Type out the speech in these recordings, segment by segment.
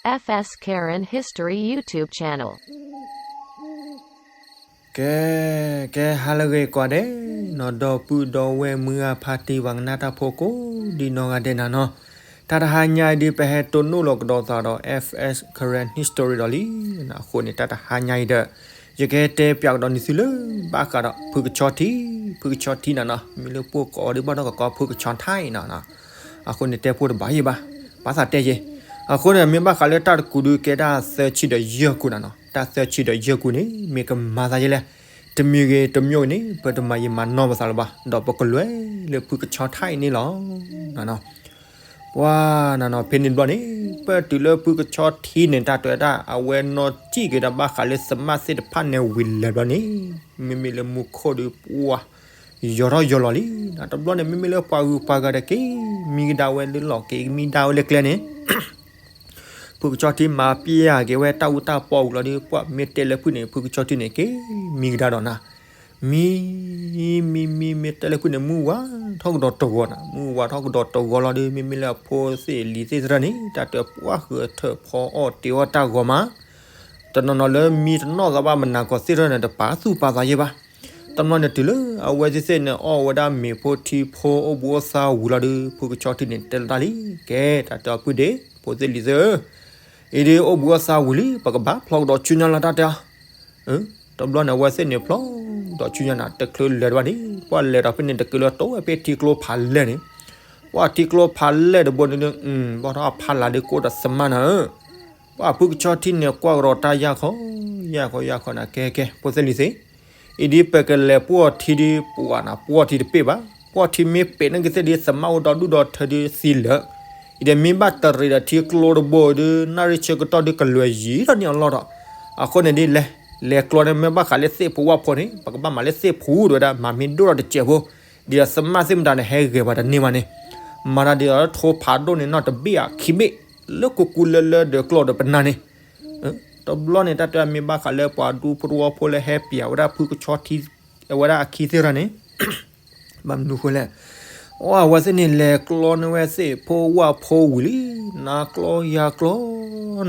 F S Karen History YouTube channel. ကဲ, ကဲ ဟါလၢအဂ့ၤကိးဂၤဒဲးနီၤ, ဒီပုၢ်ဒီဝဲၢ်မုၢ်ဂၢ်ဖါတံၢ်ပှၤကနၣ်တၢ်ဖိကိးဒံနီၢ်ဂၤဒဲးနီၤနီၤ, တၢ်တဟါညါအံၤဒုး ပဟဲတိၢ်နီၣ်လီၤကဒီးသးဒီး F S Karen History ဒီးလံ. အဃိန့ၣ် တၢ်တဟါညါအံၤဒီး ယကတဲပၠးကဒီးန့ၢ်သုလၢ ဘၣ်ဃးဒီးဖုကဆီထံ, ဖုကဆီထံနီၤနီၤ, မ့ၢ်လၢပှိၢ်ကိးအီၤဒုး ဘၣ်ဒီးကကိးဖုကဆီထံနီၤနီၤ. အဃိန့ၣ် တဲဖိတဘၣ်ယံၤဘၣ်, ဘၣ်သးတဲယဲ. အဃိန့ၣ် မ့ၢ်ဘၣ်ဃးလၢတၢ်တကူးဒုး ကဲတၢ်သၢဆံဒီးယဲၢ်ကူးနီၤနီၤ, တၢ်သၢဆံဒီးယဲၢ်ကူးန့ၣ် မ့ၢ်ကမၤသးယဲလဲၣ်, တမံၤဂ့ၤတမံၤဂ့ၤန့ၣ် ပတမၤယံာ်မၤနီၢ်ပသးလၢၤဘၣ်, ဒီးပကလဲၤလၢဖုကဆီထံအံၤန့ၣ်လီၤ. ပှၤနီၤနီၤ ဖဲန့ၣ်တဘျီန့ၣ် ပတုၤလၢဖုကဆီထံန့ၣ် တၢ်တဲဝဲဒၣ် အဝဲနီၢ်စံၣ်က့ၤဒီးဘၣ်ဃးလၢသမၣ်သ့ၣ်တဖၣ်န့ၣ်ဝံၤလၢၤဘျီန့ၣ် မ့မ့ၢ်လၢမူခိၣ်ဒီး ပှၤယီၤထီၣ်ယီၤလီၤလံ. တဘျီန့ၣ် မ့မ့ၢ်လၢပှၤဂုၤပှၤဂၤဒီး က့ၤမံကဒါဝဲလၢလီၢ် က့ၤမံဒါဝဲလၢကျဲန့ၣ် ဖုကဆီထံမၤပျၢ်က့ၤဝဲတၢ်အူတၢ်ပီဝံၤလီၤဒီး ပှၤမ့ၢ်တဲလၢဖုန့ၣ် ဖုကဆီထံန့ၣ် က့ၤမံကဒါဒီးနၤ, မံ မံ မံ မ့ၢ်တဲလၢဖုန့ၣ် မုၢ်ဝါထီၣ်ကဒီးတဂီၤနၤ, မုၢ်ဝါထီၣ်ကဒီးတဂီၤလီၤဒီး မ့မ့ၢ်လၢအဖိသ့ၣ်လံၤသ့ၣ်သရၣ်န့ၣ် တၢ်တဲပှၤဃုထၢၣ်ဖီအီၣ်တ့ၤအီၣ်တၢ်ဂီၤမး, တနီၤနီၤလၢမံတနီၣ်သးဘၣ် မနၤကီၢ်သ့ၣ်တဖၣ်န့ၣ် တပာ်သူၣ်ပာ်သးယဲဘၣ်. တဘျီန့ၣ်တုၤလၢအဝဲသ့ၣ်သ့ၣ်န့ၣ် အီၣ်ဝဲဒၣ်မ့ၤဖိထံဖိ အိၣ်ဘှံးအိၣ်သါဝံၤလီၤဒီး ဖုကဆီထံန့ၣ် တဲလီၤတၢ်လံ, ကဲ တၢ်တဲအီၤ ပုၢ်ဒ့ ဖိသ့ၣ်လံၤသ့ၣ်ဧၢ, အံၤဒ်အိၣ်ဘှံးအိၣ်သါဝံၤလံ ပကဘၣ်ဖျီကဒီးဆူညါလီၤ တၢ်တဲအီၤ. တဘျီန့ၣ် အဝဲသ့ၣ်န့ၣ်ဖျီဒီးဆူညါနၤ တချုးလဲၤတဘၣ်န့ၣ် ပှၤလဲၤဒီးဖဲန့ၣ် တက့ၤလၢတိဝဲဖဲထံကျိဖးလဲၢ်န့ၣ်, ပှၤထံကျိဖးလဲၢ်တဘိန့ၣ် ဘၣ်ထီၣ်အဖီလာ်ဒုး ကအိၣ်ဒီးသမၣ်နၤဧၢ. ပှၤဖုကဆီထံန့ၣ် ကွၢ်ကဒီးတၢ်ယၢ်ခီ ယၢ်ခီယၢ်ခီနၤ ကဲကဲ ဖိသ့ၣ်လံၤသ့ၣ်, အံၤဒ်ပကလဲၤပှီၢ်ထံဒ် ပှၤနၤ ပှီၢ်ထံတပ့ၢ်ဘၣ်, ပှီၢ်ထံမ့ၢ်ပ့ၢ်န့ၣ်ကသ့ၣ်ဒ် သမၣ်အိၣ်ဒီဒူၣ်ဒီထၢဒုးသံလၢာ်, အံၤဒီးမ့ၢ်ဘၣ်တရံးဒီးထံကျိတဘိဒီး နၣ်ရံၣ်ဆၢကတီၢ်ဒုးကလွဲၤယံၤထီၣ်န့ၢ်အလီၢ်ဒီး, အဃိန့ၣ်ဒ်လဲၤ လဲၤကျီန့ၣ် မ့ၢ်ဘၣ်ဃးလၢသ့ၣ်ဖိဝၣ်ဖိန့ၣ် ပကဘၣ်မၤလၢသ့ၣ်ဖိဒ်ဝဲဒၣ် မၤမ့ၢ်ဒိၣ်ဒီးတစဲးဖိ, ဒ်သိးသမၣ်သ့ၣ်မတၤန့ၣ် ဟဲဂဲၤပှၤတန့ၢ်ဘၣ်န့ၣ်, မၤတၢ်ဒ်သိးလၢထိဖးဒိၣ်န့ၣ် နီၢ်တဘ့ၣ်အခံဘ့ၣ် လၢကူကူလၢလၢဒီးကျီဒီးပနၢ်န့ၣ် တဘျီန့ၣ် တၢ်တဲမ့ၢ်ဘၣ်ဃးလၢပှၤဒူဖိတဝီဖိလၢဟဲပျးဝဲဒၣ်ဖုကဆီထံ အဝဲဒၣ်အခံသ့ၣ်တဖၣ်န့ၣ်, ဘၣ်မနုၤဃိလဲၣ်, အဝဲသ့ၣ်န့ၣ် လဲၤကျီန့ၢ်ဝဲသ့ၣ်ဖိဝၣ်ဖိဝံၤလံ, နၤကျီယၤကျီ,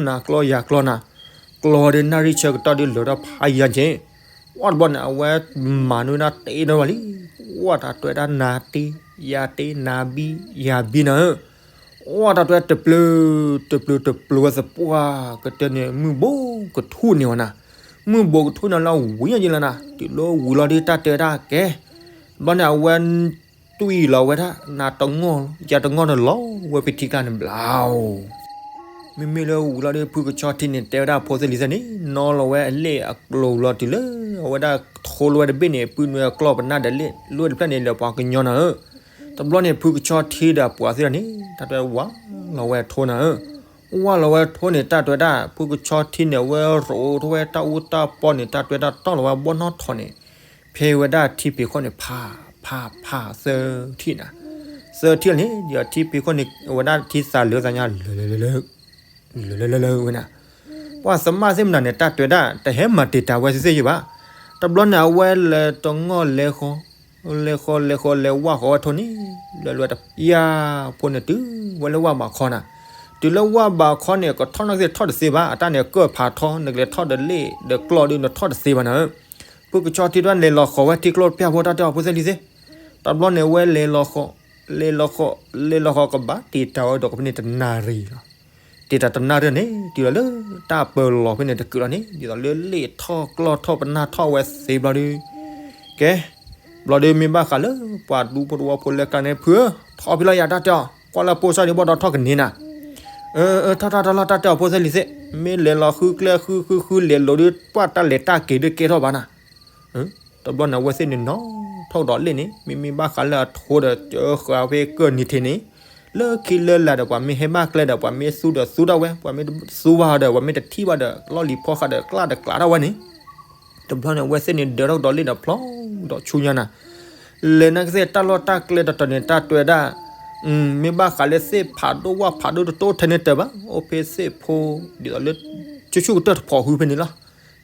နၤကျီယၤကျီနၤ, ကျီဒီးနၣ်ရံၣ်ဆၢကတီၢ်ဒုးလၢာ်ထီၣ်ဖးယံၤက့ၤ, ပှၤတဘျီန့ၣ် အဝဲမၤန့ၢ်ဝဲဒၣ်တ့ထီၣ်ဘၣ်လံ, ပှၤတၢ်တဲဝဲဒၣ်နၤတ့ ယၤတ့ နၤဘံ ယၤဘံနၤဧၢ အတၢ်တဲတပျုာ် တပျုာ်တပျုာ်ဝဲသပှၢ်ကတၢၢ်န့ၣ် မုၢ်ဘိးကထူၣ်န့ၢ်ဝဲနၤ, မုၢ်ဘိးကထူၣ်န့ၢ်လၢဝံၤညါယံၤလီၤနၤ, တုၤလၢဝံၤလီၤဒုးတၢ်တဲဝဲဒၣ်ကဲ, ဘျီန့ၣ် အဝဲတွံၢ်လီၤဝဲဒၣ် နၤတငီၢ် ယၤတငီၢ်န့ၣ်လီၤဝဲဖဲထံကျါန့ၣ်ဘျီ မ့မ့ၢ်လၢဝံၤလီၤဒီး ဖုကဆီထံန့ၣ် တဲဝဲဒၣ်ဖိသ့ၣ်လံၤသ့ၣ်န့ၣ် နီၣ်လီၤဝဲအလ့ၣ်အကျိၤလီၤတုၤလၢ အဝဲဒၣ်ထိလီၤဝဲတဘ့ၣ်န့ၣ် ပုၢ်နွဲၣ်အကျီၢ်ပနၢ်ဒီးလ့ၣ် လိၣ်တဖျၢၣ်န့ၣ် လဲၤပှၤကညီနၤဧၢ, တဘျီန့ၣ် ဖုကဆီထံဒီးပှၤသ့ၣ်တဖၣ်န့ၣ် တၢ်တဲဝဲဝးလီၤဝဲအထိနၤဧၢ, ဝးလီၤဝဲအထိန့ၣ် တၢ်တဲဝဲဒၣ် ဖုကဆီထံန့ၣ် အဝဲရိးထီၣ်ဝဲတၢ်အူတၢ်ပီန့ၣ် တၢ်တဲဝဲဒၣ်တီၢ်လီၤဝဲဘီၣ်နီၣ်ထိးန့ၣ် ဖဲဝဲဒၣ်ထံဖံးခိၣ်န့ၣ် ဖး ဖး ဖး သၢထံၣ်နၤ, သၢထံၣ်န့ၣ် ဒီးထံဖံးခိၣ်န့ၣ် အဝဲဒၣ်ထံသးလၢသးညါ လၢ လၢ လၢ လၢ လၢ လၢ လၢ လၢ ဝဲနၤ, ပှၤသမၣ်သ့ၣ်မတၤန့ၣ် တၢ်တဲဝဲဒၣ် တဟဲမၤတံာ်တာ်ဝဲသ့ၣ်သ့ၣ်ယံၤဘၣ်, တဘျီန့ၣ် အဝဲလဲၤတငီၢ်လဲၤဃီ လဲၤဃီ လဲၤဃီ လဲၤဝးဃီၤဝဲထိန့ၣ် လၢ လၢ တပျၢ်ဖိန့ၣ် တုၤဝဲလၢဝးဘးခီနၤ, တုၤလၢဝးဘးခီန့ၣ် ကထီၣ်နီၢ်ကသ့ၣ်ထီၣ်တသ့ဘၣ်, အတၢ်န့ၣ်ကၢၢ်ဖးထီ နကလဲၤထီၣ်ဒီးလ့ၣ်ဒီးကျီၢ်ဒုး နထီၣ်တသ့ဘၣ်နၤဧၢ, ဖုကဆီထံတဖၣ်လဲၤလီၤဃီၤဝဲထံကျိတပျၢ်ဖိ တၢ်တဲအီၤဖိသ့ၣ်လံၤသ့ၣ်, တဘျီန့ၣ် အဝဲလဲၤလီၤဃီၤ လဲၤလီၤဃီၤ လဲၤလီၤဃီၤ ကဘၣ်တံာ်တာ်ဝဲဒီးကဖဲန့ၣ်တနၣ်ရံၣ်လီၤ, တံာ်တာ်တနၣ်ရံၣ်န့ၣ် တုၤလီၤလၢတၢ်ပၢၤလီၤဖဲန့ၣ်တကုာ်လီၤန့ၣ် ဒ်သိးလၢလ့ၣ်ထီၣ်ကျီၢ်ထီၣ်ပနၢ်ထီၣ်ဝဲသ့ဘျီဒီး, ကဲ ဘျီဒီးမ့ၢ်ဘၣ်ဃးလၢ ပှၤဒူဖိတဝီဖိလၢကျါန့ၣ် ဖုဧၢ ထီၣ်ဖဲလီၤယၤ တၢ်တဲအီၤ ကွၢ်လၢပိာ်စၢ်ဒံးဘၣ်ဒီးထီၣ်ကန့ၢ်နၤ, အၢ အၢ ထီၣ်ထီၣ်ထီၣ်လီၤ တၢ်တဲအီၤဖိသ့ၣ်လံၤသ့ၣ်, မ့ၢ်လဲၤလီၤဃုကျဲဃုဃုဃုလဲၤလိၤဒီး ပှၤတၢ်လဲၤတၢ်က့ၤဒုးကဲထီၣ်ဘၣ်နၤ တဘျီန့ၣ် အဝဲသ့ၣ်န့ၣ်နီၣ်ထီၣ်ကဒီးလ့ၣ်န့ၣ် မ့မ့ၢ်ဘၣ်ဃးလၢအထိဒီး ကဃာ်ဖဲကၢၢ်နံၤထံးန့ၣ်, လၢခံလၢလာ်ဒီး ပှၤမ့ၢ်ဟဲဘၣ်ကျဲဒီး ပှၤမ့ၢ်သူဒီးသူဒၣ်ဝဲ ပှၤမ့ၢ်သူဘၣ်ဒီး ပှၤမ့ၢ်တထံၣ်ဘၣ်ဒီး လီၢ်လံၤဖီဃးဒီး ကျၢ်ဒီးကျးထီၣ်ဝဲန့ၣ်, တဘျီန့ၣ် အဝဲသ့ၣ်န့ၣ် ဒၢးထီၣ်ကဒီးလ့ၣ်ဒီးဖျီဒီးဆူညါနၤ, လဲၤနာ်က့သ့ၣ်တၢ်လီၢ်တၢ်ကျဲတတီၤန့ၣ် တၢ်တဲဝဲဒၣ် မ့ၢ်ဘၣ်ဃးလၢသ့ၣ်ဖးဒိၣ်ဝၣ်ဖးဒိၣ်တတိၢ်ထဲန့ၣ်တၢ်ဘၣ် အိၣ်ဖဲသ့ၣ်ဖိ ဒ်သိးလၢ ဆူၣ်ဆူၣ်ကတၢၢ်တဖိးဟုဖဲန့ၣ်လီၤ,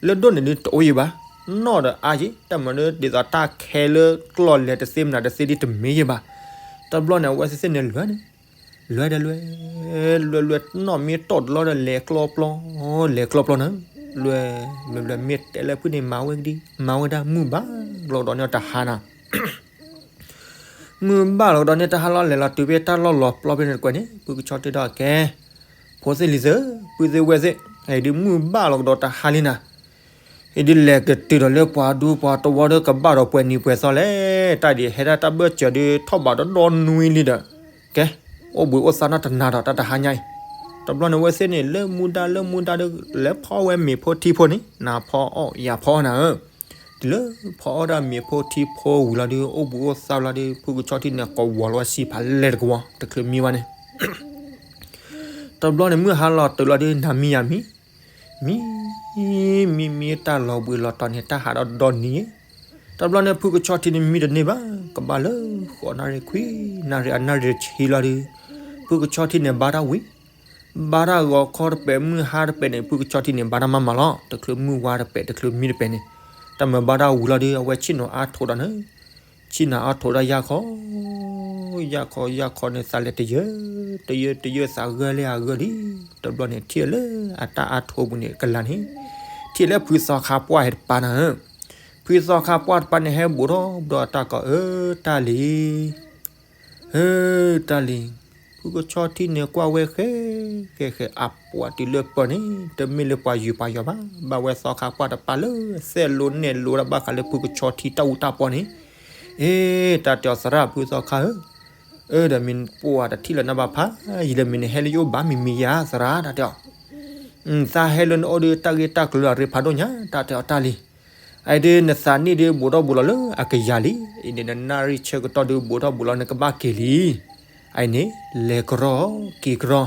လၢဒိၣ်န့ၣ်ဒုးတအိၣ်ယံၤဘၣ်, နီၣ်ဒီးအါယံၤ တၢ်မၤလၢဒ်သိးတၢ်ခဲလၢကျီၢ်လဲၤတသ့မနုၤတသ့ဒ်တမ့ၢ်ယံၤဘၣ်, တဘျီန့ၣ် အဝဲသ့ၣ်သ့ၣ်န့ၣ်လဲၤန့ၣ် လွဲဒီးလွဲ, လွဲလွဲနီၣ်မ့ၢ်တီၢ်တလီဒီးလဲၤကျီပျီ, လဲၤကျီပျီနၤ, လွဲ, လွဲလွဲမ့ၢ်တဲလၢဖုန့ၣ်မၤဝဲကဒံ, မၤဝဲဒၣ်မုၢ်ဘၣ်လီၤကဒီးန့ၣ်တဟါနၤ မုၢ်ဘၣ်လီၤကဒီးန့ၣ် တဟါလီၤလဲၤလီၤတုၤဖဲတၢ်လီၢ်လီၤပျီဖဲန့ၣ်တကွဲးန့ၣ် ဖုကဆီထံဒီးကဲ, ဖိသ့ၣ်လံၤသ့ၣ်, ဖုသ့ၣ်ဝဲၢ်သ့ၣ်, အံၤဒုးမုၢ်ဘၣ်လီၤကဒီးတဟါလံနၤ, အံၤဒုးလဲၤကတုၤဒီးလၢပှၤဒူပှၤတဝီဒီးကဘၣ်ဒီးပှဲၤနံၤပှဲၤသီလဲၣ်, တၢ်ဒ်ဟဲဒၣ်တၢ်ဘၢၣ်စၢၤဒုးထီၣ်ဘးဒီဒီနွံလံဒီး, ကဲ, အိၣ်ဘှံးအိၣ်သါနီၢ်တနၤဒီးတၢ်တဟါညါအံၤ, တဘျီန့ၣ်ဝဲသ့ၣ်န့ၣ် လၢမူဒါလၢမူဒါဒီး လဲၤဖီဝဲမ့ၤဖိထံဖိန့ၣ် နၤဖီအီၣ်ယၤဖီအီၣ်နၤဧၢ တုၤလၢဖီအီၣ်ဒၣ်မ့ၤဖိထံဖိဝံၤလီၤဒုး အိၣ်ဘှံးအိၣ်သါလီၤဒုး ဖုကဆီထံန့ၣ် ကိးဝီၤလီၤဝဲစံးဖးလဲၢ်တကဝီၤ တချုးမံဝဲန့ၣ်, တဘျီန့ၣ် မုၢ်ဟါလီၤတုၤလီၤဒုး နၤမံယၤမံ, မံ, မံမံတၢ်လီၤဘှံးလီၤတီၤန့ၣ် တၢ်ဟးဒီးဒီနံၤ, တဘျီန့ၣ် ဖုကဆီထံန့ၣ်မံတန့ၢ်ဘၣ် ကဘၣ်လၢဃိးနၣ်ရံၣ်ခွံနၣ်ရံၣ်အနၣ်ရံၣ်တဆံလီၤဒုး, ဖုကဆီထံန့ၣ်ဘါတၢ်ဝံၤ ဘါတၢ်ဂီၤခီတပဲာ် မုၢ်ဟါတပဲာ်န့ၣ် ဖုကဆီထံန့ၣ် ဘါတၢ်မၤမၤလီၤ. တချုးမုၢ်ဝါတပဲာ် တချုးမံတပဲာ်န့ၣ် တၢ်မၤဘါတၢ်ဝံၤလီၤဒုး အဝဲဆ့ၣ်နီၤအါထိးဒီးန့ၣ်, ဆ့ၣ်နီၤအါထိးဒီးယၢ်ခီ, ယၢ်ခီယၢ်ခီန့ၣ် သးလဲၤတယၢၢ်, တယၢၢ်တယၢၢ်သးဂၢၢ်လၢအဂၢၢ်လံ. တဘျီန့ၣ် ထံၣ်လၢအတၢ်အါထိးပူၤန့ၣ်ကလၤန့ၣ်, ထံၣ်လၢဖုသီခါပှၢ်ဟဲတပၤနၤဧၢ, ဖုသီခါပှၢ်တပၤန့ၣ် ဟဲဘူးထီၣ်ဘျီတၢ်ကီး အၢ တၢ်လံၤ ဧၢ တၢ်လံၤ, ဖုကဆီထံန့ၣ်ကွၢ်ဝဲဃဲ, ဃဲဃဲအပှၤတုၤလၢပၢၢ်န့ၣ် တမ့ၢ်လၢပှၤယုာ်ပှၤယီၤဘၣ်, ဘၣ်ဝဲသီခါပှၢ်တပၤလၢသဲးလိနဲၣ်လိတၢ်ဘၣ်ဃးလၢဖုကဆီထံတၢ်အူတၢ်ပီန့ၣ်, အ့ တၢ်တဲအီၤသရၣ်ဖုသီခါဧၢ, အၢ ဒီးမ့ၢ်ပှၤတထံၣ်လၢၤနဘၣ်ဖးယံာ်လၢမ့ၢ်နဟဲလၢယအိၣ်ဘၣ်မံၤမံၤယၤသရၣ် တၢ်တဲအီၤ သးဟဲလၢနအိၣ်ဒီးတၢ်ဂ့ၢ်တၢ်ကျိၤအရ့ဖးဒိၣ်ညါ တၢ်တဲအီၤတၢ်လံၤ, အအံၤဒုးနသးနံၣ်ဒုးဘူးထီၣ်ဘူးလီၤလၢအကယၤလံ, အံၤန့ၣ်နနၣ်ရံၣ်ဆၢကတီၢ်ဒုးဘူးထီၣ်ဘူးလီၤနကဘၣ်က့ၤလံ, အအံၤန့ၣ် လဲၤကရီက့ၤကရီ,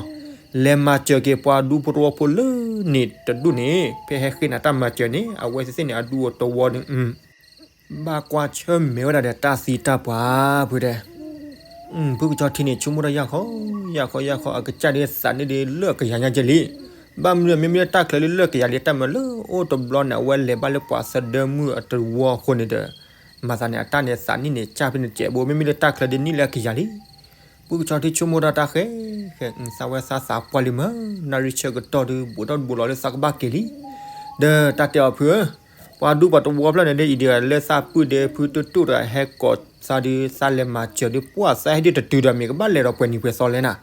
လဲၤမၤစၢၤက့ၤပှၤဒူဖိတဝီဖိလၢန့ၣ်တဒူၣ်န့ၣ် ဖဲဟဲဃ့နၤတၢ်မၤစၢၤန့ၣ် အဝဲသ့ၣ်သ့ၣ်န့ၣ် အဒူအတဝီဒုး ဘၣ်ကွၢ်ဆၢၣ်မဲာ်ဝဲဒၣ်ဒီးတၢ်သံတၢ်ပှၢ်ဖုတဲ, ဖုကဆီထံန့ၣ် ဆိကမိၣ်တၢ်ယၢ်ခီ, ယၢ်ခီယၢ်ခီ အကစၢ်ဒုးသးနံၣ်ဒုးလၢအကယၤညါကဲလံ, ဘၣ်မနုၤမ့မ့ၢ်လၢတၢ်ချၢဒုးလၢအကယၤလံ တၢ်မၤလၢအိၣ်တဘျီန့ၣ် အဝဲလဲၤဘၣ်လၢပှၤသဒၢမုၢ်အတဝီအဃိန့ၣ်ဒီး မၤသးန့ၣ် အတၢ်န့ၣ်သးနံၣ်န့ၣ် ကၢ်ဖဲန့ၣ်စဲးဘိ မ့မ့ၢ်လၢတၢ်ချၢဒုးနံၣ်လၢအကယၤလံ, ဖုကဆီထံဆိကမိၣ်တၢ်တၢ်ဃဲ, ဃဲသးဝဲသးသးပှၢ်လံမး, နၣ်ရံၣ်ဆၢကတီၢ်ဒုး ဘူးထီၣ်ဘူးလီၤလၢသးကဘၣ်က့ၤလံ, ဒီးတၢ်တဲအီၤဖုဧၢ ပှၤဒူပှၤတဝီဖျၢၣ်န့ၣ်ဒ်အံၤဒီး လၢသးပုၢ်ဒီးဖုတူၢ်တူၢ်ဒီးဟဲကိးသးဒုး သးလဲၤမၤစၢၤဒုး ပှၢ်သးဟဲဒုးတတုၤဒီး မ့ၢ်ကဘၣ်လဲၤဒီးပှဲၤနံၤပှဲၤသီလဲၣ်နၤ,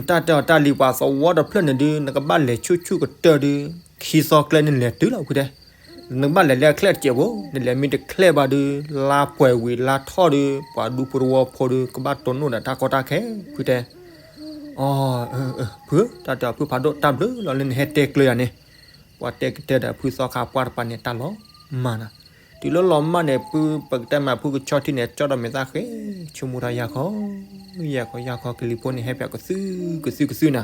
တၢ်တဲအီၤတၢ်လံၤ ပှၤသဝီတဖျၢၣ်န့ၣ်ဒုး နကဘၣ်လဲၤဆူၣ်ဆူၣ်ကတၢၢ်ဒုး ခံသီကျဲနလဲၤတုၤလီၤဖုတဲ, နကဘၣ်လဲၤလၢအချဲၣ်တစဲးဖိ နလဲၤမ့ၢ်တချဲၣ်ဘၣ်ဒုး လါပှဲၤဝံၤလါထီၣ်ဒုး ပှၤဒူဖိတဝီဖိဒုး ကဘၣ်တိၢ်နီၣ်ဒီးတၢ်ကီတၢ်ခဲ ဖုတဲ အၢ ဖု တၢ်တဲအီၤဖုဖးဒိၣ်တၢ်ဘျုးလီၤလၢနဟဲတဲကျၢၤယၤန့ၣ်, ပှၤတဲကတၢၢ်ဒီးဖုသီခါပှၢ်တပၤန့ၣ် တၢ်လီၤမၢ်နၤ, တုၤလၢလီၤမၢ်န့ၣ် ဖု ပကတဲမးဖုကဆီထံန့ၣ် ကၠီဒီးမဲာ်သၣ်ဃဲ ဆိကမိၣ်တၢ်ယၢ်ခီ, ယၢ်ခီယၢ်ခီ ကလံၤဖိန့ၣ် ဟဲပၠးကသုကသုကသုနၤ,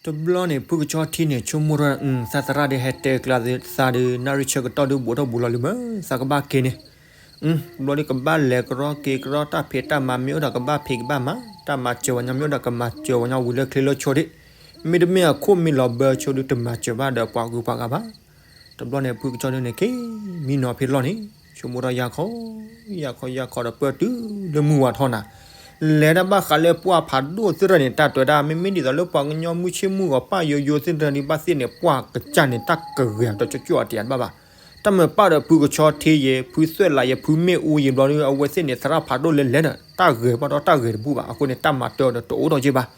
တဘျီန့ၣ် ဖုကဆီထံန့ၣ် ဆိကမိၣ်ထီၣ် သးသရၣ်ဒုးဟဲတဲကျၢၤသးဒုး နၣ်ရံၣ်ဆၢကတီၢ်ဒုး ဘူးထီၣ်ဘူးလီၤလံမး သးကဘၣ်က့ၤန့ၣ် တဘျီဒုးကဘၣ်လဲၤကရီက့ၤကရီ တၢ်ဖံးတၢ်မၤမ့ၢ်အိၣ်ဒီးကဘၣ်ဖံးကဘၣ်မၤ, တၢ်မၤစၢၤဝဲညီမ့ၢ်အိၣ်ဒီးကမၤစၢၤဝဲညီဝံၤလၢချ့လၢဆိဒၣ်, မ့တမ့ၢ်အခိၣ်မ့ၢ်လီၤဘၢဆိဒုး တမၤစၢၤဘၣ်ဒီးပှၤဂုၤပှၤဂၤဘၣ်. တဘျီန့ၣ် ဖုကဆီဒုးန့ၣ်က့ၤ မံနီၤဖဲလီၢ်န့ၣ် ဆိကမိၣ်ထီၣ်ယၢ်ခီ, ယၢ်ခီယၢ်ခီဒီးပၢၢ်တုၤလၢမုၢ်ဝါထီၣ်နၤ, လဲၤတၢ်ဘၣ်ဃးလၢပှၢ်ဖးဒိၣ်သ့ၣ်တဖၣ်န့ၣ် တၢ်တဲဝဲဒၣ် မ့မ့ၢ်ဒ်သိးလၢပှၤကညီမုၢ်ဆ့ၣ်မုၢ်ဂီၤပၢ်ယိယိသ့ၣ်တဖၣ်န့ၣ် ဘၣ်သ့ၣ်န့ၣ် ပှၢ်ကစၢ်န့ၣ် တၢ်ကဂဲၤဒီးကၠီကၠီအတယၤတဘၣ်ဘၣ်. တၢ်မၤပၢ်ဒီးဖုကဆီထံယဲ ဖုသွဲၣ်လးယဲ ဖုမ့ၣ်အူယဲဘျီဒုး အဝဲသ့ၣ်န့ၣ် သရၣ်ဖးဒိၣ်လဲၤလဲၤဒီး တၢ်ဂဲၤဘၣ်ဒီးတၢ်ဂဲၤတဘူၣ်ဘၣ်. အဃိန့ၣ် တၢ်မၤတၢ်ဒီးတအိၣ်ထီၣ်က့ဘၣ်.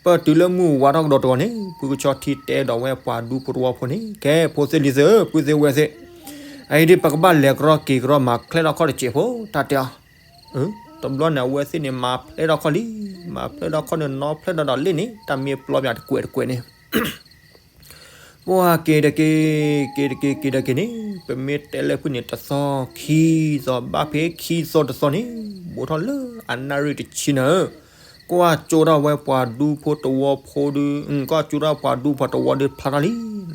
ပၢၢ်တုၤလၢမုၢ်ဝါထီၣ်ကဒီးတဂီၤန့ၣ် ဖုကဆီထံတဲဒီးဝဲပှၤဒူဖိတဝီဖိန့ၣ် ကဲ ဖိသ့ၣ်လံၤသ့ၣ်ဧၢ ဖုသ့ၣ်ဝဲၢ်သ့ၣ်, အအံၤဒုး ပကဘၣ်လဲၤကရီက့ၤကရီမၤဖျဲၣ်ထီၣ်ခီၣ်တစဲးဖိ တၢ်တဲအီၤ တဘျီန့ၣ် အဝဲသ့ၣ်န့ၣ် မၤဖျဲၣ်ထီၣ်ခီၣ်လံ, မၤဖျဲၣ်ထီၣ်ခီၣ်န့ၣ် နီဖျဲၣ်ထီၣ်ဒီးလ့ၣ်န့ၣ် တၢ်မ့ၢ်ပျီပၠးတကွဲးတကွဲးန့ၣ် ပှၤက့ၤတက့ၤ, က့ၤတက့ၤ က့ၤတက့ၤန့ၣ် ပမ့ၢ်တဲလၢဖုန့ၣ် တသီခံသီ ဘၣ်ဖဲခံသီတသီန့ၣ် ဘူးထီၣ်လၢအနၣ်ရံၣ်တဆံနၤဧၢ, ကွၢ်ကၠိထီၣ်ဝဲပှၤဒူဖိတဝီဖိဒုး, ကွၢ်ကၠိထီၣ်ပှၤဒူဖိတဝီဒုးဖျါထီၣ်လံ,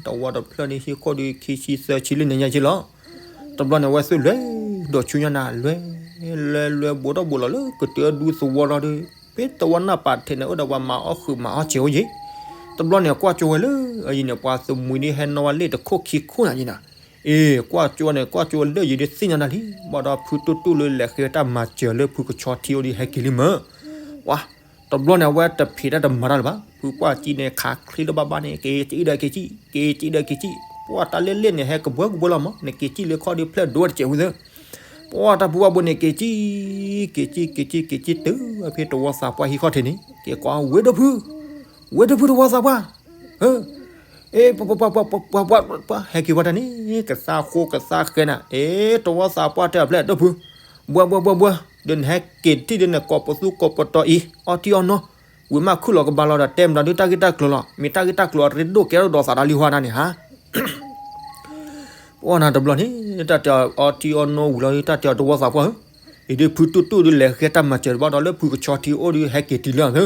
တဝီတဖျၢၣ်ဒုးဟံးဃီဒုး ခံဆံသၢဆံလၢန့ၣ်ညါက့လီၤ. တဘျီန့ၣ် အဝဲသ့ၣ်လဲၤ ဒီးဆူညါနၤ လဲၤ လဲၤ လဲၤ ဘူးထီၣ်ဘူးလီၤလၢကတၢၢ်ဒူသဝီလီၤဒုး, ဖဲသဝီနၢ်ပာ်ထဲန့ၣ် အိၣ်ဒီးပှၤမၤအီၣ်ဃုာ်မၤအီၣ်စဲးအိၣ်ယဲ, တဘျီန့ၣ် ကွၢ်ကၠိဝဲလၢအယံၤန့ၣ် ပှၤသမူဒုးဟဲနီၣ်ဝဲလ့ၣ်တခိၣ်ခံခိၣ်နၤယဲနၤ, အ့ ကွၢ်ကၠိန့ၣ် ကွၢ်ကၠိလၢယံၤဒုးသ့ၣ်ညါနၤလံ, ဘၣ်ဒီးဖုတူၢ်တူၢ်လၢလဲၤဃ့ဝဲတၢ်မၤစၢၤလၢဖုကဆီထံအိၣ်ဒုးဟဲက့ၤလံမး, ပှၤ တဘျီန့ၣ် အဝဲတဖံးတၢ်တမၤတၢ်လၢၤဘၣ်. ဖုပှၢ်ကံန့ၣ် ခးချ့လၢဘၣ်ဘၣ်န့ၣ် က့ၤကံဒီးက့ၤကံ, က့ၤကံဒီးက့ၤကံ, ပှၢ်တၢ်လၢလ့ၣ်န့ၣ် ဟဲကဘှၢကဘှၢလီၤမး, နက့ၤကံလၢခီဒီးဖျၢၣ်ဒိတစဲးဝံၤသၢ ပှၢ်တၢ်ဖုပှၢ်ဘိန့ၣ် က့ၤကံ, က့ၤကံ က့ၤကံ က့ၤကံတုၤအဖဲတဝီသးပှၢ်ဟံၣ်ခီၣ်ထံးန့ၣ် က့ၤကိး ဝ့ၢ်ဒိၣ်ဖု, ဝ့ၢ်ဒိၣ်ဖုတဝီသးပှၢ်, ဟဲက့ၤပှၤတၢ်န့ၣ် ကသးဃိကသးဃဲနၤ, အဲ တဝီသးပှၢ်တဲအဖျဲၣ် ဒိၣ်ဖု, ဘှၢဘှၢဘှၢဘှၢ, ဒီးနဟဲက့ၤတထံၣ်ဒီးနကိးပသူကိးပတီၤအံၤ အီထံအီနိ, ဝံၤမးခုၣ်လီၤကဘၣ်လီၤဒီး တဲမတၤဒုးတၢ်ဂ့ၢ်တၢ်ကျိၤလီၤ, မ့ၢ်တၢ်ဂ့ၢ်တၢ်ကျိၤအရ့ဒိၣ်ကဲထီၣ်ဒီးသးဒီးလံဟါနၤန့ၣ်ဟါ ပှၢ်နၤတဘျီန့ၣ် တၢ်တဲအီၤအီထံအီနိဝံၤလီၤဒီး တၢ်တဲအီၤတဝီသးပှၢ်ဧၢ, အံၤဒုးဖုတူၢ်တူၢ်ဒုးလဲၤဃဲတၢ်မၤစၢၤတဘၣ်ဒီးလၢဖုကဆီထံအိၣ်ဒီး ဟဲက့ၤတုၤလၢအသၢ,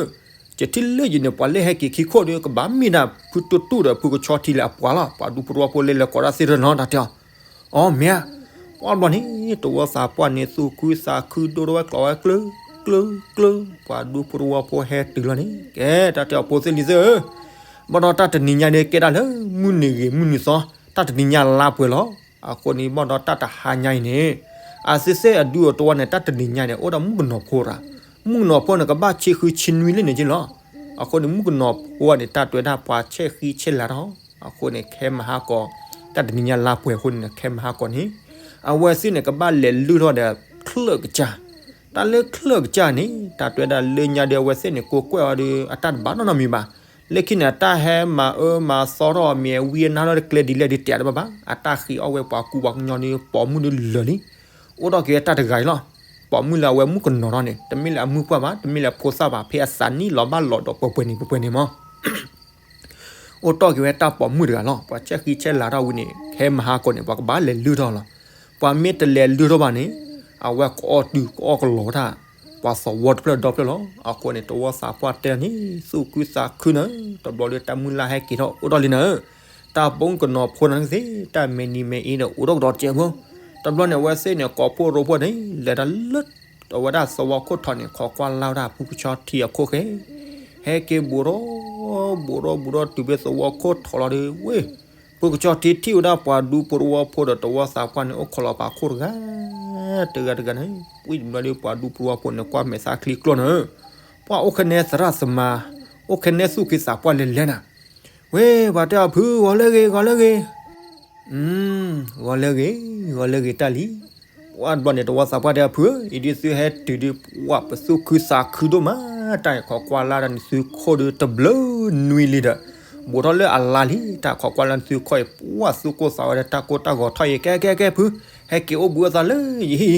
ကထံၣ်လၢယံၤန့ၣ် ပှၤလၢဟဲက့ၤခံခိၣ်ဒီး ကဘၣ်မ့ၢ်ဒၣ်ဖုတူၢ်တူၢ်ဒီးဖုကဆီထံလၢအပှၤလီၤ, ပှၤဒူဖိတဝီဖိလၢလဲၤကိးတၢ်သ့ၣ်တဖၣ်န့ၣ်လီၤ တၢ်တဲအီၤ, အီ မ့ၢ်ဧါ, ပှၢ်တဘျီန့ၣ် တဝီသးပှၢ်န့ၣ် သူၣ်ခုသးခုဒိၣ်ထီၣ်ဝဲကျိးဝဲကျၢၤ ကျၢၤ ကျၢၤ, ပှၤဒူဖိတဝီဖိဟဲတုၤလီၤန့ၣ် ကဲ တၢ်တဲအီၤဖိသ့ၣ်လံၤသ့ၣ်ဧၢ, ဘၣ်ဒီးတၢ်တနံၤညါဒီးကဲဒၣ်လၢ မုၢ်နံၤဂ့ၤမုၢ်နံၤသီ, တၢ်တနံၤညါလါပှဲၤလီၤ, အဃိန့ၣ် ဘၣ်ဒီးတၢ်တဟါညါအံၤန့ၣ်, အစ့စ့အဒူအတဝီန့ၣ် တၢ်တနံၤညါန့ၣ် အိၣ်ဒီးမုၣ်ကနီၤဖိရၤ, မုၣ်ကနီၤဖိန့ၣ် ကဘၣ်ဆံဃုဆံနွံလံန့ၣ်က့လီၤ, အဃိန့ၣ် မုၣ်ကနီၤဖိန့ၣ် တၢ်တွဲဒၣ်ပှၤဆဲးဃံဆဲးလၤထီၣ်, အဃိန့ၣ် ခဲမုၢ်ဟါကီး, တၢ်တနံၤညါလါပှဲၤအဃိန့ၣ် ခဲမုၢ်ဟါကီးန့ၣ်, အဝဲသ့ၣ်န့ၣ် ကဘၣ်လဲၤလုၢ်ထီၣ်ဒီး ချၢၣ်ကစၢ်, တၢ်လၢချၢၣ်ကစၢ်န့ၣ် တၢ်တွဲဒၣ်လၢညါဒီးအဝဲသ့ၣ်န့ၣ် ကိးကွဲၢ်အီၤဒီး အတၢ်တဘၣ်နီတမံၤဘၣ်, လၢခံန့ၣ် အတၢ်ဟဲမၤအၢမၤသီထီၣ်အမံၤဝံအနါထီၣ်တကျဲဒ်လဲၣ်ဒ်တဲတဘၣ်ဘၣ်, အတၢ်ဃ့အီၣ်ဝဲပှၤကူပှၤကညီဒီး ပိာ်မုၣ်ဒီးလၢာ်လံ, အိၣ်ထီၣ်က့ၤဝဲတၢ်တဂၤအံၤလီၤ, ပိာ်မုၣ်လၢအဝဲမုၣ်ကနီၤထီၣ်န့ၣ် တမ့ၢ်လၢအမုၢ်ပှၢ်ဘၣ်, တမ့ၢ်လၢအဖိသၣ်ဘၣ်, ဖဲအသးနံၣ်လီၤဘၣ်လီၤဒီးပှဲၤပှဲၤန့ၣ် ပှဲၤပှဲၤန့ၣ်မး အိၣ်တီၢ်က့ၤဝဲတၢ်ပိာ်မုၣ်တဂၤလီၤ, ပှၤဆဲးဃံဆဲးလၤထီၣ်ဝံၤန့ၣ် ခဲမုၢ်ဟါကီးန့ၣ် ပှၤကဘၣ်လဲၤလုၢ်ထီၣ်လီၤ, ပှၤမ့ၢ်တလဲၤလုၢ်ထီၣ်ဘၣ်န့ၣ်, အဝဲကအီၣ်တုၤကအီၣ်ကလီၤဝဲဒၣ်, ပှၤသဝီတဖျၢၣ်ဒီဖျၢၣ်လီၤ, အဃိန့ၣ် တဝီသးပှၢ်တဲန့ၣ် သူၣ်ခုသးခုနၤ, တဘျီဒီးတၢ်မုၢ်လၢ်ဟဲက့ၤထီၣ်အိၣ်ထီၣ်လံနၤဧၢ, တၢ်ပိာ်မုၣ်ကနီၤဖိနၤသ့ၣ် တၢ်မဲာ်နံၤမဲာ်အ့ဒီးအိၣ်ထီၣ်ကဒီးကဲဖိ, တဘျီန့ၣ် အဝဲသ့ၣ်န့ၣ် ကိးဖှိၣ်ရိဖှိၣ်န့ၣ် လဲၤတၢ်လၢ အဝဲဒၣ်သဝီခိၣ်ထံးန့ၣ် ခိးကွၢ်လၢ်ဝဲဒၣ်ဖုကဆီထံအခိၣ်ဃဲ, ဟဲက့ၤဘူးထီၣ်, ဘူးထီၣ်ဘူးထီၣ်တုၤဖဲသဝီခိၣ်ထံးလီၤဒီး ဝ့ၢ်, ဖုကဆီထံထံၣ်ဝဲဒၣ်ပှၤဒူဖိတဝီဖိဒီးတဝီသးပှၢ်န့ၣ် အိၣ်ခိးလီၤပာ်ခိၣ်တဂၤ, တဂၤတဂၤန့ၣ်, ဝံၤတဘျီဒီးပှၤဒူဖိတဝီဖိန့ၣ် ကွၢ်မဲာ်သးချံကျိၣ်နၤဧၢ, ပှၢ်အိၣ်ခဲနဲသရၣ်သမါ, အိၣ်ခဲနဲသူၣ်က့သးပှၢ်လဲၤလဲၤနၤ, ဝ့ၢ် ပှၤတဲအီၤဖု ဂီၤလၢဂ့ၤ ဂီၤလၢဂ့ၤ ဂီၤလၢဂ့ၤ, ဂီၤလၢဂ့ၤတၢ်လံ, ပှၢ်တဘျီန့ၣ် တဝီသးပှၢ်တဲအဖုဧၢ, အံၤဒုးသုဟဲတုၤဒုး ပှၢ်ပသူၣ်ခုသးခုဒိၣ်မး, တၢ်ခိးကွၢ်လၢ်ဒီးနသုခိၣ်ဒုးတဘျုးနွံလံဒီး, ဘူးထီၣ်လၢအလါလံ, တၢ်ခိးကွၢ်လၢ်နသုခိၣ်အံၤ ပှၢ်သူၣ်ကိၢ်သးဝဲဒီးတၢ်ကိၢ်တၢ်ဂီၤထီၣ်အံၤ ကဲကဲကဲဖု, ဟဲက့ၤအိၣ်ဘှံးအိၣ်သးလၢယဟံၣ်အံၤ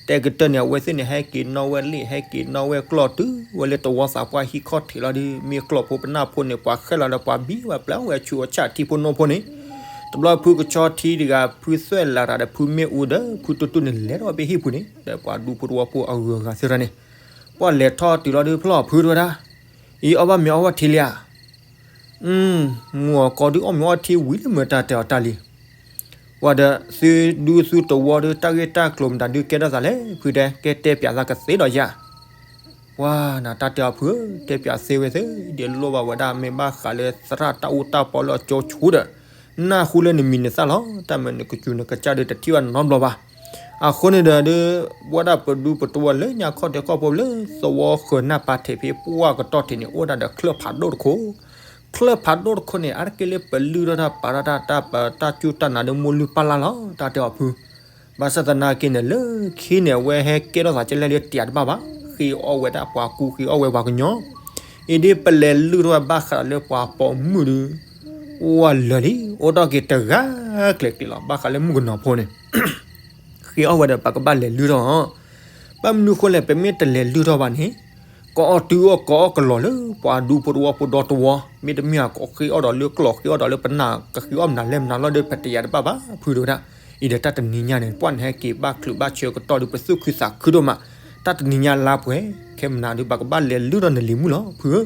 တဲကတၢၢ်န့ၣ် အဝဲသ့ၣ်န့ၣ် ဟဲက့ၤနီၣ်ဝဲလံာ် ဟဲက့ၤနီၣ်ဝဲကျီၢ်တုၤဝဲလၢတဝီသးပှၢ်ဟံၣ်ခီၣ်ထံးလီၤဒီး မ့ၢ်ကျီၢ်ဖိပနၢ်ဖိန့ၣ် ပှၤဃဲလီၤဒီးပှၤဘံၣ်ပှၤပျၢ်ဝဲဆူးအဆၣ်ထံဖိနိဖိန့ၣ်, တဘျီဖုကဆီထံတဂၤ ဖုသွဲၣ်လၤတၢ်ဒီးဖုမ့ၣ်အူဒီး ဖုတူၢ်တူၢ်န့ၣ် လဲၤထီၣ်ဖဲဟံၣ်ပူၤန့ၣ် ဒီးပှၤဒူဖိတဝီဖိအဂုၤအဂၤသ့ၣ်တဖၣ်န့ၣ်, ပှၢ်လဲၤထီၣ်တုၤလီၤဒီးဖျီၣ်ဖုတဝဲဒၣ်, အံၤအီၣ်ဘၣ်မ့ၤအီၣ်ဝဲထံလံဧါ မုၢ်အီၤကီဒုးအီၣ်မ့ၤအီၣ်ထံဝံၤလၢမတၤတဲအီၤတၢ်လံ, ပှၤဒီးသုဒူသုတဝီဒီးတၢ်ဂ့ၢ်တၢ်ကျိၤမတၤဒုးကဲထီၣ်သးလဲၣ် ဖုတဲ ကဲတဲပၠးသးကသ့ဒီးယၤ, ပှၢ်နၤတၢ်တဲအီၤဖုဧၢ တဲပၠးသ့ဝဲသ့ ဒ်လိၣ်ဘၣ်ဝဲဒၣ်မ့ၢ်ဘၣ်ဃးလၢသရၣ်တၢ်အူတၢ်ပီလၢအကၠိဆူဒီး, နၢ်ဟူလၢနမံၤနသၣ်လီၤ တၢ်မ့ၢ်နကစူၤနကစၢ်ဒီးတထံၣ်ဘၣ်နီတဘျီဘၣ်, အဃိန့ၣ်ဒီးဒုး ဝဲဒၣ်ပဒူပတဝီလၢညါခီၣ်ထံးခီၣ်ဖိလၢသဝီဃၢၤနၢ်ပၢ်ထံးဖဲပှၢ်ကတီၢ်ထံးန့ၣ် အိၣ်ဒၣ်ဒီးချၢၣ်ဖးဒိၣ်တခိၣ် ချၢၣ်ဖးဒိၣ်တခိၣ်န့ၣ် အါတက့ၢ်လၢပလုၢ်ထီၣ်တၢ်ပာ်ထီၣ်တၢ် တၢ်ပာ်တၢ်စူၢ်တၢ်နာ်ဒီးမိၢ်လုၢ်ပၢ်လၢ်လီၤ တၢ်တဲအီၤဖု, ဘၣ်ဆၣ်သနာ်က့န့ၣ် လၢခံန့ၣ် အဝဲဟဲကဲထီၣ်သးကဲလဲၣ်လၢတၢ်တဘၣ်ဘၣ် ဃ့အီၣ်ဝဲဒၣ်ပှၤကူ ဃ့အီၣ်ဝဲပှၤကညီ, အံၤဒ်ပလဲၤလုၢ်ထီၣ်ဝဲဘၣ်ဃးလၢပှၤပိာ်မုၣ်ဒုး, ဝဲလၢာ်လံ အိၣ်ထီၣ်က့ၤတဂၤကျဲၤကျဲၤလီၤ ဘၣ်ဃးလၢမုၣ်ကနီၤဖိန့ၣ် ဃ့အီၣ်ဝဲဒီးပကဘၣ်လဲၤလုၢ်ထီၣ်, ဘၣ်မနုၤဃိလဲၣ် ပမ့ၢ်တလဲၤလုၢ်ထီၣ်ဘၣ်န့ၣ်, ကအီၣ်တုၤအီၣ်ကအီၣ်ကလီၤလၢပှၤဒူဖိတဝီဖိဒီတဝီ, မ့တမ့ၢ်ဃ့အီၣ်ဒီးလၢကျီၢ် ဃ့အီၣ်ဒီးလၢပနၢ် ကဃ့အီၣ်မနုၤလဲၣ်မနုၤလီၤဒီး ပတယၤတဘၣ်ဘၣ် ဖုတဝဲဒၣ်, အံၤဒီးတၢ်တနံၤညါန့ၣ် ပှၢ်နဟဲက့ၤဘၣ်ချုးဘၣ်ဆၢကတီၢ်ဒီး ပသူၣ်ခုသးခုဒိၣ်မး, တၢ်တနံၤညါလါပှဲၤ, ခဲမနၤဒီး ပကဘၣ်လဲၤလုၢ်ထီၣ်နလံၤမုၢ်လီၤ ဖုဧၢ,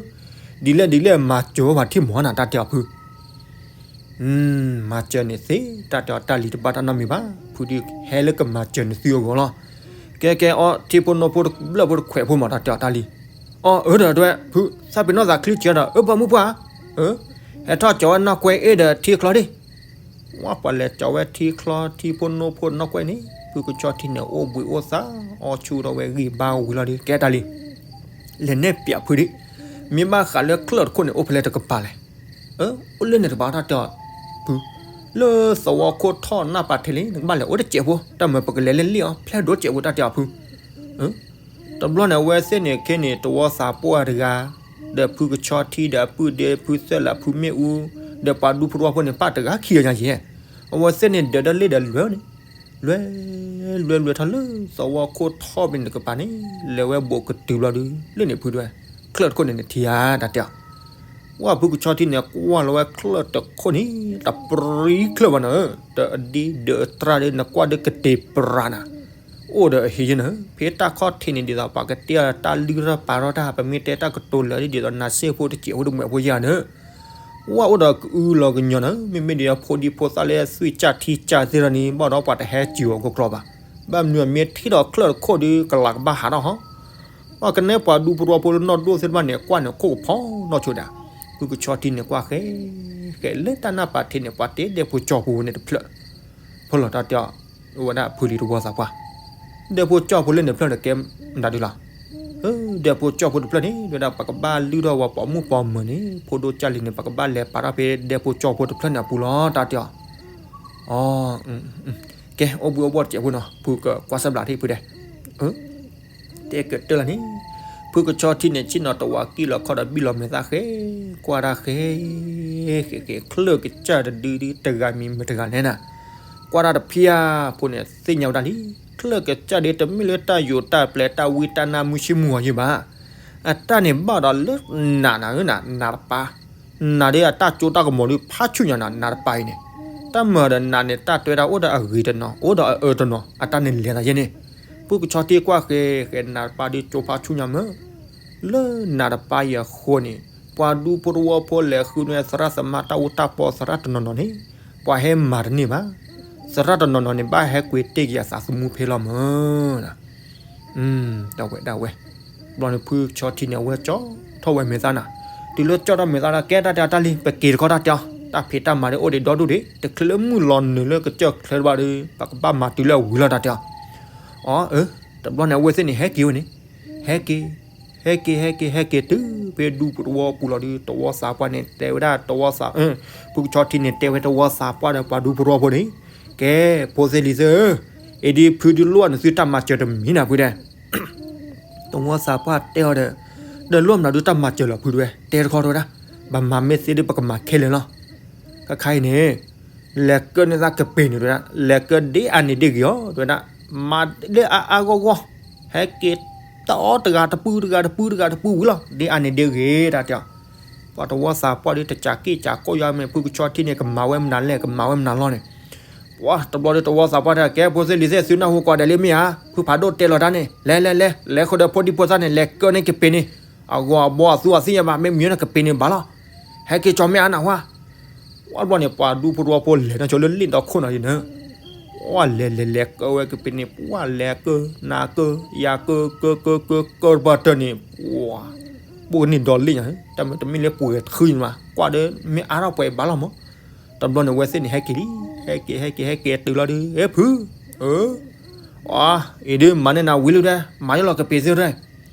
ဒ်လဲၣ်ဒ်လဲၣ်မၤစၢၤဝဲပှၤထံၣ်မးနၤ တၢ်တဲအီၤဖု မၤစၢၤန့ၣ်သ့, တၢ်တဲအီၤတၢ်လံၤတဘၣ်တၢ်နီတမံၤဘၣ်, ဖုဒုးဟဲလၢကမၤစၢၤနသုအဂီၢ်လီၤ, ကဲကဲအီထံဖိနိဖိတဘျၢၣ်ဖိတခွဲးဖိမး တၢ်တဲအီၤတၢ်လံၤ, အီၣ်အၢဒီးတဝဲ ဖု သးပ့ၤနီၣ်သးချံစၢၤဒီး အၢ ပှၤမုၣ်ပှၢ်, ဟဲထီၣ်ကၠီၤဝဲနီၢ်ကွဲအ့ၣ်ဒီးထံချီဒံး, ဝဲပှၤလဲၤကၠီၤဝဲထံချီထံဖိနိဖိနီၢ်ကွဲန့ၣ် ဖုကဆီထံန့ၣ် အိၣ်ဘှံးအိၣ်သါ အီဆူၣ်ထီၣ်ဝဲဂံၢ်ဘါဝံၤလီၤဒီး ကဲတၢ်လံ လဲၤနဲၣ်ပျးဖုဒံး, မ့ၢ်ဘၣ်ဃးလၢချၢၣ်တခိၣ်န့ၣ် အိၣ်ဖဲလဲၣ်တကပၤလဲၣ်. အိၣ်လၢန့ၣ်တကပၤတၢ်တဲအီၤ, ဖု, လၢသဝီခိၣ်ထီၣ်နၢ်ပၤထ့လံ နကဘၣ်လဲၤအိၣ်တစဲးဖိ တၢ်မၤပကလဲၤလၢလံၣ်အီၤ ဖျဲၣ်ဒိၣ်စဲးဖိတၢ်တဲအီၤဖု. တဘျီန့ၣ် အဝဲသ့ၣ်န့ၣ်ခဲန့ၣ် တဝီသးပှၢ်တဂၤ, ဒီးဖုကဆီထံဒီးအပုၢ်ဒ့ ဖုသၢလး ဖုမ့ၣ်အူ, ဒီးပှၤဒူဖိတဝီဖိန့ၣ် ပၢ်တဂၤခံဂၤညါယဲၢ်, အဝဲသ့ၣ်န့ၣ်ဒၢးဒီးလ့ၣ်ဒီးလွဲန့ၣ်, လွဲ, လွဲလွဲထီၣ်လၢသဝီခိၣ်ထီၣ်ဖဲန့ၣ်တကပၤန့ၣ်, လဲၤဝဲဘူးကတုၤဘျီဒုး လၢန့ၣ်ဖုဒွဲ, ချၢၣ်တခိၣ်န့ၣ်နထံၣ်ဧါတၢ်တဲအီၤ. ဝဲဖုကဆီထံန့ၣ် ကွၢ်လီၤဝဲချၢၣ်တခိၣ်န့ၣ် တပြံချၢၣ်ဘၣ်နီၤ, တအဒ့ဒၢးတြၢ်ဒီး နကွၢ်ဒီးကတ့ၤပြးနၤ, အိၣ်ဒီးအဟ့ယဲၢ်န့ၣ် ဖဲတၢ်ခီၣ်ထံးန့ၣ် ဒ်သိးပှၤကတဲတၢ်လုၢ်တၢ်ပာ်ထီၣ်တၢ် ပမ့ၢ်တဲတၢ်ကတိၤလၢာ်ဒ်သိး နၤစ့ၣ်ဖိတစဲးဖိတမှဲးဖိယဲၢ်န့ၣ်, ဝဲအိၣ်ဒီးကအုလီၤကညီန့ၣ်, မ့မ့ၢ်ဒ်အဖိဒံဖိသၣ်လၢသွံၣ်ကၢ်ထံကၢ်သ့ၣ်ဒီးန့ၣ် ဘၣ်ဒီးပှၤတဟဲစၢၤအီၤကကျီဘၣ်. ဘၣ်မနုၤအမ့ၢ်ထံၣ်ဒီးချၢၣ်တခိၣ်ဒုး ကလၤကဘၣ်ဟးထီၣ်ဟီ, ဘၣ်ကနဲပှၤဒူဖိတဝီဖိလၢနီၢ်ဒိၣ်သ့ၣ်တဖၣ်န့ၣ် ကွၢ်န့ၣ်ခိၣ်ကဖီနီၢ်ဆိဒၣ်, ဖုကဆီထံန့ၣ်ကွၢ်ဃဲ, ဃဲလၢတၢ်နၢ်ပၤထ့န့ၣ် ပှၤတဲဒဲဖိကၠီဖိန့ၣ်တဖျၢၣ်, ဖီလီၤတၢ်တဲအီၤ, ဝဲဒၣ်ဖုလံတဝီသးပှၢ်, ဒဲဖိကၠီဖိလၢန့ၣ်တဖျၢၣ်န့ၣ်ကဲမတၤဒုလီၤ. ဒဲဖိကၠီဖိတဖျၢၣ်န့ၣ် ဒ်ဝဲဒၣ်ပကဘၣ်လုၢ်ထီၣ်ဝဲပိာ်မုၣ်ပိာ်မၢၤန့ၣ် ဖိဒိၣ်ကၢ်လံၤန့ၣ် ပကဘၣ်လဲၤပာ်ထီၣ်ဖဲဒဲဖိကၠီဖိတဖျၢၣ်န့ၣ်အပူၤလီၤတၢ်တဲအီၤ. အ, ကဲ အိၣ်ဘှံးအိၣ်ဘှီၣ်တစဲးဖိနီၤ ဖုကကွၢ်စၢ်ဘျးထံဖုဒဲး, တဲကတၢၢ်လီၤန့ၣ်, ဖုကဆီထံန့ၣ် ဆ့ၣ်နီၤတဝးကံၣ်လီၤခီၣ်ဒီးဘံၣ်လီၤမဲာ်သၣ်ဃဲ, ကွၢ်တၢ်ဃဲ, ဃဲဃဲ ချၢၣ်ကစၢ်တဒုဒုတဂၤမံၤမတၤတဂၤလဲၣ်နၤ, ကွၢ်တၢ်တဖၣ်အံၤဖိန့ၣ် သ့ၣ်ညါဝဲဒၣ်လံ, ချၢၣ်ကစၢ်ဒ်တမ့ၢ်လၢတၢ်ယိးတၢ်ပျဲတၢ်ဝံတၢ်နါမုၢ်ဆ့ၣ်မုၢ်ဂီၤယဲၢ်ဘၣ်, အတၢ်န့ၣ်ဘၣ်ဒီးလၢနးနၤဧၢနၤ နးတပၤ နးဒ်အတၢ်ကၠိတၢ်ကမီၤဒုးဖးဆူၣ်ညါနၤ နးတပၤအံၤန့ၣ်, တၢ်မၤဒီးနးန့ၣ် တၢ်တဲဝဲဒၣ်အိၣ်ဒီးအဂ့ၤတနီၤ အိၣ်ဒီးအအၢတနီၤ အတၢ်န့ၣ်လဲၤသးယဲၢ်န့ၣ်, ဖုကဆီထံကွၢ်ဃဲ ဃဲနးတပၤဒုးကၠိဖးဆူၣ်ညါမၢ်, လၢနးတပၤအံၤအဃိန့ၣ်, ပှၤဒူဖိတဝီဖိလဲၤဃုန့ၢ်သရၣ်သမါတၢ်အူတၢ်ပီသရၣ်တနီၤနီၤန့ၣ်, ပှၤဟဲမၤတန့ၢ်ဘၣ်, သရၣ်တနီၤနီၤန့ၣ် ဘၣ်ဟဲကွံာ်တ့ၢ်က့ၤအသးသမူဖဲလီၤမၢ် တၢ်ဝဲဒၣ်ဝဲ, ဘျီန့ၣ်ဖုကဆီထံန့ၣ် အဝဲကၠီထီၣ်ဝဲမဲာ်သၣ်နၤ, တုၤလၢကၠီထီၣ်မဲာ်သၣ်ဒီး ကဲတၢ်တဲအီၤတၢ်လံ ပက့ၤတခီတၢ်တဲအီၤ တၢ်ဖံးတၢ်မၤဒ်အိၣ်ဒံးဒီဒူၣ်ဒံး တချုးလၢမုၢ်လီၤနုာ်လၢကစၢၢ်ချၢဘၣ်ဒီး ပကဘၣ်မၤတုၤလၢအဝံၤလီၤတၢ်တဲအီၤ. အ, တဘျီန့ၣ် အဝဲသ့ၣ်န့ၣ် ဟဲက့ၤဝဲန့ၣ်, ဟဲက့ၤ, ဟဲက့ၤ ဟဲက့ၤ ဟဲက့ၤတုၤဖဲဒူဖိတဝီပူၤလီၤဒုး တဝီသးပှၢ်န့ၣ် တဲဝဲဒၣ်တဝီသး, ဖုကဆီထံန့ၣ် တဲဝဲတဝီသးပှၢ်ဒီးပှၤဒူဖိတဝီဖိန့ၣ်, ကဲ, ဖိသ့ၣ်လံၤသ့ၣ်ဧၢ, အံၤဒ်ဖုဒုးလိၣ်နသုတၢ်မၤစၢၤတမံၤနၤဖုဒဲး တဝီသးပှၢ်တဲအီၤဒီး, ဒီးလိၣ်မနုၤဒုးတၢ်မၤစၢၤလီၤဖုဒဲး တဲတခီတဲဝဲဒၣ်, ဘၣ်မၤမ့ၢ်သ့ဒုး ပကမၤခဲလၢာ်လီၤ. ခါခါအံၤန့ၣ်, လဲၤကၢန့ၢ်သးကပ့ၤန့ၣ်တဲဝဲဒၣ်, လဲၤကၢဒ်အါန့ၣ်ဒ်ဂ့ၤအီၤ တဲဝဲဒၣ်, မၤလၢအါအါဂီၢ်ဂီၢ်, ဟဲက့ၤတၢ်အီၣ်တဂၤတပုၢ် တဂၤတပုၢ် တဂၤတပုၢ်ဝံၤလီၤ ဒ်အါန့ၣ်ဒ်ဂ့ၤတၢ်တဲအီၤ. ပှၤတဝီသးပှၢ်ဒုးတစၢ်က့ၣ်စၢ်ကိၣ်ယါမ့ၢ်ဖုကဆီထံန့ၣ် ကမၤဝဲမနုၤလဲၣ် ကမၤဝဲမနုၤလီၤန့ၣ် ပှၤတဘျီဒုးတဝီသးပှၢ်တဲ ကဲ ဖိသ့ၣ်လံၤသ့ၣ် သုနၢ်ဟူကိးဂၤဒဲးလံမ့ၢ်ဧါ, ဖုဖးဒိၣ်တဲလီၤတၢ်န့ၣ် လဲၤလဲၤလဲၤ လဲၤဃုာ်ဒီးဖိဒံဖိသၣ်န့ၣ် လဲၤကၢန့ၢ်ကပ့ၤန့ၣ်, အဂီၤအဘီအသူအသ့ၣ်ညါဘၣ် မ့ၢ်မံၤန့ၣ်ကပ့ၤန့ၣ်ဘၣ်လီၤ. ဟဲက့ၤကၠီမ့ၢ်အါနၢ်ဟူဧါ. ဝဲတဘျီန့ၣ် ပှၤဒူဖိတဝီဖိလဲၤနီၢ်ဆိလၢလ့ၣ်ဒီခိၣ်နီၤဒ်န့ၣ်, ဝဲလဲၤလဲၤလဲၤကၢဝဲကပ့ၤန့ၣ် ပှၤလဲၤကၢ နၤကၢ ယၤကၢ ကၢကၢကၢကၢတဘၣ်တၢၢ်န့ၣ် ပှၤ ဘိၣ်ကန့ၢ်ဒီးလ့ၣ်ညါ, တမ့ၢ်လၢပှဲၤတဃုန့ၣ်ဘၣ် ကွၢ်ဒီးမ့ၢ်အါထီၣ်ပှဲၤဘၣ်လီၤမး. တဘျီန့ၣ် အဝဲသ့ၣ်န့ၣ် ဟဲက့ၤလံ, ဟဲက့ၤ ဟဲက့ၤ ဟဲက့ၤတုၤလီၤဒုး အ့ ဖု, အ့ အံၤဒုး မၤန့ၢ်နၤဝံၤလံဒဲး မၤယလီၤကပ့ၤသ့ၣ်ဒဲး,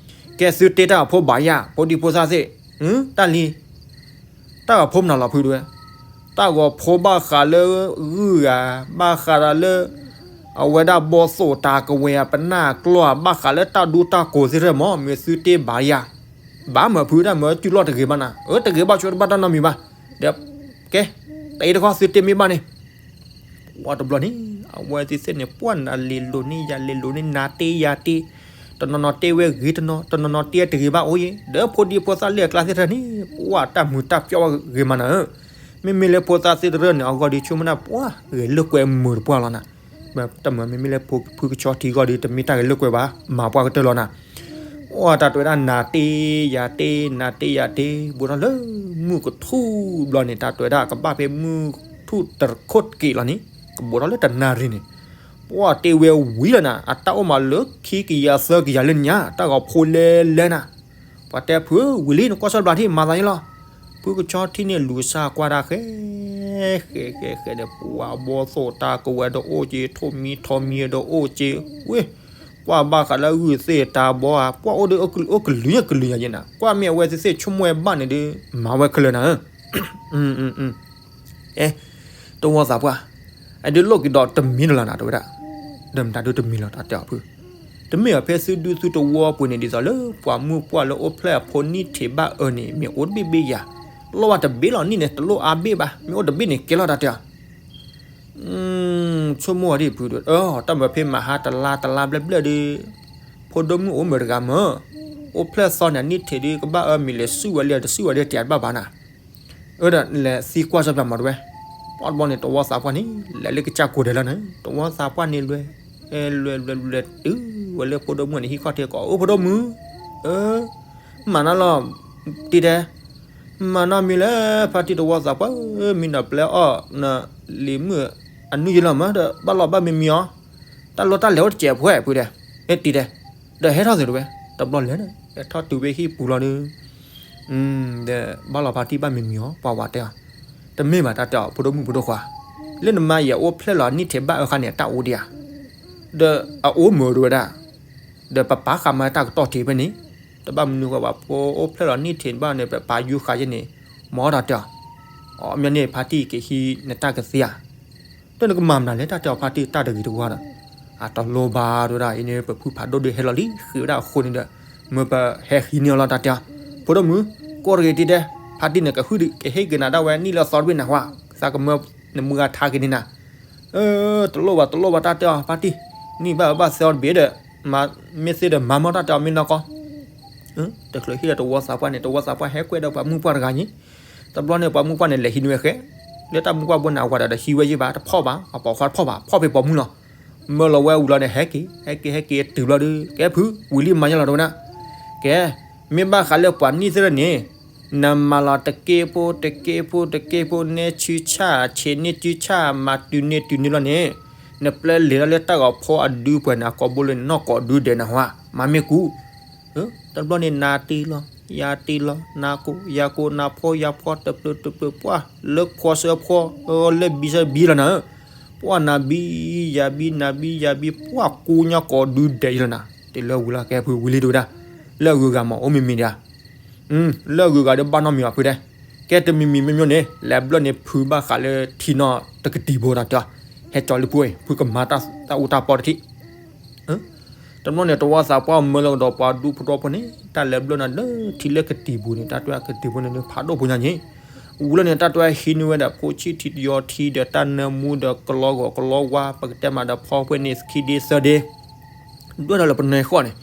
ကဲသုတ့တၢ်ဂီၤဖိဘၣ်ယၤ ဖိဒံဖိသၣ်သ့ၣ်, တၢ်လံ တၢ်ဂီၤဖိမနုၤလီၤဖုဒဲး, တၢ်ဂီၤဖိဘၣ်ဃးလၢဂုၢ်ဂၤ, ဘၣ်ဃးဒီးလၢ အဝဲဒၣ်ဘီသိၣ်တၢ်ကဝဲၤဧါ ပနၢ်ကျီၢ်ဧါ ဘၣ်ဃးလၢတၢ်ဒူတၢ်ကိးသ့ၣ်ဒဲးမး မ့ၢ်သုတ့ဘၣ်ယၤ, ဘၣ်မၢဖုတၢ်မၢစုလိာ်တဂ့ၤဘၣ်နၤ, အၢ တဂ့ၤဘၣ်ဆိတဘၣ်တၢ်နီတမံၤဘၣ်, ဒီး ကဲ တ့တခီသုတ့မ့ၢ်ဘၣ်န့ၣ် ပှၤတဘျီန့ၣ် အဝဲသ့ၣ်သ့ၣ်န့ၣ် ပှၤနၤလဲၤလိာ်န့ၢ်ယၤလဲၤလိာ်န့ၢ် နၤတ့ယၤတ့, တနီၤနီၤတ့ဝဲဂ့ၤတနီၤ, တနီၤနီၤတ့တဂ့ၤဘၣ်အိၣ်ယဲ, ဒီးဖိဒံဖိသၣ်လၢအကျါသ့ၣ်တဖၣ်န့ၣ် ပှၤတၢ်မုာ်တၢ်ပျီၣ်ဝဲဂ့ၤမးနၤဧၢ, မ့မ့ၢ်လၢဖိသၣ်သ့ၣ်တဖၣ်န့ၣ် အဂီၢ်ဒုးဆိကမိၣ်ဒၣ်ပှၤဂဲၤလိာ်ကွဲမုာ်တပှၢ်လီၤနၤ, တၢ်မုာ်မ့မ့ၢ်လၢဖုကဆီထံဂီၢ်ဒုး တမ့ၢ်တၢ်ဂဲၤလိာ်ကွဲဘၣ် မၤပှၤကတၢၢ်လီၤနၤ ပှၤတၢ်တဲဝဲဒၣ်နၤတ့ယၤတ့ နၤတ့ယၤတ့ ဘူးထီၣ်လၢမုၢ်ကထူၣ်ဘျီန့ၣ် တၢ်တဲဝဲဒၣ်ကဘၣ်ဖဲမုၢ်ထူၣ်တရခိၣ်တက့ၢ်လီၤန့ၣ် ကဘူးထီၣ်လၢတနၣ်ရံၣ်န့ၣ် ပှၤတ့ဝဲဝံၤလီၤနၤ အတၢ်အိၣ်မးလၢခံကယၤသၢကယၤလၢညါ တၢ်ဂီၤဖိလဲလဲနၤ ပှၤတဲဖုဝံၤလံ နကွၢ်စၢ်ဘျးထံ မၤသးယလီၤ ဖုကဆီထံန့ၣ် လူၤစၢ်ကွၢ်တၢ်ဃဲ ဃဲဃဲဃဲဒီး ပှၤဘီသိၣ်တၢ်ကဝဲၤဒီးအိၣ်က့ ထိၣ်မံထီမံဒီးအိၣ်က့ ဝ့ၢ် ကွၢ်ဘၣ်ဃးလၢအဂုၢ်သ့ၣ်တၢ်ဘီဧါ, ကွၢ်အိၣ်ဒီးအိၣ်ကလုာ်ညါကလုာ်ညါယဲနၤ, ကွၢ်မ့ၢ်အဝဲသ့ၣ်သ့ၣ်ဆိကမိၣ်ဝဲဘၣ်န့ၣ်ဒီး မၤဝဲခဲလၢာ်နၤဧၢ. အဲ, တဝီသးပှၢ်, အဒုးလိၣ်က့ၤဒီးတမံၤလီၤနၤ တဲဝဲဒၣ်, ဒီးမတၤဒုးတမံၤလီၤ တၢ်တဲအီၤဖု, တမ့ၢ်အဖဲသုဒုသုတဝီပူၤန့ၣ် ဒ်သိးလၢပှၤမုၢ်ပှၢ်လၢအိၣ်ဖျဲၣ်အဖိနံၣ်ထံးဘၣ်အၢန့ၣ် မ့ၢ်အိၣ်တဘ့ၣ်ဘ့ၣ်ယၤ, လိၣ်ဘၣ်တဘ့ၣ်လီၤနံၣ်န့ၣ် တလိၣ်အါဘ့ၣ်ဘၣ်, မ့ၢ်အိၣ်တဘ့ၣ်န့ၣ် ကဲလီၤ တၢ်တဲအီၤ ဆိကမိၣ်အီၤဒ်ဖုဒီး အၢ တၢ်မၤဖဲမၤဟါတလါတလါဘျဲၣ်ဘျဲၣ်ဒီး ဖိဒိၣ်မုၣ်အိၣ်မုာ်တဂၤမၢ်, အိၣ်ဖျဲၣ်သီန့ၣ် နံၣ်ထံးဒီးကဘၣ်အၢမ့ၢ်လဲၤစုၣ်ဝဲလံ တစုၣ်ဝဲဒီးတၢ်တဘၣ်ဘၣ်နၤ, အၢဒီးလဲၤသံကွၢ်စီပျၢ်မၤတဝဲ, ပှၢ်တဘျီန့ၣ် တဝီသးပှၢ်န့ၣ် လဲၤလၢကစၢ်ကိးဒဲးလီၤန့ၣ် တဝီသးပှၢ်န့ၣ်လွဲ, လွဲလွဲလွဲတုၤဝဲလၢဖိဒိၣ်မုၣ်န့ၣ် ဟံၣ်ခီၣ်ထံးကိး အိၣ်ဖိဒိၣ်မုၣ်, အၢ မၤနီၤလီၤ, တံၤတဲ, မၤနီၤမံၤလၢဖါတံၢ်တဝီသးပှၢ်ဧၢ, မံနီၤပျဲအီၣ်နလံၤမုၣ်အနုၢ်ယလီၤမၢ်ဒီး ဘၣ်လီၤဘၣ်မံမံၤအီၤ, တၢ်လီၢ်တၢ်လဲၤအိၣ်တစဲးဖိ ဖုတဲ, တံၤတဲ, ဒီးဟဲထီၣ်သ့တဝဲ, တဘျီလဲၤဒီး ဟဲထီၣ်တုၤဖဲဟံၣ်ပူၤလီၤဒီး ဒီးဘၣ်လီၤဖါတံၢ်ဘၣ်မံမံၤအီၤ ပှၤဝၤတဲအီၤ, တမ့ၢ်ဘၣ်တၢ်တဲအီၤ ဖိဒိၣ်မုၣ်ဖိဒိၣ်ခွါ, လၢနမါယဲၢ်အိၣ်ဖျဲၣ်လီၤနံၣ်ထံးဘၣ်အၢခါန့ၣ် တၢ်အိၣ်ဒံးဧါ, ဒီးအအိၣ်မုာ်တဝဲဒၣ်, ဒီးပပာ်ဃာ်မၤတၢ်ကတီၢ်ထံးဖဲန့ၣ်, တဘၣ်မနုၤဃီဘၣ် ဖိအိၣ်ဖျဲၣ်လီၤနံၣ်ထံးဘၣ်န့ၣ် ပပာ်ယူၤဃာ်ယဲန့ၣ်, မ်တၢ်တဲအီၤ, အီ မ့ၢ်န့ၣ်ဖါတံၢ်ကဟံးနတၢ်ကသ့ဧါ ဒီးနကမၤမနုၤလဲၣ် တၢ်တဲအီၤဖါတံၢ်တၢ်တဂ့ၤတဝါဒီး, အတလိၣ်ဘၣ်ဒိဒၣ်အံၤန့ၣ် ပဖုဖးဒိၣ်ဒုးဟဲလီၤလံ ဃ့ဝဲဒၣ်အဃိန့ၣ်ဒီး, မ့ၢ်ပဟဲဃ့န့ၢ်အီၤလီၤတၢ်တဲအီၤ, ဖိဒိၣ်မုၣ်, ကိးတဂ့ၤတံၤတဲ, ဖါတံၢ်န့ၣ်ကဟုၣ်ဒုး ကဟ့ၣ်က့ၤနၤဒၣ်ဝဲနံၣ်လၢအသီတဘ့ၣ်နၤဟါ, သးကမၢနမုၢ်ဂၤထါက့ၤန့ၢ်နၤ, တလိၣ်ဘၣ်တလိၣ်ဘၣ်တၢ်တဲအီၤဖါတံၢ်, နံၣ်ဘၣ်အၢဘၣ်သီတဘ့ၣ်ဒီး, မ့ၢ်သ့ဒီးမၤမီၢ်တၢ်တဲအီၤမ့ၢ်နီၢ်ကီ တချုးဟံၣ်ဒီးတဝီသးပှၢ်န့ၣ် တဝီသးပှၢ်ဟဲကွဲးဒီးပှၤမုၢ်ပှၢ်တဂၤညါ, တဘျီန့ၣ် ပှၤမုၢ်ပှၢ်န့ၣ် လဲၤဟံးန့ၢ်ဝဲဃဲ, လၢတၢ်မုၢ်ပှၢ်ဘိန့ၣ် အဝၤဒၣ်ဒီးဟံးဝဲယ့ၢ်ဘၣ် တဖီၣ်ဘၣ် အပိာ်ခွါတဖီၣ်ဘၣ် ဖီၣ်ဖဲပိာ်မုၣ်လီၤ, မၢလီၤဝဲဝံၤလီၤန့ၣ် ဟဲက့ၤ ဟဲက့ၤ ဟဲက့ၤတုၤဘျီဒီး ကဲဖု ဝံၤလံမၤယါလီၤတဝဲဒၣ်, ကဲ, မ့ၢ်ဘၣ်ဃးလၢပှၤနံၣ်သ့ၣ်တဖၣ်န့ၣ်, နမၤလီၤတက့ဖိ တက့ဖိ တက့ဖိ နဲဆူဆၣ် ဆံးန့ၢ်ဆူဆၣ် မၤတုၤန့ၢ်တုၤန့ၢ်လီၤန့ၣ်, နပျဲလဲၤထီၣ်လၢတၢ်ဂီၤဖိအဒုပှဲၤန့ၣ် အကိာ်ဘိလၢန့ၣ် နီၢ်ကိးဒုဒဲးနဟါ, မၤမ့ၢ်ကူး တဘျီန့ၣ် နၤတ့လီၤ ယၤတ့လီၤ နၤကိးယၤကိး နၤဖီယၤဖီ တပျုာ်တပျုာ် ပှၢ်လၢဖီဆၢဖီ လၢဘံဆၢဘံလီၤနၤ, ပှၢ်နၤဘံ ယၤဘံ နၤဘံ ယၤဘံ ပှၢ်ကူညါကိးဒုဒဲးယလီၤနၤ, တ့လၢဝံၤလီၤ ကဲဖုဝံၤလံတဝဲဒၣ်, လၢအဂုၤအဂၤမ့ၢ်အိၣ်မံၤမံၤဒၣ် လၢအဂုၤအဂၤဒီးဘၣ်နီတမံၤဘၣ်ဖုတဲ, ကဲတမံၤမံၤမ့ၢ်မ့ၢ်န့ၣ် လဲၤဘျၢၣ်န့ၢ်ဖုဘၣ်ဃးလၢထံနီၢ်တကတံၤဘိတၢ်တဲ, ဟဲကၠီလံဖုအံၤ ဖုကမၤတၢ်အူတၢ်ပီတထံး တဘျီန့ၣ် တဝီသးပှၢ်မၢလၢကဒီးပှၤဒူဖိထီဖိန့ၣ် တၢ်လဲၤဘျၢၣ်နၤလၢထံလၢကတံၤပူၤန့ၣ် တၢ်တဲကတံၤပူၤန့ၣ် ဖးဒိၣ်ဖိညါန့ၣ်, ဝံၤလီၤန့ၣ် တၢ်တဲဟံးန့ၢ်ဝဲဒၣ်ဖိဆံးထံးတယီၤထံးဒီးတၢ်နၢမူဒီးကလီဂီၤကလီဝါ ပကတဲမးဒီးဖီဖှဲန့ၣ်ခံဒ့သၢဒ့ ဒွဲၣ်ထီၣ်လၢပနွဲဃီန့ၣ်,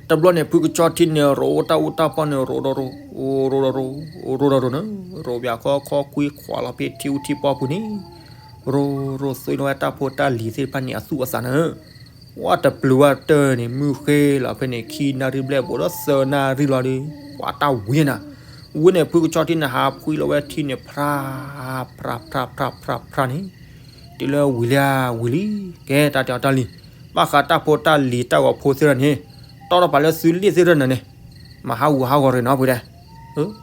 တဘျီန့ၣ် ဖုကဆီထံန့ၣ် ရိတၢ်အူတၢ်ပီန့ၣ် ရိဒီရိ ရိဒီရိ ရိဒီရိန့ၣ်, ရိဘၣ်ခီခီခွံခွးလီၤဖဲထံအူထံပီပူၤန့ၣ်, ရိရိသွံလီၤဝဲတၢ်ဖိတၢ်လံၤသ့ၣ်တဖၣ်န့ၣ် အသူၣ်အသးန့ၣ်, ဝဲတပျုာ်ဝဲတၢၢ်န့ၣ် မုၢ်ဃ့လီၤဖဲန့ၣ် ခံနၣ်ရံၣ်ဘျဲၣ်ဘိးဒီးသၢနၣ်ရံၣ်လီၤဒီး ပှၤတၢ်ဝံၤနၤ, ဝံၤန့ၣ် ဖုကဆီထံန့ၣ် ဟးဖှံလီၤဝဲထံန့ၣ် ဖြါ ဖြါ ဖြါ ဖြါ ဖြါ ဖြါန့ၣ် တုၤလၢဝံၤလံဧါ ဝံၤလံ, ကဲတၢ်တဲအီၤတၢ်လံၤ, ဘၣ်ဃးတၢ်ဖိတၢ်လံၤတၢ်ဂီၤဖိသ့ၣ်တဖၣ်န့ၣ်, တီၢ်ထီၣ်ပာ်လၢသုလ့ၣ်သ့ၣ်တဖၣ်န့ၣ်, မၤဟးဂူာ်ဟးဂီၤရ့ၣ်နီၤဖုတဲ,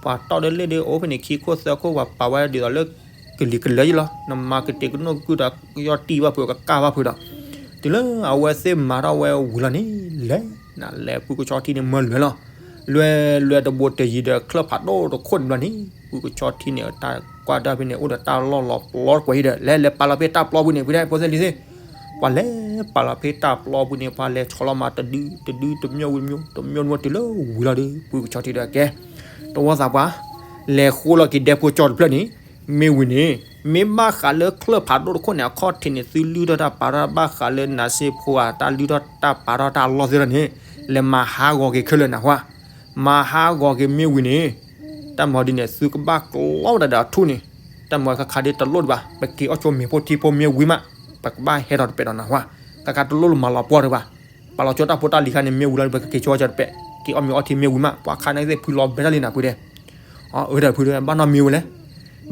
ပှၤတီၢ်ဒီးလ့ၣ်ဒီးအိၣ်ဖဲန့ၣ် ခံခိၣ်သၢခိၣ် ပှၤပာ်ဝဲဒ်သိးလၢ ကလံၤကလၢယလီၤ, နမၤကတ့ၤကနိၣ်ကုၢ်ဒီး ယီၢ်တံၢ်ဘၣ်ဖုကကၢ်ဘၣ်ဖုဒီး, တုၤလၢအဝဲသ့ၣ်မၤထီၣ်ဝဲဝံၤလီၤန့ၣ်, လဲၤနၤလဲၤဖုကဆီထံန့ၣ်မၢလွဲလီၤ, လွဲလွဲတဘိတယံၤဒီး ချၢၣ်ဖးဒိၣ်တခိၣ်န့ၣ်ဘျီန့ၣ်, ဖုကဆီထံန့ၣ် တၢ်ကွၢ်တၢ်ဖဲန့ၣ် အိၣ်ဒီးတၢ်လီၢ်လီၤပျီတကွဲၤအံၤဒီး လဲၤလဲၤပာ်လီၤဖဲတၢ်ပျီပူၤန့ၣ် ဖုတဲဖိသ့ၣ်လံၤသ့ၣ်, ပှၤလဲၤပာ်လီၤဖဲတၢ်ပျီပူၤန့ၣ် ပှၤလဲၤဆီလီၤမးတဒုတဒု တမျိးဝံၤတမျိး တမျိးဝံၤ တုၤလၢဝံၤလီၤဒီး ဖုကဆီထံဒီးကဲ, တဝီသးပှၢ်, လဲၤဃိလီၤက့ၤဒဲဖိကၠီတဖျၢၣ်န့ၣ်, မ့ၢ်ဝံၤန့ၣ်, မ့ၢ်ဘၣ်ဃးလၢချၢၣ်ဖးဒိၣ်တခိၣ်န့ၣ် အခီၣ်ထံးန့ၣ် သုလုၢ်ထီၣ်တၢ်ပာ်ထီၣ်ဘၣ်ဃးလၢနၤစ့ဖိဧါ တၢ်လုၢ်ထီၣ်တၢ်ပာ်ထီၣ်တၢ်အလီၢ်သ့ၣ်တဖၣ်န့ၣ်, လဲၤမၤဟးဂီၤက့ၤခဲလၢာ်နဟါ, မၤဟးဂီၤက့ၤမ့ၢ်ဝံၤန့ၣ်, တၢ်မၤဒ်န့ၣ် သုကဘၣ်ကျီဝဲဒၣ်ဒီးအထူၣ်န့ၣ်, တၢ်မၤခါခါဒ်တလိၣ်ဒံးဘၣ်, ပက့ၤအီၣ်ဆိမ့ၤဖိထံဖိမ့ၢ်ဝံၤမး, ပကဘၣ်ဟဲထီၣ်တပဲာ်ဒီးနဟါ, ခါခါတလိၣ်လၢမၤလီၤပှီၢ်ဒံးဘၣ်, ပာ်လီၤဆိတၢ်ဖိတၢ်လံၤခါန့ၣ် မ့ၢ်ဝံၤလီၤ ပကက့ၤဆိအီၣ်ဆိတပဲာ်, က့ၤအီၣ်မ့ၤအီထံမ့ၢ်ဝံၤမး ပှၤခါန့ၣ်သ့ၣ်ဖုလီၤဘဲတၢ်လံနၤဖုတဲ, အၢဒၣ်ဖုတဲ ဘၣ်နီတမံၤဝဲလဲၣ်,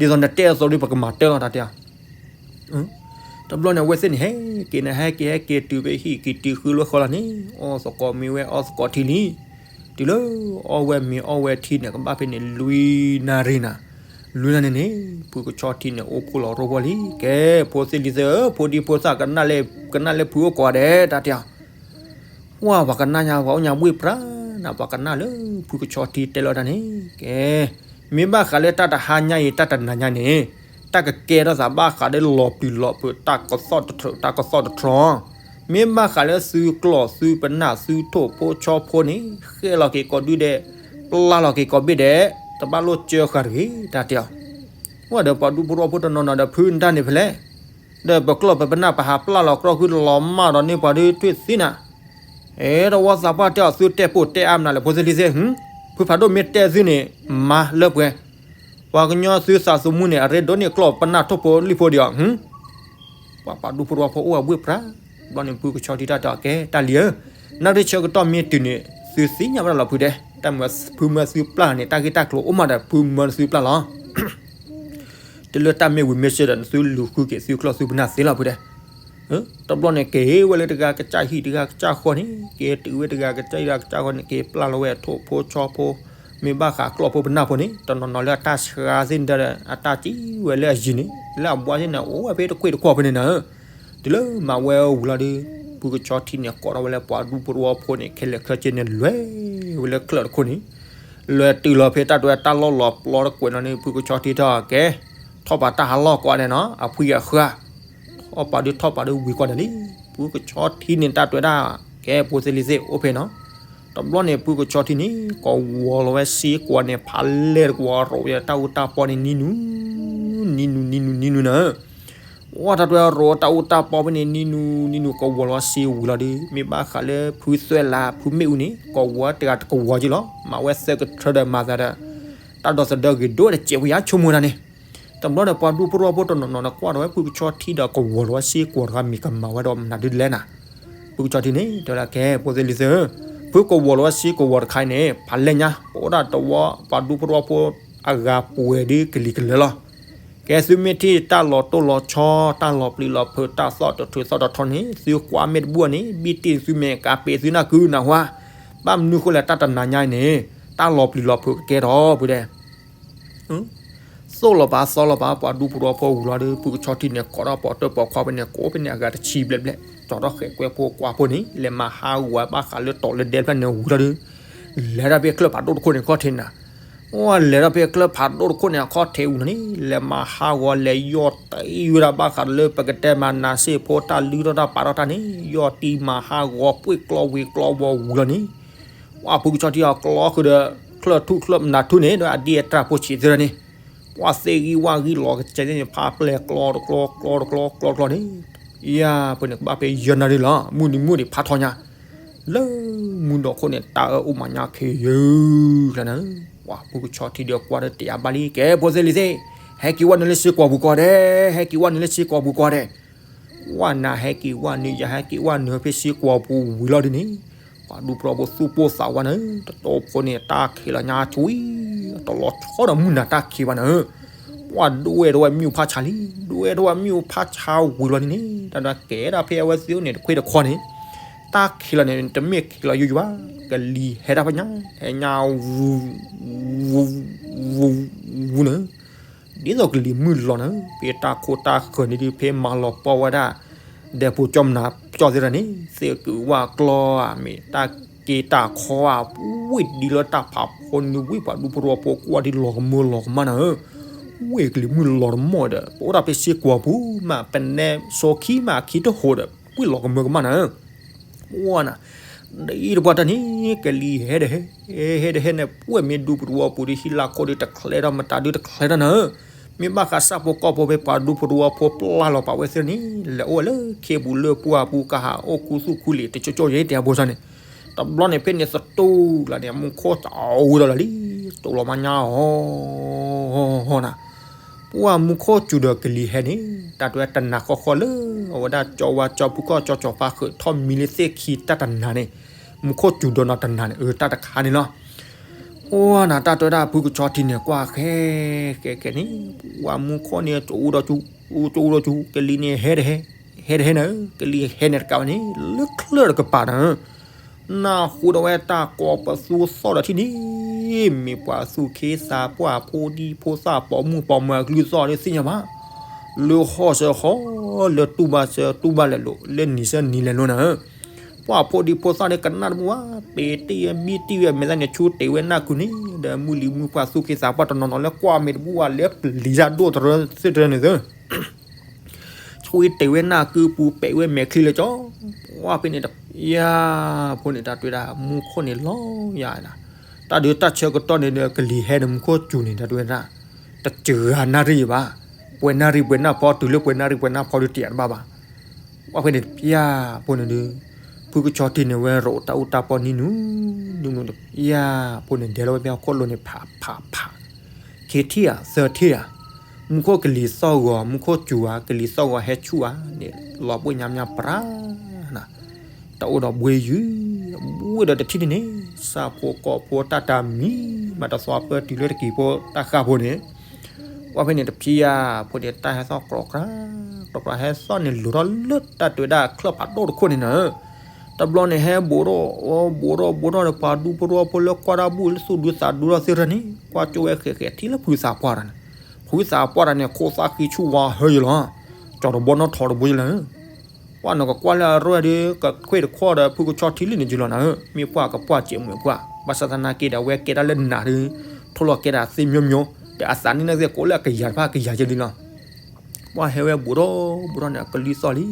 ဒ်သိးနတဲအသိးဒီး ပကမၤတၢ်လီၤတၢ်တဲအီၤ တဘျီန့ၣ် အဝဲသ့ၣ်န့ၣ် ဟဲက့ၤန့ၣ် ဟဲက့ၤ ဟဲက့ၤတုၤဖဲဟံၣ် က့ၤတုၤဃုလၢဃီလီၤန့ၣ် အီၣ်သကိးမ့ၤဝဲ အီၣ်သကိးထံလံ, တုၤလၢအီၣ်ဝဲမ့ၤအီၣ်ဝဲထံန့ၣ် ကဘၣ်ဖဲန့ၣ် လွံၢ်နၣ်ရံၣ်နၤ, လွံၢ်နၣ်ရံၣ်န့ၣ်န့ၣ် ဖုကဆီထံန့ၣ် အိၣ်ဖှိၣ်လီၤရိဖှိၣ်လံ, ကဲ ဖိသ့ၣ်လံၤသ့ၣ်ဧၢ ဖိဒံဖိသၣ် ကနၣ်လၢဖုအိၣ်ကိးဂၤဒဲး တၢ်တဲအီၤ ပှၤကနၣ်ညါ ပှၤအိၣ်ညါဘှ့ၣ်ပြၢနၤ ပှၤကနၣ်လၢဖုကဆီထံတဲလီၤတၢ်န့ၣ် ကဲ, မ့ၢ်ဘၣ်ဃးလၢတၢ်တဟါညါအံၤ တၢ်တနၤညါန့ၣ် တၢ်ကကဲထီၣ်သးဘၣ်ဃးလၢလီၤပျံၤလီၤဖုး တၢ်ကသီၣ်တထြၢး တၢ်ကသီၣ်တထြီ မ့ၢ်ဘၣ်ဃးလၢသုကျီၢ်သုပနၢ်သုထိၣ်ဖိဆီဖိန့ၣ် ဃဲၣ်လီၤက့ၤကိးဒုဒဲး, ပျၢ်လီၤက့ၤကိးဘ့ၣ်ဒဲး, တဘၣ်လိၣ်စၢဃာ်တဂ့ၤ တၢ်တဲအီၤ. ဝဲဒီးပှၤဒူဖိတဝီဖိတနီၤနီၤဒီး ဖုနတၢ်န့ၣ်ဖဲလဲၣ်, ဒီးပကျီၢ်ပပနၢ်ပဟးပျၢ်လီၤကြီၢ်ဃုလီၤမၢ်ဒီးန့ၢ်ပှၤဒုးထွံၣ်သံနၤ အဲၣ်ဒိးဝီသးပှၢ်တဲအီၤ သုတဲပိာ်တဲအါမနုၤလဲၣ် ဖိသ့ၣ်လံၤသ့ၣ်, ဖုဖးဒိၣ်မ့ၢ်တဲသုန့ၣ် မၤလၢပှဲၤ, ပှၤကညီသုသးသမူန့ၣ် အရ့ဒိးန့ၢ်ကျီၢ်ပနၢ်ထိၣ်ဖိလံၣ်ဖိဒံးအီၤ, ပှၤပှၤဒူဖိတဝီဖိအိၣ်အဘှ့ၣ်ပြၢ, ဘျီန့ၣ် ဖုကဆီထံတၢ်တဲအီၤ ကဲတၢ်လံၤဧၢ, နၣ်ရံၣ်ဆၢကတီၢ်မ့ၢ်တုၤန့ၣ် သုသ့ၣ်ညါဝဲဒၣ်လီၤဖုဒဲး, တၢ်မၤဖုမၤသုပျၢ်န့ၣ် တၢ်ဂ့ၢ်တၢ်ကျိၤအိၣ်မးဒီး ဖုမၤသုပျၢ်လီၤ တုၤလၢတၢ်မ့ၢ်ဝံၤမ့ၢ်စၢၤဒီး နသုလူၤဃုက့ၤသုကျီၢ်သုပနၢ်သ့လီၤဖုဒဲး. တဘျီန့ၣ် က့ၤဝဲလၢတဂၤကစၢ်ဟံၣ်တဂၤကစၢ်ဃီန့ၣ် က့ၤတုၤဝဲတဂၤကစၢ်ဟံၣ်တဂၤကစၢ်ဃီန့ၣ် က့ၤပျၢ်လီၤဝဲအထိၣ်ဖိဆီဖိ, မ့ၢ်ဘၣ်ဃးကျီၢ်ဖိပနၢ်ဖိန့ၣ် တနီၤနီၤလၢအတၢ်ဆှါသ့ၣ်န့ၣ်ဒီး အတၢ်စံးဝဲလၢအယံၤန့ၣ် လၢအဘှါသ့ၣ်န့ၣ် အိၣ်ဝဲဖဲတကွ့ၢ်တကွီၢ်ဖဲန့ၣ်နၤ, တုၤလၢမၤဝဲဝံၤလီၤဒီး ဖုကဆီထံန့ၣ် ကိးထီၣ်ဝဲလၢပှၤဒူဖိတဝီဖိန့ၣ် ခဲလၢာ်ခဲဆ့န့ၣ် လဲၤဝဲလၢချၢၣ်တခိၣ်န့ၣ် လဲၤတုၤလီၤဖဲတၢ်တွဲတၢ်လီၢ်လီၤပျီတကွဲးနီၤန့ၣ် ဖုကဆီထံထီၣ်ကဲ, ထီၣ်ပာ်တၢ်ဟးလီၢ်ကွၢ်ဒဲးနီၤ အဖှံအဃၢ်, ထီၣ်ပာ်ဒုးထီၣ်ပာ်ဒုးဝံၤကွၢ်ဒဲးလံ, ဖုကဆီထံန့ၣ်တၢ်တွဲဒၣ်, ကဲဖိသ့ၣ်လံၤသ့ၣ်အိၣ်ဖဲနီၤ, တဘျီန့ၣ် ဖုကဆီထံန့ၣ် ကိးဝီၤလီၤဝဲစ့ကွီၤန့ၣ် ဖးလဲၢ်တကွီၤ ရိးဝဲတၢ်အူတၢ်ပီန့ၣ် နံၤနူၤ, နံၤနူၤ နံၤနူၤ နံၤနူၤနၤ ဝဲတၢ်တွဲရိးတၢ်အူတၢ်ပီဖဲန့ၣ် နံၤနူၤ နံၤနူၤ ကိးဝီၤလီၤစ့ဝံၤလီၤဒီး မ့ၢ်ဘၣ်ဃးလၢဖုသွဲၣ်လး ဖုမ့ၣ်အူန့ၣ် ကိးဝီၤတဂၤတကဝီၤက့လီၤ မၤဝဲသၢကထၢဒီးမၤသးဒီး တၢ်ဒီသဒၢဂ့ၤဒိၣ်ဒီးစဲးဝဲယါဆိကမိၣ်တၢ်န့ၣ်, တဘျီဒီးပှၤဒူဖိတဝီဖိတနီၤနီၤဒီးကွၢ်ဒီးဝဲဖုကဆီထံဒီး ကိးဝီၤလီၤဝဲစ့ကွီၤတဂၤ မ့ၢ်ကမၤဝဲဒီးမနုၤဒုလဲၣ်နၤ, ဖုကဆီထံန့ၣ် တဲဝဲဒၣ်ကဲ ဖိသ့ၣ်လံၤသ့ၣ်ဧၢ, ဖုကိးဝီၤလီၤဝဲစ့ကိးဝီၤတခါအံၤန့ၣ် ဖးလဲၢ်ညါ ပအိၣ်ဒၣ်တဝီ ပှၤဒူဖိတဝီဖိအဂၤပှဲၤဒုးကလံၤကလၢာ်လီၤ ကဲသုမ့ၢ်ထံၣ်တၢ်လီၤတိၢ်လီၤဆီ တၢ်လီၤပျံၤလီၤဖုး တၢ်သီၣ်တထြူးသီၣ်တထီန့ၣ် သုကွၢ်မ့ၢ်တဘူၣ်န့ၣ် ဘံၣ်တ့ၢ်သုမဲာ်ကးပ့ၤသုနၢ်ကုနၢ်ဟူ, ဘၣ်မနုၤဃိလဲၣ် တၢ်တနၤညါအံၤန့ၣ် တၢ်လီၤပျံၤလီၤဖုးကကဲထီၣ်ဖုဒဲး သိၣ်လီၤပာ်သီလီၤပာ် ပှၤဒူဖိတဝီဖိဝံၤလီၤဒီး ဖုကဆီထံန့ၣ် ကိးထီၣ်ပှၤတၢၣ်ပှၤခွါဖဲန့ၣ် ကိးဖဲန့ၣ်အဂၤတဆံဘျဲၣ်ဘျဲၣ် ကၠီထီၣ်ဃဲးကွဲဖိကွၢ်ဖိန့ၣ် လဲၤမၤဟးဂီၤဘၣ်ဃးလၢတီၤလၢဒဲဖျၢၣ်န့ၣ်ဝံၤလီၤဒီး လဲၤဒၣ်ဖဲချၢၣ်ဖးဒိၣ်တခိၣ်န့ၣ်ခီၣ်ထံးနၤ, အိၣ်လဲၤဒၣ်ဖဲချၢၣ်ဖးဒိၣ်တခိၣ်န့ၣ်အခီၣ်ထံးဝံၤလီၤန့ၣ် လဲၤမၤဟးဂီၤလဲၤယီၢ်တံၢ်ဝဲဒၣ်ဘၣ်ဃးလၢပကတဲမၤနၤစ့ၢ်ဖိတၢ်လုၢ်ထီၣ်တၢ်ပာ်ထီၣ်တၢ်န့ၣ် ယီၢ်တံၢ်မၤဟးဂီၤကွ့ၢ်ကျီဝ့ၤကျီဝီၤဝံၤလီၤန့ၣ် ပှၤဖုကဆီထံအကျီဃုာ်ဒီး ချၢၣ်ထူၣ်ချၢၣ်နၤထူၣ်န့ၣ်ဒီးအဒ့အတြၢ်ဖိဆံးသ့ၣ်န့ၣ်, ပှၤသ့ၣ်ဂံၢ်ဝၣ်ဂံၢ်လီၤကစဲးန့ၣ် ဖးပျဲၢ်ကျီတကျီ ကျီတကျီ ကျီတကျီန့ၣ်, ယၤ ဖဲန့ၣ်ကဘၣ်ဖဲယဲၢ်နၣ်ရံၣ်လီၤ မုၢ်နံၤမုၢ်နံၤဖးထီညါ, လၢမူဒီးခိၣ်န့ၣ် တၢ်အၢအိၣ်မးညါခ့ယုၢ်လၢနၤ, ပှၤဖုကဆီထံဒီးကွၢ်ဒီးတဲအါဘၣ်လံ ကဲဖိသ့ၣ်လံၤသ့ၣ်, ဟဲက့ၤဝဲနုာ်လၢစ့ၢ်ကီးပူၤကီးဒဲး, ဟဲက့ၤဝဲနုာ်လၢစ့ၢ်ကီးပူၤကီးဒဲး ဝဲနၤဟဲက့ၤဝဲနုာ် ယဟဲက့ၤဝဲနုာ်ဖဲစ့ၢ်ကီးပူၤဝံၤလီၤဒ်န့ၣ်, ပှၤဒူဖိတဝီဖိသူၣ်ပိၢ်သးဝးနၤ, တတီဖိန့ၣ် တၢ်ခံးလီၤညါထွံၣ်, တလီၤဆီဒီးမုၢ်နၤတၢ်ခံးဘၣ်နၤ, ပှၤဒွဲၣ်ထီၣ်ဝဲမ့ၣ်အူဖးဆါလံ, ဒွဲၣ်ထီၣ်ဝဲမ့ၣ်အူဖးဆါဝံၤလီၤဒ်န့ၣ်, တၢ်ဒွဲၣ်ကဲဒၣ်ဖဲအဝဲသ့ၣ်အိၣ်န့ၣ် တခွ့တခီန့ၣ်, တၢ်ခံးလီၤန့ၣ် တမ့ၢ်ခံးလီၤယိယိဘၣ်, ကလံၤဟဲဒၣ်ဖဲညါ, ဟဲညါ ဝူ ဝူ ဝူ ဝူနၤ ဒ်သိးကလံၤမုၢ်လီၤနၤ, ဖဲတၢ်ခိတၢ်ဃၢၤန့ၣ်ဒ်ဖဲမၤလီၤပှီၢ်ဝဲဒၣ်, ဒဲးဖိကၠီမနၤကၠီသ့ၣ်တဖၣ်န့ၣ် သ့ၣ်ကုးဝၣ်ကျီဧါ မ့ၢ်တၢ်က့တၢ်ခီဧါ, ဝ့ၢ်ဒ်လၢတၢ်ဖးဖီန့ၣ် ဝ့ၢ်ပှၤဒူဖိတဝီဖိကွၢ်ဒ်လီၤကမၢလီၤကမၣ်နၤဧၢ, ဝ့ၢ်ကလံၤမုၢ်လီၤတမီၢ်ဒီး ပအိၣ်ဒၣ်ဖဲစ့ၢ်ကီးပူၤမး ပနဲစီခံမးခံတဟိးဒီး ဝ့ၢ်လီၤကမၢကမၣ်နၤဧၢ ဝဲနၤ, ဒ်တပှၢ်တၢ်န့ၣ် ကလံၤဟဲတဟဲ, ဟဲတဟဲန့ၣ် ပှဲၤမ့ၢ်ဒူဖိတဝီဖိဒီး ဟံၣ်လၢခိၣ်ဒီးတချဲထီၣ် မတၤဒုတချဲထီၣ်နၤဧၢ, မ့ၢ်ဘၣ်ဃးစၢ်ဖိကီၢ်ဖိဖဲပှၤဒူဖိတဝီဖိပျၢ်လီၤပာ်ဝဲသ့ၣ်န့ၣ် လဲၤအိၣ်ဝဲလၢခ့ပူၤလၢပှၢ်ပူၤကဟးအိၣ်ခူသူၣ်ခူလံၤတကၠိကၠိယဲတဲအဘိစၢ်န့ၣ်, တဘျီန့ၣ်ဖဲန့ၣ်သတူၢ်လၢန့ၣ် မူခိၣ်စူၤဒီးလီၤလံ, တူၢ်လီၤမါညါအီၤ နၤ ပှၢ်မူခိၣ်စူၤဒီးကလံၤဟဲန့ၣ် တၢ်တွဲတနၤဃီဃီလၢ အဝဲဒၣ်ကၠီဝါကၠီဖုကီၢ်ကၠီကၠီဖါဃုာ်ထီၣ်မံလၢသ့ၣ်ခံတၢ်တနၤန့ၣ်, မူခိၣ်စူၤဒီးနီၢ်တနၤန့ၣ် အတၢ်တခါန့ၣ်လီၤ. အိၣ်နၤတၢ်တွဲဒၣ်ဖုကဆီထံန့ၣ် ကွၢ်ဃဲဃဲဃဲန့ၣ် ပှၢ်မူခိၣ်န့ၣ် ကၠိဒီးကၠိ, ကၠိဒီးကၠိ, ကလံၤန့ၣ်ဟဲတဟဲ, ဟဲတဟဲနၤဧၢ, ကလံၤဟဲန့ၣ်တကးဝဲန့ၣ် လၢချၢၣ်တကပၤနၤဧၢ နၢ်ဟူဒီးဝဲတၢ်ကိးပသူသီၣ်ဒီးထံၣ်န့ၣ်, မ့ၢ်ပှၤသူၣ်က့သးပှၢ်ဖိဒံဖိသၣ်ပိာ်မုၣ်ပိာ်မၢၤအကလုၢ်သီၣ်ဒီးသ့ၣ်ညါဘၣ်, လၢဟီၣ်စၢဟီၣ်, လၢတူၢ်ဘၣ်စၢတူၢ်ဘၣ်လဲၤလိာ်, လၢနံၤစၢနံၤလဲၤလိာ်နၤဧၢ, ပှၢ်ဖိဒံဖိသၣ်ဒီးကနၣ်တဘူၣ်ဝဲ, ပ့ၤတံၢ်ဝဲဘံၣ်တံၢ်ဝဲ မဲာ်သၣ်န့ၣ်ဆူတ့ၢ်ဝဲနၢ်ကုန့ၣ် ဒီးမုၢ်လံၤမုၢ်ပှၢ်သူၣ်က့သးပှၢ်တနီၤနီၤလၢကွၢ်မဲာ်တဘူၣ်ဝဲ လၢပျံၤတၢ်ဒိၣ်တရၢသ့ၣ်တရၢန့ၣ်သၢ ဆူတ့ၢ်ဝဲနၢ်ကုပူၤ ပဲာ်ဝဲမဲာ်ချံလၢကၠီ, ပှၢ်ဖဲန့ၣ်တဖျါ ဖိန့ၣ်တၢ်တွဲဒၣ် မူခိၣ်န့ၣ်လီၤယၤနၤ, တၢ်ဒုးတၢ်ဆၢကတီၢ်န့ၣ်ဒီး ကလံၤဟဲန့ၣ် မူခိၣ်စူၤန့ၣ် တၢ်တွဲဒၣ် တစှၤနၣ်ရံၣ်ဘၣ်, ပှဲၤနၣ်ရံၣ်ပှဲၤနၣ်ဖီတုၤလၢပှဲၤနၣ်ရံၣ်ပှဲၤနၣ်ဖီဒုးတယၤတဘၣ်ဘၣ် ပှၢ်ဖဲန့ၣ်တဖျါ ဖိန့ၣ်ဒုး ဖုကဆီထံန့ၣ်ဝဲ ရိးတၢ်အူတၢ်ပီနံၤနူၤ နံၤနူၤတဖျါ ဖိန့ၣ်ဒဲးလီၤဝဲဖဲဟီၣ်ခိၣ်လိၤန့ၣ် ဖးဖးဖး, ခံထံၣ်ဧါ သၢထံၣ်ဧါ, မူခိၣ်ကလံၤသီၣ်ဂီၤ မူခိၣ်စူၤဧါ ကလံၤသီၣ်ဂီၤဟဲဆူၣ်ဧါန့ၣ် လီၤဘှ့ၣ်ညါမညါပြၢ်နၤ, တၢ်အိၣ်ဒီးဘှ့ၣ်ယုၢ် ဘှ့ၣ်ဒီးတထံၣ်န့ၣ်န့ၣ် စၢ်ဖိကီၢ်ဖိတၢ်တၢ်မံၤ မၤတသီပၢတုၤလၢတကံၤဖိတၢ်ဃၢ်ဖိန့ၣ် ပှၢ်ဖဲန့ၣ်တဖျါ ဖိန့ၣ်တၢ်ဟဲသီၣ်ကြီကြၢ် ကြီကြၢ်ဟဲသီၣ်န့ၣ် လိၤထီၣ်လၢတၢ်တွဲဒၣ်ချၢၣ်ဖးဒိၣ်တခိၣ်န့ၣ်နၤဧၢ, တဘျီန့ၣ်ဟဲဘူးထီၣ် ဘူးထီၣ်ဘူးထီၣ်ဒီးပှၤဒူဖိထီဖိလၢကွၢ်တၢ်ဘူၣ်လၢသူၣ်ဒူသးဒူထီၣ်သ့ၣ်တဖၣ်န့ၣ် ကွၢ်ကၠိဝဲဃဲးဃဲးထံလၢဖုသးပှၢ်တၢ်န့ၣ်, ဖုသးပှၢ်တၢ်န့ၣ် ခိၣ်သၣ်ဃံဆူၣ်ဝါဟၢယလီၤ, ကၠီၤတဘီနီၣ်ထိးတဘိယလီၤ ပှၢ်နကကွၢ်လၢအရၢၢ်ဒီး ကခွ့ၣ်တခီဒီး ဖုကဆီထံလံန့ၣ်ယလီၤနၤဧၢ, မ့ၢ်ပှၢ်ကပှၢ်စဲးမုာ်ပှၢ် ဘၣ်ဆၣ်သနာ်က့ဒီးအဝဲကဲတၢ်လၢနးဒီး ထိၣ်လီၤကဲဒၣ်သ့မိမိ, ဒီးအသးနံၣ်န့ၣ်သ့ၣ်ကိးလၢအကယၤတဖၣ်ကယၤယလံလီၤ, ပှၢ်ဟဲဝဲဘူးထီၣ်ဘူးထီၣ်န့ၣ် အကလံၤသီၣ်လံ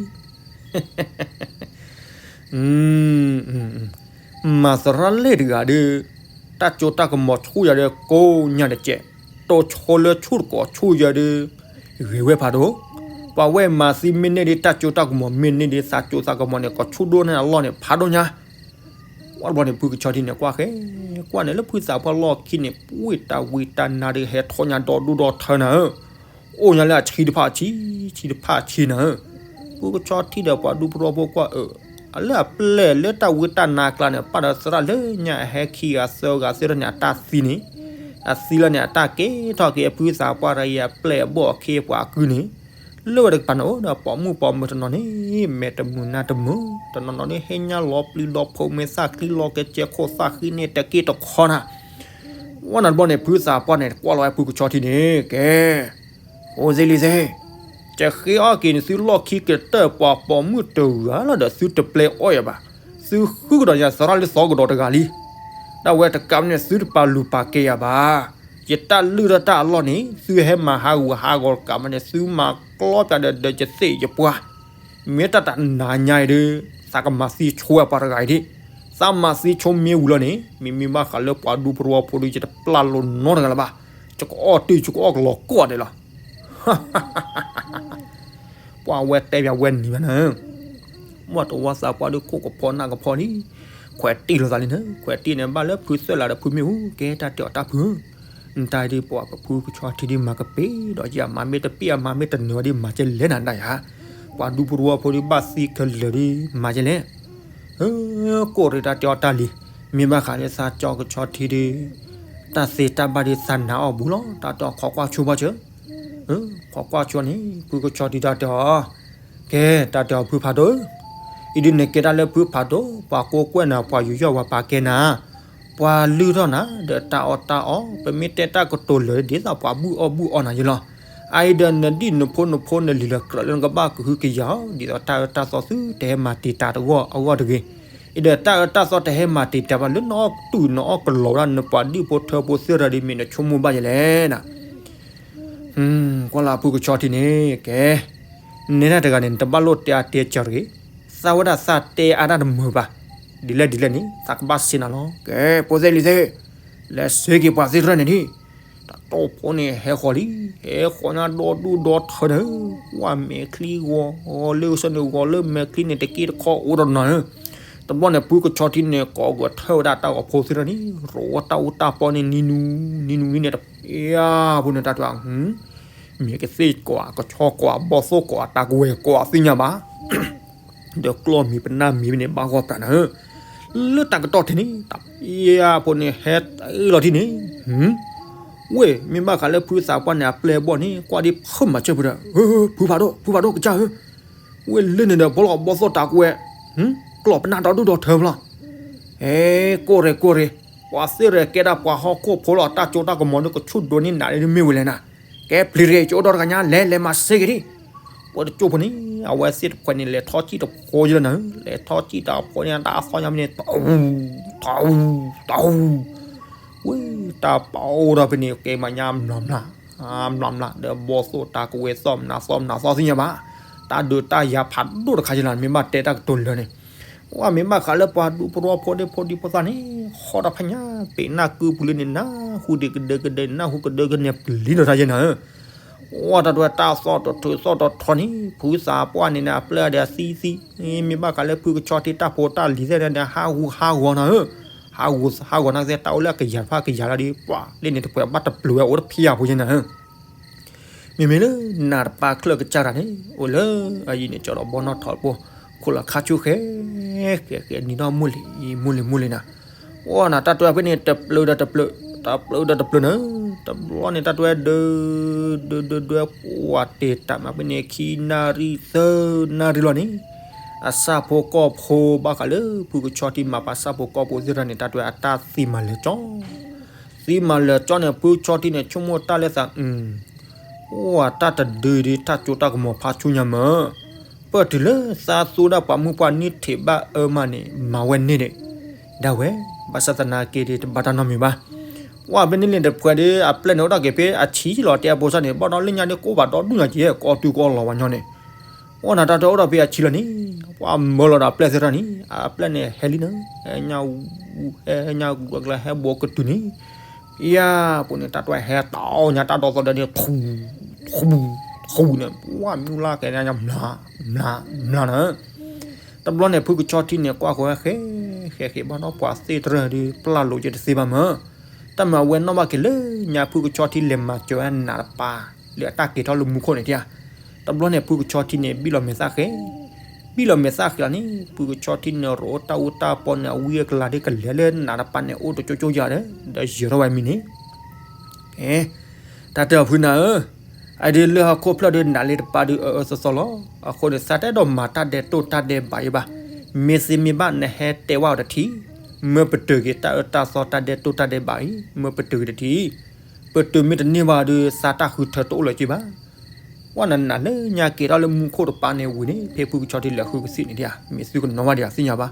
မၤသရၣ်လဲၣ်တဂၤဒီး တၢ်စိတၢ်ကမီၤဆူၣ်ယၤဒီး ကိးညါတကဲး, တိၢ်ဆိလၢဆူၣ်တကိးဆူၣ်ယၤဒီး ဂ့ၤဝဲဖးဒိၣ်, ပှၤဝဲမၤသံမ့ၢ်န့ၢ်ဒီး တၢ်စိတၢ်ကမီၤမ့ၢ်န့ၢ်ဒီး သးစိသးကမီၤန့ၣ် ကဆူၣ်ဒိၣ်န့ၢ်အလီၢ်န့ၣ် ဖးဒိၣ်ညါ ဝဲတဘျီန့ၣ် ဖုကဆီထံန့ၣ် ကွၢ်ဃဲ ကွၢ်န့ၣ် လၢဖုသးပှၢ်လီၢ်ခံန့ၣ် ပှ့ၢ်တၢ်ဝံတၢ်နါဒီး ဟဲထီၣ်ညါဒီဒူၣ်ဒီထၢနၤဧၢ, အိၣ်ညါလၢအဆံတဖၣ်ဆံ ဆံတဖၣ်ဆံနၤဧၢ, ဖုကဆီထံဒီးပှၤဒူဖိထီဖိကွၢ်အၢ အလၢအပျဲၢ်လၢတၢ်ဝံတၢ်နါကျါန့ၣ် ပၣ်ဒီးသရၣ်လၢညါအဟဲခံဂၤသၢဂၤသ့ၣ်တဖၣ်န့ၣ် အတၢ်သံန့ၣ်, အသံလၢန့ၣ် အတၢ်ကဲထီၣ်က့ၤအဖုသးပှၢ်တဂၤအံၤ အပျဲၢ်အဘီၣ်အခ့အပှၤအကုန့ၣ် လၢဝဲတကပၤန့ၣ်အိၣ်ဒီးပိာ်မုၣ်ပိာ်မုၣ်တနီၤန့ၣ် မဲာ်တမုာ်နါတမုာ် တနီၤနီၤန့ၣ် ဟ့ၣ်ညါလီၤပျံၤလီၤဖုးမဲာ်သၣ်ချံလီၤကဲကဲခိၣ်သၣ်ဃံန့ၣ် တက့ၢ်တခီနၤ, ဝဲန့ၣ်တဘျီန့ၣ် ဖုသးပှၢ်န့ၣ် ကွၢ်လီၤဝဲဖုကဆီထံန့ၣ် ကဲ အိၣ်သ့လံသ့, ကဃ့အီၣ်က့ၤန့ၣ် သုလီၢ်ခံကတၢၢ်ပှၤပိာ်မုၣ်တဂၤလီၤဒီး သုတပျဲအီၣ်ယၤဘၣ်, သုဃုကဒီးယၤသရၣ်လၢသီကဒီးတဂၤလံ, ဒ်ဝဲတကးမ့ၢ်န့ၣ် သုတပာ်လုၢ်ပာ်ကဲယၤဘၣ်, ယတၢ်လုၢ်ထီၣ်တၢ်အလီၢ်န့ၣ် သုဟဲမၤဟးဂူာ်ဟးဂီၤတကးမ့ၢ်န့ၣ် သုမၤကျီပၠးဒီး ဒီးယသ့ၣ်ယပှၢ် မ့ၢ်တၢ်တနၤညါအံၤဒီး သးကမၤသံဆိဝဲပှၤတဂၤအံၤဒၣ်, သးမၤသံဆိမ့ၢ်ဝံၤလီၤန့ၣ် မ့မ့ၢ်ဘၣ်ဃးလၢပှၤဒူဖိထီဖိဒီး ယတပျၢ်လိာ်နီတဂၤလၢၤဘၣ်, ယကအီၣ်တ့ၢ်ယကအီၣ်ကလီၤကိးဂၤဒဲးလီၤ, ပှၢ်ဝဲတဲပၠးဝဲနံၤဘၣ်နၤ, မ့ၢ်တဝီသးပှၢ်ဒီးခိၣ်ကဖီနၢ်ကဖီလံ, ခွဲးတံၢ်လိာ်သးလံနၤ, ခွဲးတံၢ်န့ၣ်ဘၣ်လၢဖုသၢလးဒီးဖုမ့ၣ်အူ ကဲတၢ်တဲအီၤတၢ်ဖု နတၢ်ဒ်ပှၤပဖုကဆီထံဒ်မၤကပ့ၤဒီးယၤ မၤမ့ၢ်တပ့ၤအမၤမ့ၢ်တနၢၤဒ်မၤကဲလဲၣ်နၤဒၣ်ယၤ, ပှၤဒူဖိထီဖိဒီးဘၣ်သံခဲလၢာ်ဒ်မၤကဲလဲၣ်, ကိးရ့ၣ်တၢ်တဲအီၤတၢ်လံ, မ့ၢ်ဘၣ်ဃးလၢသးကၠီကဆီထံဒ်, တၢ်သ့တၢ်ဘၣ်ဒ်သးနာ်အီၤဘူးလီၤ တၢ်တဲအီၤခိးကွၢ်ဆိဘၣ်စၢၤ, ခိးကွၢ်ဆိန့ၣ် ဖုကဆီထံတၢ်တဲအီၤ ကဲ တၢ်တဲအီၤဖုဖးဒိၣ်ဧၢ, အံၤဒ်နကဲတၢ်လၢဖုဖးဒိၣ် ပှၤကိးကွဲၢ်နၤ ပှၤယူးယီၣ်ဝဲပာ်ကဲနၤ, ပှၤလုၢ်ထီၣ်နၤ ဒီးတၢ်အီၣ်တၢ်အီ ပမ့ၢ်တဲတၢ်ကတိၤလၢာ်ဒ်သိးပှၤဘူၣ်အီၣ်ဘူၣ်အီနၤယလီၤ, အအံၤဒီးနဒံၣ်နဖိနဖိနလံၤလၢကြၢးလၢနကဘၣ်ကဟုကယာ်အီၤ ဒ်သိးတၢ်အၢတၢ်သီသုတဟဲမၤတံာ်တာ်တဂီၢ်အဂီၢ်တဂ့ၤ, အံၤဒီးတၢ်အၢတၢ်သီတဟဲမၤတံာ်တာ်ဘၣ်လၢနအီၣ်တူာ်နအီၣ်ကလီၤဝဲဒၣ် နပှၤဒံၣ်ဖိထၢဖိသ့ၣ်တဖၣ်ဒီး မ့ၢ်နဆိကမိၣ်ဘၣ်ယလဲၣ်နၤ ကွၢ်လၢဖုကဆီထံန့ၣ် ကဲ, နဲဒၣ်တဂၤန့ၣ် နတဘၣ်လိၣ်တဲအါတဲစှၤတဂ့ၤ, သးဝဲဒၣ်သးတဲအါတၢ်တမုာ်ဘၣ်, ဒ်လဲၣ်ဒ်လဲၣ်န့ၣ် သးကဘၣ်စံးနၤလီၤ, ကဲ ဖိသ့ၣ်လံၤသ့ၣ်, လဲၤစ့က့ၤပှၤသ့ၣ်တဖၣ်န့ၣ်ဒ်, တၢ်တီၢ်ဖိန့ၣ်ဟဲဃီၤလံ, ဟဲဃီၤညါဒီဒူၣ်ဒီထၢဒီး, ဝဲမဲာ်ချံဂီၤ, ဂီၤလၢကစၢၢ်န့ၣ် ဂီၤလၢမဲာ်ချံန့ၣ် တက့ၢ်တခီအိၣ်ဒီးနၤဧၢ, တဘျီန့ၣ် ဖုကဆီထံန့ၣ် ကိးဂီၤထၢဝဲဒၣ်တၢ်ဂီၤဖိသ့ၣ်တဖၣ်န့ၣ် ရိးဝဲတၢ်အူတၢ်ပီန့ၣ် နံၤနူၤ နံၤနူၤနံၤန့ၣ် တဖျါဖိန့ၣ်တၢ်တဲ မ့ၢ်ကသ့ၣ်ကိး ကဆီကိး ဘီၣ်သိၣ်ကိး တၢ်ကဝဲၤကိးသ့ၣ်ညါဘၣ်, ဒီးကျီၢ်မံၤပနၢ်မံၤန့ၣ် ဘၣ်ဂီၢ်ပှၤနၤဧၢ, လၢတၢ်ကတီၢ်ထဲန့ၣ် တဖျါဖိန့ၣ် ဟဲတအ့ၣ်လီၤထံန့ၣ်, ဝ့ၢ် မ့ၢ်ဘၣ်ဃးလၢဖုသးပှၢ်န့ၣ် အပျဲၢ်အဘီၣ်န့ၣ် ကွၢ်ဒ်ဖုမၤစၢၤဖုဒီး, ဖုဖးဒိၣ် ဖုဖးဒိၣ်ကစၢ်ဧၢ, ဝ့ၢ်လၢန့ၣ်ဒီး ဘီၣ်လီၤဘီၣ်သိၣ်တၢ်ကဝဲၤ, ကျီၢ်ပနၢ်ဒီဒူၣ်ဒီထၢဖျီ အဲ ကိးရ့ၣ်ကိးရ့ၣ်, ပှၤသ့ၣ်ရဲၣ်ကဲဒၣ်ပှၤဟီၣ်ခိၣ်ဖိလီၤ တၢ်စိတၢ်ကမီၤဒီးကဆူၣ်ဒိၣ်န့ၢ်နၤဒ်မ့ၢ်ဝဲလဲၣ်နၤ, ကဲပျံၤတဂ့ၤ ကၠိဒီတဂၤညါ လဲၤလဲၤမၤစ့က့ၤဒံး, ပှၤတကၠိၢ်ဖိန့ၣ် အဝဲသ့ၣ်တခွဲးန့ၣ် လဲၤထီၣ်စံၣ်တဖိယလၢနၤဧၢ, လဲၤထီၣ်စံၣ်တဖိန့ၣ် တၢ်အသီညါမ့ၢ်န့ၣ် တအူ, တအူ, တအူ, ဝံၤ တၢ်ပအိၣ်ဒီးဖဲန့ၣ် ကဲမၤညါမျးမျး, မျးမျး ဒီးဘီသိၣ်တၢ်ကဝဲသီၣ်မနၤသီၣ်မနၤသီၣ်သ့ၣ်ညါဘၣ်, တၢ်ဒုးတၢ်ယၤဖးဒိၣ်တခါယလၢ မ့ၢ်ဘၣ်တဲတၢ်ကတိၤလၢာ်န့ၣ် ဝဲမ့ၢ်ဘၣ်ဃးလၢပှၤဒူဖိတဝီဖိဒ့ဖိဒံဖိသၣ်န့ၣ် ဃီတၢ်ဖးညါ ပ့ၤနၢ်ကုပူၤလၢန့ၣ် နၢ်ဟူဒံးကဒၢကဒၢ နၢ်ဟူကဒၢကဒၢန့ၣ် ပျံၤလီၤတၢ်ယဲနၤဧၢ, ဝဲတၢ်တဝဲတၢ်သီၣ်တထူးသီၣ်တထီန့ၣ် ဖုသးပှၢ်န့ၣ်န့ၣ် အပျဲၢ်ဒီးအသံသံ, မ့ၢ်ဘၣ်ဃးလၢဖုကဆီထံတၢ်ဖိတၢ်လံၤသ့ၣ်န့ၣ် ဟးဂူာ်ဟးဂီၤနၤဧၢ, ဟးဂူာ်ဟးဂီၤနၤသ့ၣ် တၢ်အိၣ်လၢအကယၤတဖၣ်ကယၤလီၤဒီး ပှၤလၢန့ၣ်တပှဲၤဘၣ်တပျုာ်ဝဲအိၣ်တဖံးယၤဖိယဲနၤဧၢ မ့မ့ၢ်လၢနၤတပၢ်ချၢၣ်ကစၢ်တၢ်န့ၣ် အိၣ်လၢအယံၤန့ၣ် ကၠီဒီးဘီနီၣ်ထီၣ်ပိၢ် ခိၣ်လီၤခါဆူၣ်ဃဲ ဃဲဃဲနံၤနီၣ်မိၢ်လံၤ မိၢ်လံၤမိၢ်လံၤနၤ, အိၣ်နၤတၢ်တဝဲဖဲန့ၣ် တပျုာ်ဒီးတပျုာ် တပျုာ်ဒီးတပျုာ်နၤ, တဘျီန့ၣ် တၢ်တဝဲဒၢ ဒၢဒၢဒၢ ပှၤတ့ၢ်တၢ်မးဖဲန့ၣ် ခံနၣ်ရံၣ်သၢနၣ်ရံၣ်လီၤန့ၣ်, အဆၣ်ဖိကီၢ်ဖိဘၣ်ဃးလၢဖုကဆီထံမၤပှၤဆၣ်ဖိကီၢ်ဖိသ့ၣ်တဖၣ်န့ၣ် တၢ်တဝဲအတၢ်သံမၤလၢာ်ကၠီ သံမၤလၢာ်ကၠီန့ၣ် ဖုကဆီထံန့ၣ် ဆိကမိၣ်တၢ်လၢသး အိၣ်တၢ်တဒုဒုး တၢ်စိတၢ်ကမီၤဖးဆူညါမၢ်, ပၢၢ်တုၤလၢသးသူဒၣ်ပှၤမုၣ်ပှၢ်နံၣ်ထံးဘၣ်အၢမးန့ၣ် မၤဝဲန့ၢ်ဒံး, ဒၣ်ဝဲ, ဘၣ်ဆၣ်သနာ်က့ဒီး တဘၣ်တၢ်နီတမံၤဘၣ်. ပှၤဖဲန့ၣ်န့ၣ်တဖှဲးဒီး အပျဲၢ်န့ၣ်အိၣ်ဒၣ်က့ၤဖဲအဆံးလီၤ တဲအဖိစၢ်န့ၣ် ဘၣ်ဒီးလၢညါဒီး ကိးဘၣ်ဒီဒူၣ်ညါက့ၤ ကအီၣ်တုၤကအီၣ်လီၤဝဲညီန့ၣ် အိၣ်နၤတၢ်တအိၣ်ဒီးဖဲအဆံးလီၤန့ၣ်, ပှၤမၢလီၤဒီးအပျဲၢ်သ့ၣ်တဖၣ်န့ၣ် အပျဲၢ်န့ၣ်ဟဲလံနၤ, ဟဲညါဝူဟဲညါကျါဟဲဘိးကတုၤန့ၣ်, ယၤပူၤန့ၣ် တၢ်တဝဲဟဲတီညါတၢ်ဒီသီဒီးန့ၣ် ထူ, ထူ, ထူန့ၣ် ပှၤမူလၢကဲညါ မျး, မျး, မျးနၤ, တဘျီန့ၣ် ဖုကဆီထံန့ၣ် ကွၢ်ဃီဝဲဃဲ, ဃဲဃဲဘၣ်ဒီးပှၤသ့ၣ်တဖၣ်ဒီး ပျၢ်လိာ်က့ၤတသ့ဘၣ်မၢ်, တၢ်မၤဝဲနီၣ်ဘၣ်က့ၤလၢညါ ဖုကဆီထံလဲၤမၤစၢၤဝဲနးတပၤ လၢအတၢ်က့ၤထီၣ်လၢမူခိၣ်န့ၣ်ဧါ တဘျီန့ၣ် ဖုကဆီထံန့ၣ် ဘံၣ်လီၤမဲာ်သၣ်ဃဲ, ဘံၣ်လီၤမဲာ်သၣ်ဃဲလီၤန့ၣ် ဖုကဆီထံန့ၣ် ရိးတၢ်အူတၢ်ပီန့ၣ် အဝံအကလၤဒ်ကလဲၤလၢနးတပၤန့ၣ် အိၣ်တကၠိကၠိယၤဒီး ဒီးယၢၤထီၣ်ဝဲမံၤန့ၣ်, တၢ်တဲအီၤဖုနၤဧၢ, အဒုးလၢဟီၣ်ခိၣ်ဖျၢၣ်ဒီးနးလံတပၤဒီးအအၢသီသီလီၤ. အဃိန့ၣ် သးတအဲၣ်ဒိးမၤတၢ်ဒဲးတိၢ်တၢ်ဒဲးဘးအံၤဘၣ်. မ့ၢ်သ့မ့ၢ်ဘၣ်နဟဲတဲဝဲအီၤတထံၣ်, မၢပတုာ်က့ၤတၢ်အၢတၢ်သီတၢ်ဒဲးတိၢ်တၢ်ဒဲးဘးအံၤ မၢပတုာ်က့ၤတထံၣ်, ပတုာ်မ့ၢ်တန့ၢ်ဘၣ်ဒီး သးတၢ်ဃုထၢတအိၣ်လၢၤက့ၤဘၣ်. ပှၤနးနးလၢညါက့ၤထီၣ်လၢမူခိၣ်တပၤန့ၣ်ဝံၤန့ၣ် ဖဲဖုကဆီထံလဲၤဃုကသံၣ်န့ၣ်ဧါ, မ့ၢ်သုကနီၤဘၣ်ဒံးသ့ၣ်ညါဘၣ်.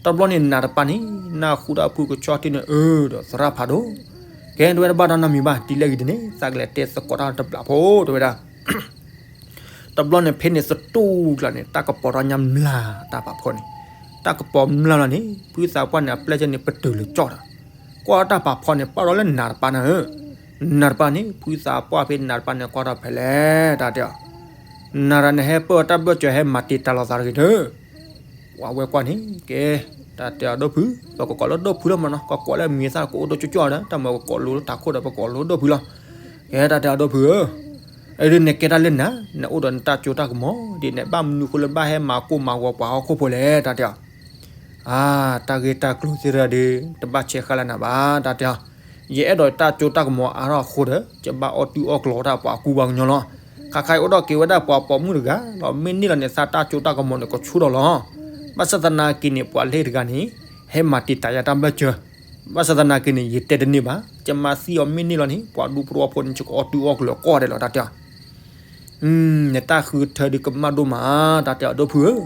တဘျီန့ၣ်နးတပၤန့ၣ် နၢ်ဟူဒၣ်ဖုကဆီထံန့ၣ် အၢဒီးသရၣ်ဖးဒိၣ်, ကဲတဝဲတဘၣ်တၢ်နီတမံၤဘၣ် ဒ်လဲၣ်ဂ့ၤဒ်န့ၣ် သးကလဲၤတဲသကိးတၢ်တဘျီဖိတဝဲဒၣ် တဘျီန့ၣ်ဖဲန့ၣ်သတူၢ်ကျါန့ၣ် တၢ်ကပီၤထီၣ်ညါမျးတၢ်ပာ်ဖှိၣ်န့ၣ်, တၢ်ကပီၤမျးလီၤန့ၣ် ဖုသးပှၢ်န့ၣ် အပျဲၢ်ကဲန့ၣ် ပတုာ်လၢကၠီၣ်ဒီး, ကွၢ်တၢ်ပာ်ဖှိၣ်န့ၣ် ပာ်ဒီးလၢနးတပၤနၤဧၢ, နးတပၤန့ၣ် ဖုသးပှၢ်ဖဲနးတပၤန့ၣ် ကွၢ်ထီၣ်ဖဲလဲၣ် တၢ်တဲအီၤ, နးတၢ်နဟဲပၢၢ်တၢ်ဘျၢၣ်စၢၤ ဟဲမၤတံာ်တာ်လီၤသးတဂ့ၤဒီး ပှၤဝဲကွၢ်န့ၣ် ကဲ, တၢ်တဲအီၤဒီးဖု, ပကကိးလၢဒီဖုလီၤမနီၤ, ကကိးလၢမံၤသၣ်ကအိၣ်ဒီကၠိကၠီဒီး တၢ်မၤကကိးလိာ်လၢတၢ်ခိၣ်ဒီး ပကိးလိာ်ဒီဖုလီၤ. ကဲ တၢ်တဲအီၤဒီဖုဧၢ, အဒုးနကဲတၢ်လၢနၤ, နအိၣ်ဒီးနတၢ်စိတၢ်ကမီၤ ဒ်နဘၣ်မနုၤဃိလၢဘၣ်ဟဲမၤကိၢ်မၤဂီၤပှၤဟီၣ်ခိၣ်ဖိလဲၣ် တၢ်တဲအီၤ. အါ, တၢ်ဂ့ၢ်တၢ်ကျိၤသ့ၣ်တဖၣ်ဒီး တဘၣ်ဆဲးဃာ်လၢနၤဘၣ် တၢ်တဲအီၤ, ယအဲၣ်ဒိးတၢ်စိတၢ်ကမီၤအါထီၣ်အဃိဒီး ယဘၣ်အီၣ်တုၤအီၣ်ကျိၤတၢ်ပှၤကူပှၤကညီလီၤ. ခါခါအံၤအိၣ်ဒီးက့ၤဝဲဒၣ်ပှၤပိာ်မုၣ်တဂၤလီၤ, မ့ၢ်န့ၢ်လီၤန့ၣ် သးတၢ်စိတၢ်ကမီၤန့ၣ် ကဆူၣ်ထီၣ်လီၤ. ဘၣ်ဆၣ်သနာ်က့န့ၣ် ပှၤလၢတဂၤန့ၣ် ဟဲမၤတံာ်တာ်ယၤတၢ်ဘျၢၣ်စၢၤ, ဘၣ်ဆၣ်သနာ်က့န့ၣ် ယတဲတန့ၢ်ဘၣ်, ယမၤသံအီၤမ့ၢ်န့ၢ်လီၤန့ၣ် ပှၤဒူပရူအဖိန့ၣ် ယကအီၣ်တုၤအီၣ်ကျိၤကိးဂၤဒဲးလီၤ တၢ်တဲအီၤ. နတၢ်ဃုထၢဒုးကမၣ်ဒိၣ်မး တၢ်တဲအီၤဒီဖုဧၢ,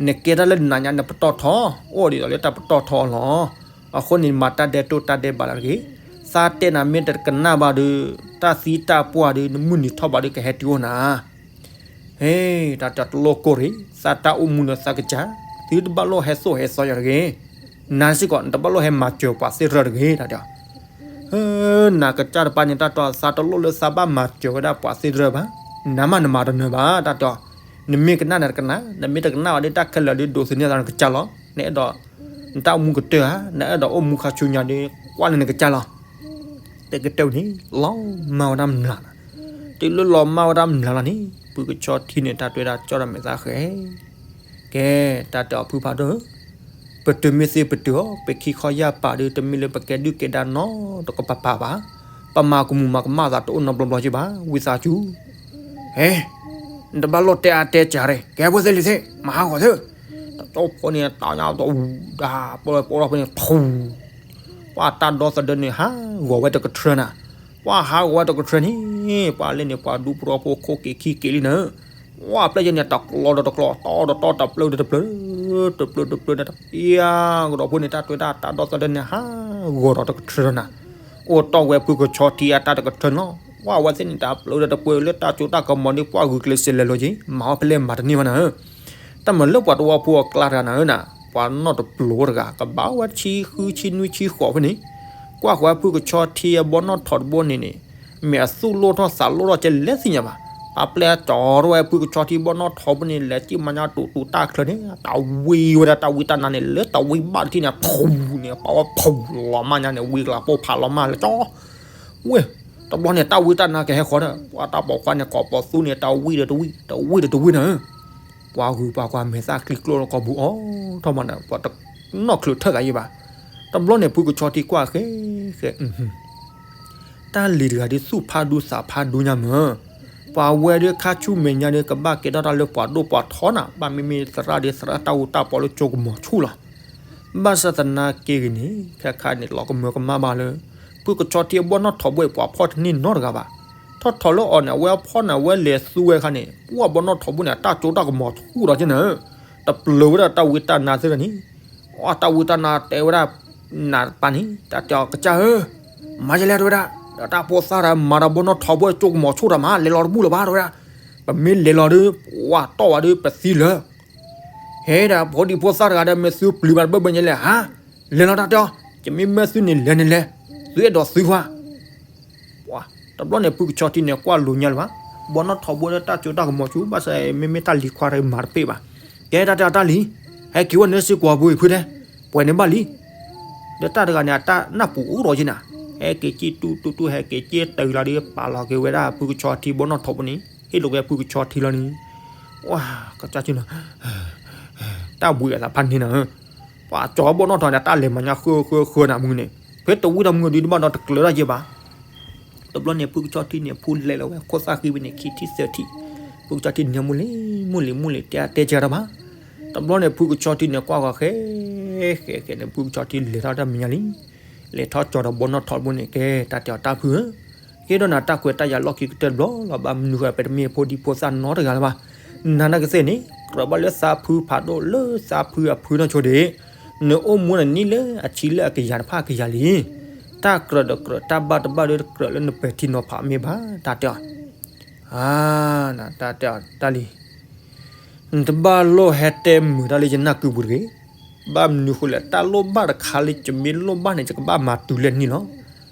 နကဲတၢ်လၢနၤညါ နပတီၢ်ထီ, အိၣ်ဒ်သိးလၢတၢ်ပတီၢ်ထီလီၤ. အဃိန့ၣ် မၤတၢ်ဒဲးတိၢ်တၢ်ဒဲးဘးလၢတဂ့ၤ, သးတဲနၤမ့ၢ်တကနၣ်ဘၣ်ဒီး တၢ်သံတၢ်ပှၢ်ဒီး နမုၢ်နံၤထီၣ်ဘးဒီး ကဟဲတုၤအိၣ်နၤ ဟ့, တၢ်တဲအီၤတလိၣ်ကိၢ်ရံၣ်, သးတၢ်အိၣ်မူဒီးသးကစၢ်, သုတဘၣ်လိၣ်ဟဲသိၣ်ဟဲသီယၤတဂ့ၤ, နၤစ့ၢ်ကီး နတဘၣ်လိၣ်ဟဲမၤစၢၤပှၤသ့ၣ်တဖၣ်တဂ့ၤ တၢ်တဲအီၤ. နၤကစၢ်တပၤန့ၣ် တၢ်တဲအီၤ သးတလိၣ်လၢသးဘၣ်မၤစၢၤဝဲဒၣ်ပှၤသ့ၣ်တဖၣ်ဘၣ်, နၤမးနမၤတနၢၤဘၣ် တၢ်တဲအီၤ. နမ့ၢ်ကနၣ်န့ၣ်တကနၣ်, နမ့ၢ်တကနၣ်ဘၣ်ဒီး တၢ်ခဲလၢာ်ဒီးဒိးသန့ၤသးနကစၢ်လီၤ. နအဲၣ်ဒိး နတၢ်အိၣ်မူကတၢၢ်ဧါ, နအဲၣ်ဒိးအိၣ်မူခါဆူညါဒီး ကွၢ်လၢနကစၢ်လီၤ. တကတၢၢ်န့ၣ် လီၤမၢ်ဝဲဒၣ်မျးလီၤ. တုၤလၢလီၤမၢ်ဝဲဒၣ်မျးလီၤန့ၣ် ဖုကဆီထံန့ၣ် တၢ်တဲဝဲဒၣ်ကၠီဒီးမဲာ်သၣ်ဃဲ, ကဲ, တၢ်တဲအီၤဖုဖးဒိၣ်ဧၢ, ပတုၤမ့ၢ်သ့ပတုၤအီၤ, ပခံခီယၢ်ပာ်ဒီး တမ့ၢ်လၢပကဲဒုၣ်ကဲဒါနီတကပၤပၤဘၣ်, ပမၤကမူၤမၤကမၣ်သးတအိၣ်နီတဘျီဘျီက့ဘၣ်, ဝံသးစူၤ ဟဲ, နတဘၣ်လိၣ်တဲအါတဲစှၤရ့ၣ်, ကဲဖိသ့ၣ်လံၤသ့ၣ်, မၤဟးဂီၤသ့ၣ်, တၢ်ကၠီဖိန့ၣ် တၢ်ညါတအူဒၣ်, ပီၢ်ပီၢ်ထီၣ်ဖိန့ၣ် ထူ, ပှၤတၢ်ဒီသဒၢန့ၣ် ဟးဂီၤဝဲတကထြၢနၤ, ပှၤဟးဂီၤဝဲတကထြၢန့ၣ်, ပှၤလၢန့ၣ် ပှၤဒူပရီဖိခိၣ်က့ၤခံက့ၤလံနၤ, ပ ဝါပျဲၢ်ယဲန့ၣ် တကျီဒီးတကျီ, တီဒီးတီ, တပျၢၤဒီးတပျၢၤ, တပျၢၤတပျၢၤန့ၣ်တပျၢၤ, ကဒီးဖိန့ၣ် တၢ်တွဲတၢ် တၢ်ဒီသဒၢန့ၣ် ဟးဂီၤဒီးတကထၢထီၣ်နၤ, အိၣ်တီၢ်ဝဲဖုကဆီထံအတၢ်တကထၢန့ၣ်လီၤ. ဝါဝဲသ့ၣ်န့ၣ် တပျၢၤဒီးတပျၢၤလၢတၢ်စိတၢ်ကမီၤန့ၣ် ပှၢ်ဂုာ်ကျဲးစၢးလဲၤလီၤက့ၤ, မၤအီၣ်ဖဲလဲၣ်မၤတန့ၢ်ဘၣ်နၤဧၢ တၢ်မၤလၢပှၤတဝီဖိအကျါတဂၤနၤဧၢနၤ, ပှၤနီၢ်တပျိၤတဂၤ ကဘၣ်ဝဲဆံဃုဆံနွံဆံဃိးဖဲန့ၣ်, ကွၢ်ဃီဖုကဆီထံအဘီနီၣ်ထိးတဘိန့ၣ်န့ၣ်, မ့ၢ်အသူၣ်လိၣ်ထီၣ်သးလိၣ်ထီၣ်ကလဲၤသ့ၣ်ညါဘၣ်, ပာ်ပျဲၢ်ကၠီထီၣ်ဝဲဖုကဆီထံဘီနီၣ်ထိးဘိန့ၣ် လဲၤစံၣ်မၤညါတူာ်တူာ်တၢ်ချၢန့ၣ် တၢ်ဝံဝဲဒၣ်တၢ်ဝံတၢ်နါန့ၣ် လၢတၢ်ဝံဘၣ်တထံၣ်န့ၣ် ဖူန့ၣ် ပာ်ဝဲဖူလီၤမၢ်ညါန့ၣ် ဝံကလၤပိၢ်ဖးလီၤမၢ်လၢကၠီ ဝ့ၢ်, တဘျီန့ၣ် တၢ်ဝံတၢ်နါကဟဲဃီဒီး ပှၤတၢ်ပိာ်ခွါန့ၣ် ကိးပိာ်သူန့ၣ် တၢ်ဝံဒီးတဝံ, တဝံဒီးတဝံနၤဧၢ, ပှၤဂုၤပှၤကွၢ်မဲာ်သၣ်ကျံကျိလီၤကီၢ်ပူၤအီၤထီၣ်မးဒီး ပှၤတနီၣ်ချုးထၢၣ်ဂၤယံၤဘၣ်. တဘျီန့ၣ် ဖုကဆီထံကွၢ်ဃဲဃဲ တၢ်လံၤတဂၤဒ်သူၣ်ဖးဒူသးဖးဒူညါမၢ်, ပှၤဝဲဒၣ်ခါဆူမဲာ်ညါဒီး ကဘၣ်ကဲထီၣ်တၢ်လၢပှၤဒိၣ်ပှၤထီနၤ, ဘၣ်မ့မ့ၢ်သရၣ်ဒီးသရၣ်တၢ်အူတၢ်ပီလၢကၠိကမီၤဆူၣ်လီၤ. ဘၣ်ဆၣ်သနာ်က့ဂ့ၤန့ၣ် ခဲခါန့ၣ် လီၤကမၢကမၣ်ဘၣ်လၢ ဖုကဆီထံအဘီနီၣ်ထိးဘိအံၤ ပှၤဖီၣ်တန့ၢ်နီတဂၤဘၣ်. ထီၣ်ထီၣ်လၢအီၤန့ၣ် အဝဲဖီၣ်န့ၣ် အဝဲလဲၤသူဝဲအခါန့ၣ် ပှၢ်ဘီနီၣ်ထိးဘိန့ၣ် အတၢ်ကၠိတၢ်ကမီၤဆူၣ်ဒီးက့နၤဧၢ, တပျၢၤဝဲဒၣ်တၢ်ဝံတၢ်နါသ့ၣ်တဖၣ်န့ၣ် အတၢ်ဝံတၢ်နါတဲဝဲဒၣ် နးပၢ်န့ၣ် တၢ်တဲအီၤ ကစၢ်ဧၢ, မၤယလဲၣ်တဲဝဲဒၣ်, ဒီးတၢ်ဖိသၣ်တဂၤမၤဒီးဘီနီၣ်ထိးဘိကၠိကမီၤဆူၣ်တၢ်မး လဲၤလီၤတဘူၣ်လၢၤဘၣ်တဲဝဲဒၣ်, ပမ့ၢ်လဲၤလီၤဒီး ပှၢ်တီၢ်ဝဲဒီးပသံလၢာ် ဟဲဒၣ်ဖိဒံဖိသၣ်တဂၤဒီး မ့ၢ်သုပျံၤဘၣ်တဘၢဘၢညါလဲၣ်ဧါ, လဲၤလီၤတၢ်တဲအီၤ, ယမ့ၢ်မၢသုန့ၣ်လဲၤန့ၣ်လဲၤ, သုအဲၣ်ဒိးသုဧါ တဘျီန့ၣ် ဖုကဆီထံန့ၣ် ကွၢ်လိၤညါလၢၤဘၣ်, ဘီနီၣ်ထိးဘိလၢတၢ်ကၠိတၢ်ကမီၤဆူၣ် ဘၣ်ဆၣ်မ့မ့ၢ်တၢ်လံၤခွါတဂၤမၤတပ့ၢ်ဘၣ်, ကဲတၢ်တဲအီၤတၢ်လံၤ, ဟဲက့ၤဝဲနၢၤစ့ၢ်ကီးဖုအံၤဖုတဲ, ပှဲၤန့ၣ်ဘၣ်လံ ဒီးတၢ်တဂၤန့ၣ် အတၢ်နၢ်ပူၤအိၣ်ဒီးက့နၤ, ဟဲက့ၤက့ၤတူတူတူ ဟဲက့ၤက့ၤတၢ်လီၤဒီး ပာ်လီၤက့ၤဝဲဒၣ်ဖုကဆီထံဘီနီၣ်ထိးဘိန့ၣ် ဟ့ၣ်လိာ်က့ၤဖုကဆီထံလီၤန့ၣ်, ဝါ, ကစၢ်ကၢ်နၤ, တၢ်ဘှံးအသးဖးန့ၢ်နၤဧၢ, ပှၤကၠီဘီနီၣ်ထိးန့ၣ် တၢ်လဲၤမၤညါဃၢဃၢဃၢနၤမုၢ်န့ၣ်, ဖဲတဝံဒီးမုၢ်ဒုးတဘၣ်ဒီးတကျၢၤတၢ်ယဲဘၣ် တဘျီန့ၣ် ဖုကဆီထံန့ၣ် ဖူလဲၤလီၤဝဲ ခိၣ်သၣ်ဃံဖဲန့ၣ် ခံထံၣ်သၢထံၣ်, ဖုကဆီထံန့ၣ် မူလ့မူလ့မူလ့ တဲတဲကဲတၢ်ဘၣ်, တဘျီန့ၣ် ဖုကဆီထံန့ၣ် ကွၢ်ဃီဃဲ, ဃဲဃဲန့ၣ် ဖုကဆီထံလဲၤထီၣ်တၢ်မဲာ်ညါလံ, လဲၤထီၣ်ကၠီဒီးဘီနီၣ်ထိးတဘိန့ၣ် ကဲတၢ်တဲအီၤတၢ်ဖုဧၢ, ဟ့ၣ်ဒီးနၤတၢ်ခွဲးတၢ်ယာ်လီၢ်ခံကတၢၢ်တဘျီလီၤ, ဘၣ်မနုၤဃိပတမ့ၢ်ဖိဒံဖိသၣ်နီတဂၤလၢၤဘၣ်, နၤနာ်ကသ့ၣ်န့ၣ် ကြၢးဘၣ်လၢသးဖုဖးဒိၣ်လၢသးဖုအဖုနီၢ်ဆိဒ့ၣ် နအိၣ်မူနနံၣ်လၢအဆံလၢအကယၤတဖၣ်ကယၤလံ. တၢ်ကြၢးဒီးကြၢး တၢ်ဘၣ်တဘၣ်ဒီးကြၢးလၢနပဲာ်ထံနီၤဖးမ့ၢ်ဘၣ် တၢ်တဲအီၤ, တၢ်တဲအီၤတၢ်လံ, နတဘၣ်လိၣ်ဟဲတဲမုာ်တၢ်လၢယနၢ်ကုပူၤတဂ့ၤ. ဘၣ်မနုၤဃိလဲၣ် တၢ်လိၣ်ဘၣ်တခါလၢယမ့ၢ်လိၣ်ဘၣ်န့ၣ် ယကဘၣ်မၤတုၤလဲၣ်နံၣ်လီၤ.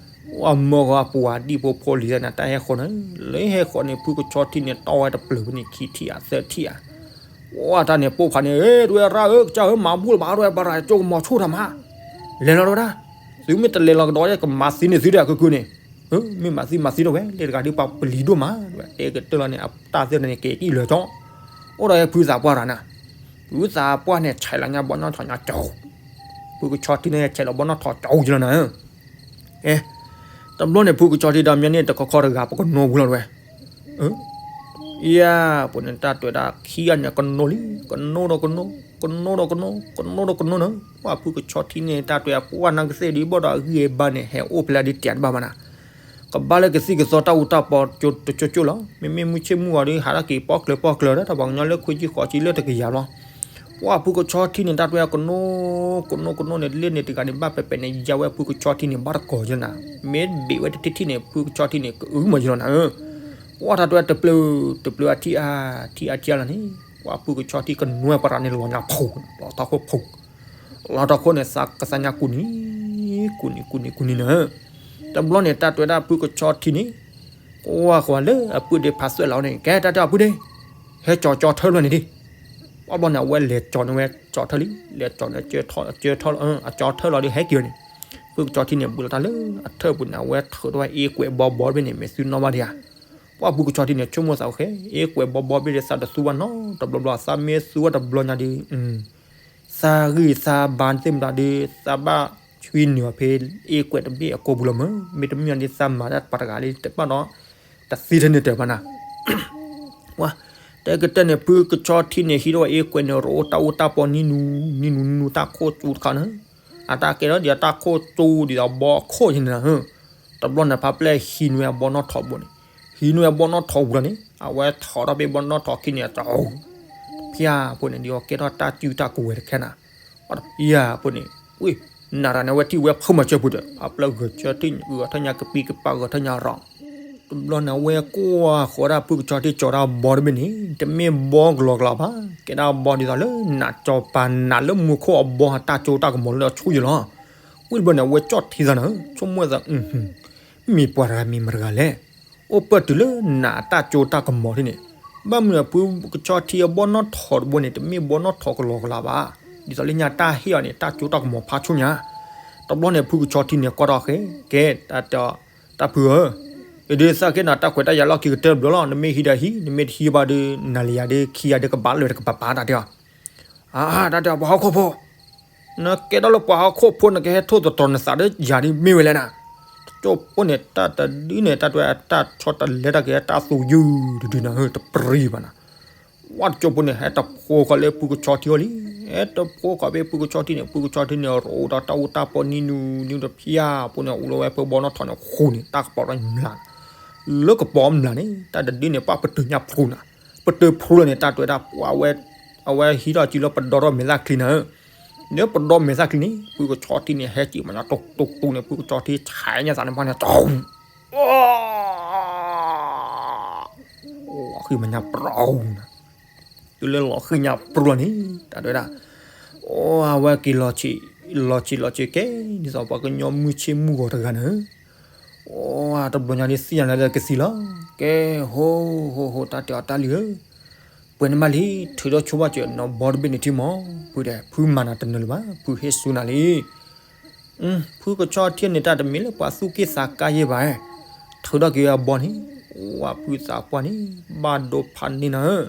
အမၢဂီၤအပှၤဒံၣ်ဖိဖိလံၤသ့ၣ်န့ၣ် တၢ်ဟဲဃီန့ၣ် လၢဟဲဃီန့ၣ် ဖုကဆီထံန့ၣ် တီၢ်ဝဲတပျၢၤဖဲန့ၣ် ခံထံၣ်ဧါသၢထံၣ်ဧါ. ဝဲတၢ်န့ၣ်ပိာ်ခွါန့ၣ် တဲဝဲဒၣ် ရၣ်ဧၢ ကစၢ်ဧၢ မၤဘူၣ်လၢၤဘၣ် တဲဝဲ ပရၤကၠိကမီၤဆိၣ်တၢ်မး လဲၤလီၤတဲဝဲဒၣ်, သုမ့ၢ်တလဲၤလီၤကဒီး ကမၤသံန့ၢ်သုဒီးအကုၢ်ကုၢ်န့ၣ်, မ့ၢ်မၤသံမၤသံထီၣ်ဝဲ လၢတဂၤဒ်ပှၤပလံၤဒိၣ်မး တဲကတၢၢ်လီၤန့ၣ် အတၢ်သ့ၣ်န့ၣ် က့ၤကံၣ်လၢာ်ကၠီ, အိၣ်ဒီးဟဲဖုသးပှၢ်တဂၤနၤ, ဖုသးပှၢ်န့ၣ် ဆဲးလီၤညါဘီနီၣ်ထိးညါကၠီ, ဖုကဆီထံန့ၣ် ဆဲးလီၤဘီနီၣ်ထိးကၠီကလီၤနၤ အဲ, တဘျီန့ၣ် ဖုကဆီထံဒီးမ့ၢ်န့ၣ် တခီခီတဂၤ ပကနိပူၤလီၤဝဲ, ယၤ, ပှၤန့ၣ်တၢ်တွဲဒၣ်ခံဂၤန့ၣ် ကနိလံ, ကနိဒီးကနိ, ကနိဒီးကနိ, ကနိဒီးကနိနၤ, ပှၤဖုကဆီထံန့ၣ် တၢ်တွဲအပှၢ်နၢ်ကသ့ၣ်ဒ်ဘၣ်ဒီးအဂံၢ်အဘါန့ၣ် ဟဲအိၣ်ဖဲလဲၣ်ဒ်တဲတဘၣ်ဘၣ်နၤ, ကဘၣ်လၢကသံၣ်ကသီတၢ်အူတၢ်ပီတကၠိကၠိလီၤ, မ့မ့ၢ်မုၢ်ဆ့ၣ်မုၢ်ဂီၤဒီး ဟးထီၣ်က့ၤပီၣ်ကျၢၤပီၣ်ကျၢၤဒီး တၢ်ပှၤကညီလၢခွံဆံဃိးဆံလၢတကယၤလီၤ ပှၤဖုကဆီထံန့ၣ် တၢ်တွဲကနိ, ကနိကနိန့ၣ် လၢန့ၣ်တဂၤန့ၣ် ဘၣ်ပဲၤပဲၤန့ၣ် ယါဝဲဖုကဆီထံန့ၣ် ဘၣ်တကိးယလီၤနၤ, မ့ၢ်ဘ့ၣ်ဝဲတထံၣ်ထံၣ်န့ၣ် ဖုကဆီထံန့ၣ် ကအုမးယလီၤနၤဧၢ, ပှၤတၢ်တွဲတပျၢၤ, တပျၢၤအထံၣ်အါ, ထံၣ်အါထံၣ်အါလီၤန့ၣ်, ပှၤဖုကဆီထံကနွဲပရၤန့ၣ် လီၤညါဖူ, လီၤထီၣ်ခိၣ်ဖူ, လီၤထီၣ်ခိၣ်န့ၣ် သးကသးညါကူနံၤ, ကူနံၤကူနံၤကူနံၤနၤ, တဘျီန့ၣ် တၢ်တွဲဒၣ်ဖုကဆီထံန့ၣ် ကွၢ်ကွၢ်လၢအပုၢ်ဒ့ဖးသွဲၣ်လီၤန့ၣ် ကဲတၢ်တဲအီၤပုၢ်ဒ့, ဟဲကၠီကၠီထၢလွဲန့ၣ်ဒံး, ပှၤဘျီန့ၣ် အဝဲလဲၤကၠီန့ၢ်ဝဲကၠီထၢလံ, လဲၤကၠီန့ၢ် ကၠီထၢလီၤဒီးဟဲက့ၤဝဲန့ၣ်, ဖုကဆီထံန့ၣ် ဘူးလီၤတၢ်လၢအထၢၣ်ပူၤန့ၣ် အဝဲထုးထီၣ်ဝဲအ့ကွဲးဘီဘီတဘ့ၣ်န့ၣ် မ့ၢ်သုနီၣ်ဘၣ်ဒံးဧါ, ပှၤဖုကဆီထံန့ၣ် ဆိကမိၣ်သးဝဲဃဲ အ့ကွဲးဘီဘီတဘ့ၣ်ဒီးသးတသူဘၣ်နီတဘျီဘျီ သးမ့ၢ်သူဝဲတဘျီညါဒီး သးဂံၢ်သးဘါသ့ၣ်မတၤဒီး သးဘၣ်ဆွံနုာ်အီၤဖဲအ့ကွဲးတဘ့ၣ်အကိာ်ပူၤလီၤမး, မ့တမ့ၢ်ဒီး သးမၤတၢ်ပှၤတဂၤလံတဘၣ်ဒီး တသံထဲန့ၣ်တၢ်ဘၣ်နၤ, ပှၤ တဲကတၢၢ်န့ၣ် ဖုကဆီထံန့ၣ် ဟံးထီၣ်ဝဲအ့ကွဲးန့ၣ် ရိအိၣ်တၢ်အိၣ်တၢ်ပီနံၤနူၤ နံၤနူၤနံၤနူၤ တၢ်ခိၣ်ကၠူတခါန့ၣ်, အတၢ်ကဲထီၣ်ဒ်အတၢ်ခိၣ်ကၠူဒ်သိးဘီအခိၣ်ယဲန့ၣ်လီၤ, တဘျီန့ၣ် ဖးပျဲၢ်ဟံးန့ၢ်ဝဲအဘီနီၣ်ထိးဘိန့ၣ်, ဟံးန့ၢ်ဝဲဘီနီၣ်ထိးဝံၤလီၤန့ၣ် အဝဲထီၣ်ထီၣ်ဖဲဘီနီၣ်ထိးခံန့ၣ် တဖျၢၣ်ဖိန့ၣ် ဒ်အကဲထီၣ်တၢ်စုတၢ်ကဝဲၤတခဲနၤ, အတဖျၢၣ်ဖိန့ၣ် ဝ့ၢ် နၤတၢ်န့ၣ် အဝဲထံၣ်ဝဲဖုမၤစၢၤပူၤဒီး ဖးပျၢၢ်ဂဲၤဆၢထံၣ်ဂဲၤထၢၣ်ညါကပံကပၤဂဲၤထၢၣ်ညါရီၤ, တဘျီန့ၣ် အဝဲကွၢ်ဃီဒၣ်ဖုကဆီထံကၠီၤတၢ်ဘီတဘ့ၣ်န့ၣ် တမ့ၢ်ဘီကလီကလီဘၣ်, ကဲဒၣ်ဘီဒ်သိးလၢနးကၠီၤပၤနးလၢမူခိၣ်အဘီ တၢ်ကၠိတၢ်ကမီၤလၢအဆူၣ်ယဲလီၤ. ဝံၤတဘျီန့ၣ် အဝဲကၠီၣ်ထံသးနၤ ဆိကမိၣ်သး မ့ၢ်ပှၤတဂၤမ့ၢ်မတဂၤလဲၣ်, အိၣ်ပၢၢ်တုၤလၢနးတၢ်ကၠိတၢ်ကမီၤထံန့ၣ်, ဘၣ်မနုၤဖုကဆီထံအဘီနီၣ်ထိးတဘိန့ၣ် တမ့ၢ်ဘီနီၣ်ထိးကလီကလီဘၣ်, ဒ်သိးလၢညါတၢ်ဟ့ၣ်အီၤန့ၣ် တၢ်ကၠိတၢ်ကမီၤဖးဆူညါ, တဘျီန့ၣ် ဖုကဆီထံန့ၣ် ကွၢ်ထီၣ်ဃဲ ကဲ တၢ်တဲအီၤ, တၢ်ဖုဧၢ, အဒုးသၣ်က့နၤ တၢ်ခွဲးတၢ်ယာ်လီၢ်ခံကတၢၢ်တဘျီလီၤ, နမ့ၢ်ဟံးဒီးဟံး နမ့ၢ်တဟံးဘၣ်ဒီး နၤလၢယၤဒီး ခံဂၤဒီးကဘၣ်လၢာ်တကပၤပၤတၢ်တဲအီၤ အါ တၢ်တဲအီၤ ပှၤဟီၣ်ခိၣ်ဖိ, နကဲထီၣ်လၢပှၤဟီၣ်ခိၣ်ဖိ နကဟဲထိၣ်သတြီၤနသးဒီးယၤဒ်မ့ၢ်ဝဲလဲၣ်နၤ, တကၠိဖိန့ၣ် တၢ်တဒုန့ၣ် တၢ်တဲဝဲတၢ်ဆီတလဲတၢ်က့ၤတၢ်သူယုၢ်တဒုနၤ တပြံဘၣ်နၤ, ဝဲတကၠိဖိန့ၣ် ဟဲတဖိဃီၤလၢဖုကဆီထံအအိၣ်လံ, ဟဲတဖိဃီၤဖဲဖုကဆီထံန့ၣ် ဖုကဆီထံန့ၣ် ရိးဒီးတၢ်အိၣ်တၢ်ပီနံၤနုၤနုၤတဖျၢၣ်ဖိန့ၣ် အိၣ်လီၤဝဲဖဲဘီနီၣ်ထိးန့ၣ်ဃိန့ၣ် တၢ်ကပီၤဒီးမျး လၢကပီၤမျးန့ၣ် တၢ်တဒုန့ၣ် ပှၤပတုာ်ညါဖျိနၤ, ပတုာ်ဖျိလၢန့ၣ် တၢ်တဲဝဲဒၣ် အဝဲဟံးထီၣ်စုလၢပဒီထီၣ်မဲာ်သၣ်ချံနၤဧၢ, လၢပဒီမဲာ်သၣ်ချံန့ၣ် ဖုကဆီထံန့ၣ် ဟဲစံၣ်မၤညါတိၢ်တိၢ်တိၢ်န့ၣ် ဖုကဆီထံဆဲးညါသးန့ၣ်ဖီန့ၣ် လီၤဃံၤမၤညါပြူၤနၤ, တုၤလၢလီၤဃံၤညါပြူၤလီၤန့ၣ် တၢ်တဲဝဲဒၣ်, အိ အဝဲက့ၤလီၤဆံး လီၤဆံးလီၤဆံးကဲ ဒ်သိးပှၤကညီမုၢ်ဆ့ၣ်မုၢ်ဂီၤတဂၤန့ၣ်, အိ တဘျီညါဒ်သ့ၣ်ညါလၢကသံလီၤ, ကဲ ဟိ ဟိ ဟိ တၢ်တဲအီၤတၢ်လံၤဧၢ, ပှဲၤန့ၣ်မးလံ ထုးထီၣ်ဆိဘၣ်စၢၤနီၢ်ဘီတဘ့ၣ်န့ၣ်ထံမီၤ, ဖုတဲ ဖုမၤနၤတနၢၤလၢၤဘၣ် ဖုဟ့ၣ်ဆူနၤလံ ဖုကဆီထံန့ၣ် တၢ်တမ့ၢ်လၢပှၤသူၣ်က့ၣ်သးကါယဲၢ်ဘၣ်, ထုးထီၣ်က့ၤဝဲအဘီန့ၣ်, ဝဲဖုသးပှၢ်န့ၣ် ဘၣ်ဒိဖးန့ၢ်နၤဧၢ,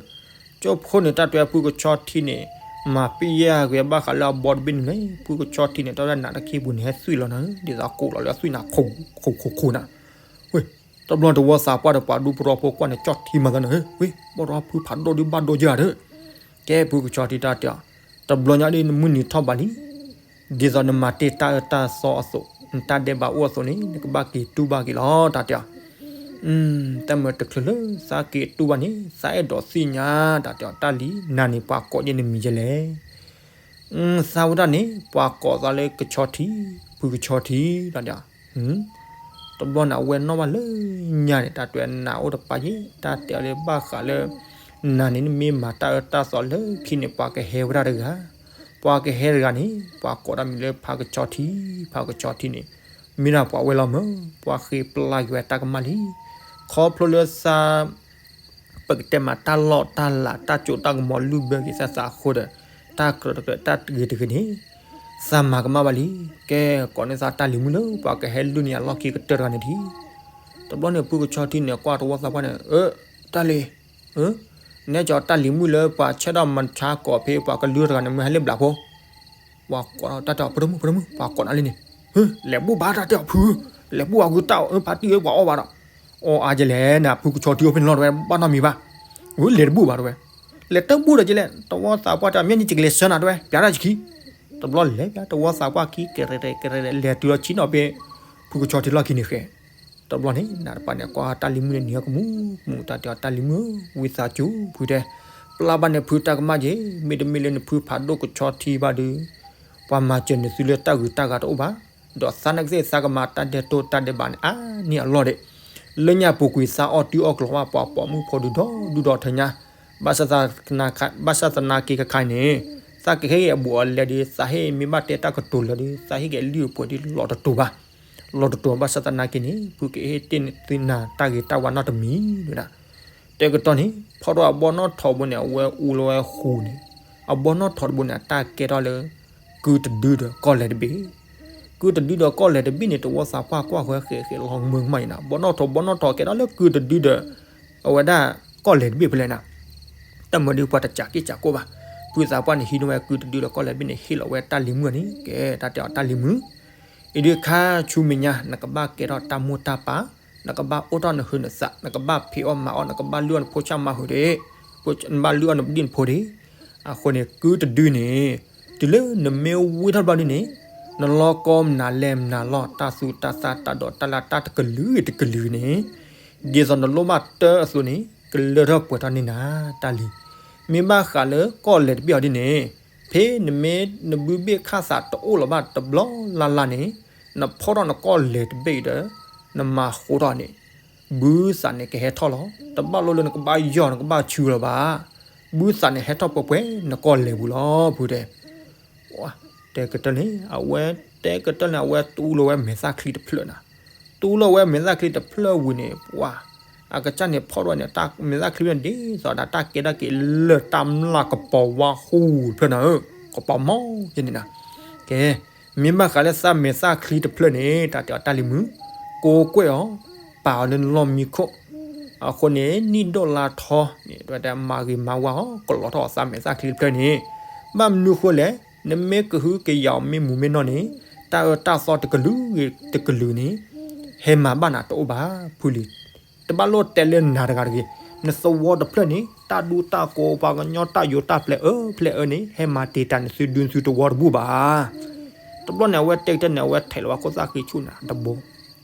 ကၠိဖိန့ၣ် တၢ်တဲဖုကဆီထံန့ၣ် မၤပျဲက့ၤဘၣ်ဃးလၢအဘီတဘ့ၣ်န့ၣ်လဲၣ်, ဖုကဆီထံန့ၣ် တၢ်ဝဲဒၣ်နးတၢ်ခံပူၤန့ၣ် ဟဲသွံၣ်လီၤနၤဧၢ, ဒ်သိးကိးလီၤလၢအသွံၣ်နၤ ခိၣ်ခိၣ်ခိၣ်နၤ, ဝ့ၢ်, တဘျီတဝီသးပှၢ်ဒီးပှၤဒူဖိထီဖိကွၢ်န့ၣ် ကၠီၣ်ထံမၤသးနၤဧၢ, ဝ့ၢ် ဘီၣ်ဒီးဖုဖးဒိၣ်ဒုးဘၣ်ဒိယဲၢ်ဧါဒီး, ကဲဖုကဆီထံတၢ်တဲအီၤ, တဘျီညါဒ်နမုၢ်နံၤထီၣ်ဘးလံ ဒ်သိးနမၤတ့ၢ်တၢ်အၢတၢ်သီအသိး နတၢ်ဒဲးဘးအိၣ်အသိးန့ၣ် နကဘၣ်က့ၤတူၢ်ဘၣ်က့ၤလီၤ တၢ်တဲအီၤ, တၢ်မၢတချုးလၢသးက့ၤတူၢ်ဘၣ်န့ၣ် သးအဲၣ်ဒိးသ့ၣ်ညါ တၢ်တဲအီၤ တၢ်လံၤ နၤန့ၣ်ပှၤကိးယဲၢ်နမံၤယဲၢ်လဲၣ်, သးဝဲဒၣ်န့ၣ် ပှၤကိးသးလၢကဆီထံ, ဖုကဆီထံ တၢ်တဲအီၤ တဘျီန့ၣ် အဝဲနီၣ်ဘၣ်လၢညါန့ၣ် တၢ်တဲနၤအိၣ်တပၤယဲၢ် တၢ်တဲအီၤလၢဘၣ်ဃးလၢ နၤန့ၣ်နမ့ၢ်မၤတၢ်အၢတၢ်သီလၢခံန့ၣ် ပှၤကဟဲဝဲဒၣ်တဂၤ, ပှၤကဟဲတဂၤန့ၣ် ပှၤကိးတၢ်မံၤလၢဖုကဆီထံ, ဖုကဆီထံန့ၣ် မ့ၢ်ဒၣ်ပှၤဝဲလီၤမၢ်, ပှၤဃ့ပျၢ်က့ၤဝဲတၢ်ကမၣ်လံ, ခီဖျိလၢသး ပကတဲမးတၢ်လီၢ်တၢ်လၤ တၢ်ကၠိတၢ်ကမီၤလုၢ်ဘၢက့ၤသးသးအဃိဒီး တၢ်ကြၢးတကြၢးတၢ်တဂ့ၤတဂ့ၤန့ၣ် သးမၤကမၣ်ဘၣ်လံ, ကဲ ကိးန့ၢ်သးတၢ်လံၤမုၣ်လၢပှၤကဟဲလုၢ်န့ၢ်အလီၢ်ခံကတၢၢ်တဂၤန့ၣ်ထံး, တဘျီန့ၣ် ဖုကဆီထံန့ၣ် ကွၢ်တဝီသးပှၢ်န့ၣ် အၢ တၢ်လံၤ, နဲကီတၢ်လံၤမုၣ်လၢပှၤဆဲးထီၣ်မၤဆါကိးဖဲပှၤကလုၢ်တဂၤန့ၣ် မ့ၢ်ဟဲလၢဘျးဖိ ပှၤကိးတၢ်တဲအီၤ ပဒိၣ်မုၣ် ပဒိၣ်မုၣ် ပှၤကိးနၤလံန့ၣ်, လဲၤဘူၣ်ဘၣ်တၢ်တဲအီၤဖု, လဲၤဘူၣ်အဂုၤတၢ်အၢ ဖါတံၢ်ဧၢ ပှၤအီၣ်ဘၣ်ဒီး, အီၣ်အါယဲလဲၣ်နၤ ဖုကဆီထံအိၣ်ဖဲန့ၣ်လီၤတဝဲ ဘၣ်နီတမံၤဘၣ်, ဝဲလဲၤတဘူၣ်ဘၣ်တဝဲ, လဲၤတဘူၣ်ဒီးကလဲၣ် တဝီသးပှၢ်တဲ မ့ၢ်န့ၣ်ယကလဲၤဆှၢနၤတဝဲ ပျးတၢ်ယခံ, တဘျီလဲၤပျး တဝီသးပှၢ်ခံ ကရဲးကရဲး လဲၤတုၤလီၤဆံနီၤဖဲ ဖုကဆီထံလီၢ်ခံန့ၣ်ဃဲ တဘျီန့ၣ် နးတပၤန့ၣ် ကွၢ်တၢ်လံၤမုၣ်န့ၣ် နံၤအီၤကမူၣ်ကမူၣ် တၢ်တဲအီၤ တၢ်လံၤမုၣ်ဧၢ ဝံသးစူၤ ဖုတဲ, ပျၢ်ဘၣ်န့ၣ်ဖုတၢ်ကမၣ်က့ၤ, မ့တမ့ၢ်လၢနဖုဖးဒိၣ်ကဆီထံဘၣ်ဒီး ပှၤမၤစၢၤနသုလၢတၢ်ဂုၤတၢ်ဂၤတအိၣ်ဘၣ်, ဒီးသးနာ်က့သ့ၣ်သးကမၤတၢ်ဒဲးတိၢ်တၢ်ဒဲးဘးန့ၣ် အါန့ၢ်အလီၢ်ဒဲး, လၢညါပူၤကွံာ်သးအီၣ်တုၤအီၣ်ကျိၤဘၣ် ပှၤပိာ်မုၣ်ဖိဒုဒီဒူၣ်ဒီထၢညါ, ဘၣ်ဆၣ်သနာ်က့ ဘၣ်ဆၣ်သနာ်က့ခါခါန့ၣ် သးကဟ့ၣ်ဂဲၤအဘူးအလဲဒီး သးဟ့ၣ်မ့ၢ်ဘၣ်တဲတၢ်ကတိၤလၢာ်ဒီး သးဟ့ၣ်ဂဲၤလုၢ်အပှဲၤဒီးလီၤတတိၤဘၣ်, လီၤတတိၤဘၣ်ဆၣ်သနာ်က့န့ၣ် ဖုကဟ့ၣ်တ့ၢ်သုနၤတၢ်ဂ့ၤတၢ်ဝါနီတမံၤဒၣ်, တဲကတီၢ်န့ၣ် ဖီထီၣ်အဘီနီၣ်ထိးဘိန့ၣ် အဝဲအူလီၤဝဲဃိန့ၣ်, အဘီနီၣ်ထိးတဘိန့ၣ် အတၢ်ကဲထီၣ်လၢ ကုတဒုဒီးကီၢ်လဲၤတဘ့ၣ်, ကုတဒုဒီးကီၢ်လဲၤတဘ့ၣ်န့ၣ် တဝီသးပှၢ်ကွၢ်ဃဲဃဲဃဲလီၤမၢ်ကမၣ်အံၤနၤ, ဘီနီၣ်ထိး ဘီနီၣ်ထိးကဲထီၣ်လၢကုတဒုဒီး အဝဲဒၣ်ကီၢ်လဲၤတဘ့ၣ်ဖဲလဲၣ်နၤ, တၢ်မၢဒုးပှၤတစးက့ၣ်စးကိၣ်ဘၣ်, ဖုသးပှၢ်န့ၣ်ဟံးန့ၢ်ဝဲကုတဒုဒီးကီၢ်လဲၤတဘ့ၣ်န့ၣ် ဟ့ၣ်လီၤဝဲတၢ်လံၤမုၣ်န့ၣ် ကဲတၢ်တဲအီၤတၢ်လံၤမုၣ်, အံၤဒုးခါဆူမဲာ်ညါ နကဘၣ်ကဲထီၣ်တၢ်မိၢ်တၢ်ပၢ်, နကဘၣ်အိၣ်ထီၣ်နဟုးနသး, နကဘၣ်ဖံးအီၣ်မၤအီၣ်, နကဘၣ်လုၢ်အီၣ်နဖိဆၣ်မါဟုးဒၣ်, နဘၣ်လုၢ်အီၣ်နပဒံၣ်နဖိဒၣ်, အဃိန့ၣ် ကုတဒုန့ၣ် တုၤလၢနမ့ၢ်ဝံထီၣ်ဘျီဒ်န့ၣ် နလီၢ်ကီမနုၤလဲၣ်မနုၤလီၤ တၢ်သူတၢ်သၣ်တၢ်ဒိးတၢ်လၢ်တၢ်တကလုာ်တကလုာ်န့ၣ် ဒ်သိးနလိၣ်ဘၣ်တၢ်အသိးန့ၣ် ကလၢထီၣ်ပှဲၤထီၣ်န့ၢ်နၤတၢ်လံ. မ့ၢ်ဘၣ်ဃးလၢကီၢ်လဲၤတဘ့ၣ်အီၤဒ်န့ၣ်, ဖဲနမ့ၢ်နဘုဘ့ၣ်ခၣ်သးတအိၣ်လၢၤဘၣ်တဘျီလၢ်လၢ်န့ၣ်, နဖီၣ်ထီၣ်နကီၢ်လဲၤတဘ့ၣ်အံၤဒီး နမၤဃိထီၣ်န့ၣ်, ဘုသးန့ၣ်ကဟဲထီၣ်လီၤ. တဘၣ်လိၣ်လၢနကဘၣ်ယီၢ်နကဘၣ်ဆူလၢၤဘၣ်. ဘုသးန့ၣ်ဟဲထီၣ်ပှဲၤပှဲၤနကီၢ်လဲၤပူၤလီၤ ဖုတဲ တဲကတၢၢ်န့ၣ် အဝဲတဲကတၢၢ်န့ၣ် အဝဲတူၢ်လီၤဝဲမဲာ်သၣ်ချံတဖျၢၣ်နၤ. တူၢ်လီၤဝဲမဲာ်သၣ်ချံတဖျၢၣ်ဝံၤန့ၣ် ပှၤ အကစၢ်န့ၣ်ဖီၣ်ထီၣ်ဝဲန့ၣ် တၢ်မဲာ်သၣ်ချံဖျၢၣ်န့ၣ် ဒ်သိးဒၣ်တၢ်ကဲထီၣ်က့ၤလၢတၢ်မျၢ်ကပီၤဝါဟူတဖျၢၣ်နၤဧၢ, ကပီၤမီၢ်ယဲန့ၣ်နၤ. ကဲ, မ့ၢ်ဘၣ်ဃးလၢသးမဲာ်သၣ်ချံတဖျၢၣ်န့ၣ် တၢ်တဲအီၤတၢ်လံၤမုၣ်, ကိးကွဲၢ်အီၤ, ပာ်အီၤလၢလီၢ်မံခိၣ်, အဃိန့ၣ် နံၣ်ဒိၣ်လါထီန့ၣ် တဝဲတဲမၤဂ့ၤမၤဝါအီၤ ကလီၤထီၣ်အီၤသးမဲာ်သၣ်ချံတဖျၢၣ်န့ၣ်, ဘၣ်မနုၤဃိလဲၣ်, နမ့ၢ်ကဟုကယာ်အီၤမ့ၢ်မူမ့ၢ်နီၢ်န့ၣ်, တၢ်အၢတၢ်သီတကလုာ်ဂ့ၤတကလုာ်န့ၣ် ဟဲမၤဘၣ်နၤတအိၣ်ဘၣ် ဖုလံၤ. တဘၣ်လိၣ်တဲလၢနၤတဂၤတဂ့ၤ, နသဝီတဖျၢၣ်န့ၣ် တၢ်ဒူတၢ်ကိးပှၤကညီတၢ်ယိးတၢ်ပျဲအၢဖျဲၢၣ်အၢန့ၣ် ဟဲမၤတ့ၢ်တၢ်နသုဒုနသုတဝီတဘူၣ်ဘၣ်. တဘျီန့ၣ် အဝဲတဲကတၢၢ်န့ၣ် အဝဲထဲးလီၤဝဲခိၣ်သၣ်ဃံဆူၣ်နၤတဘိ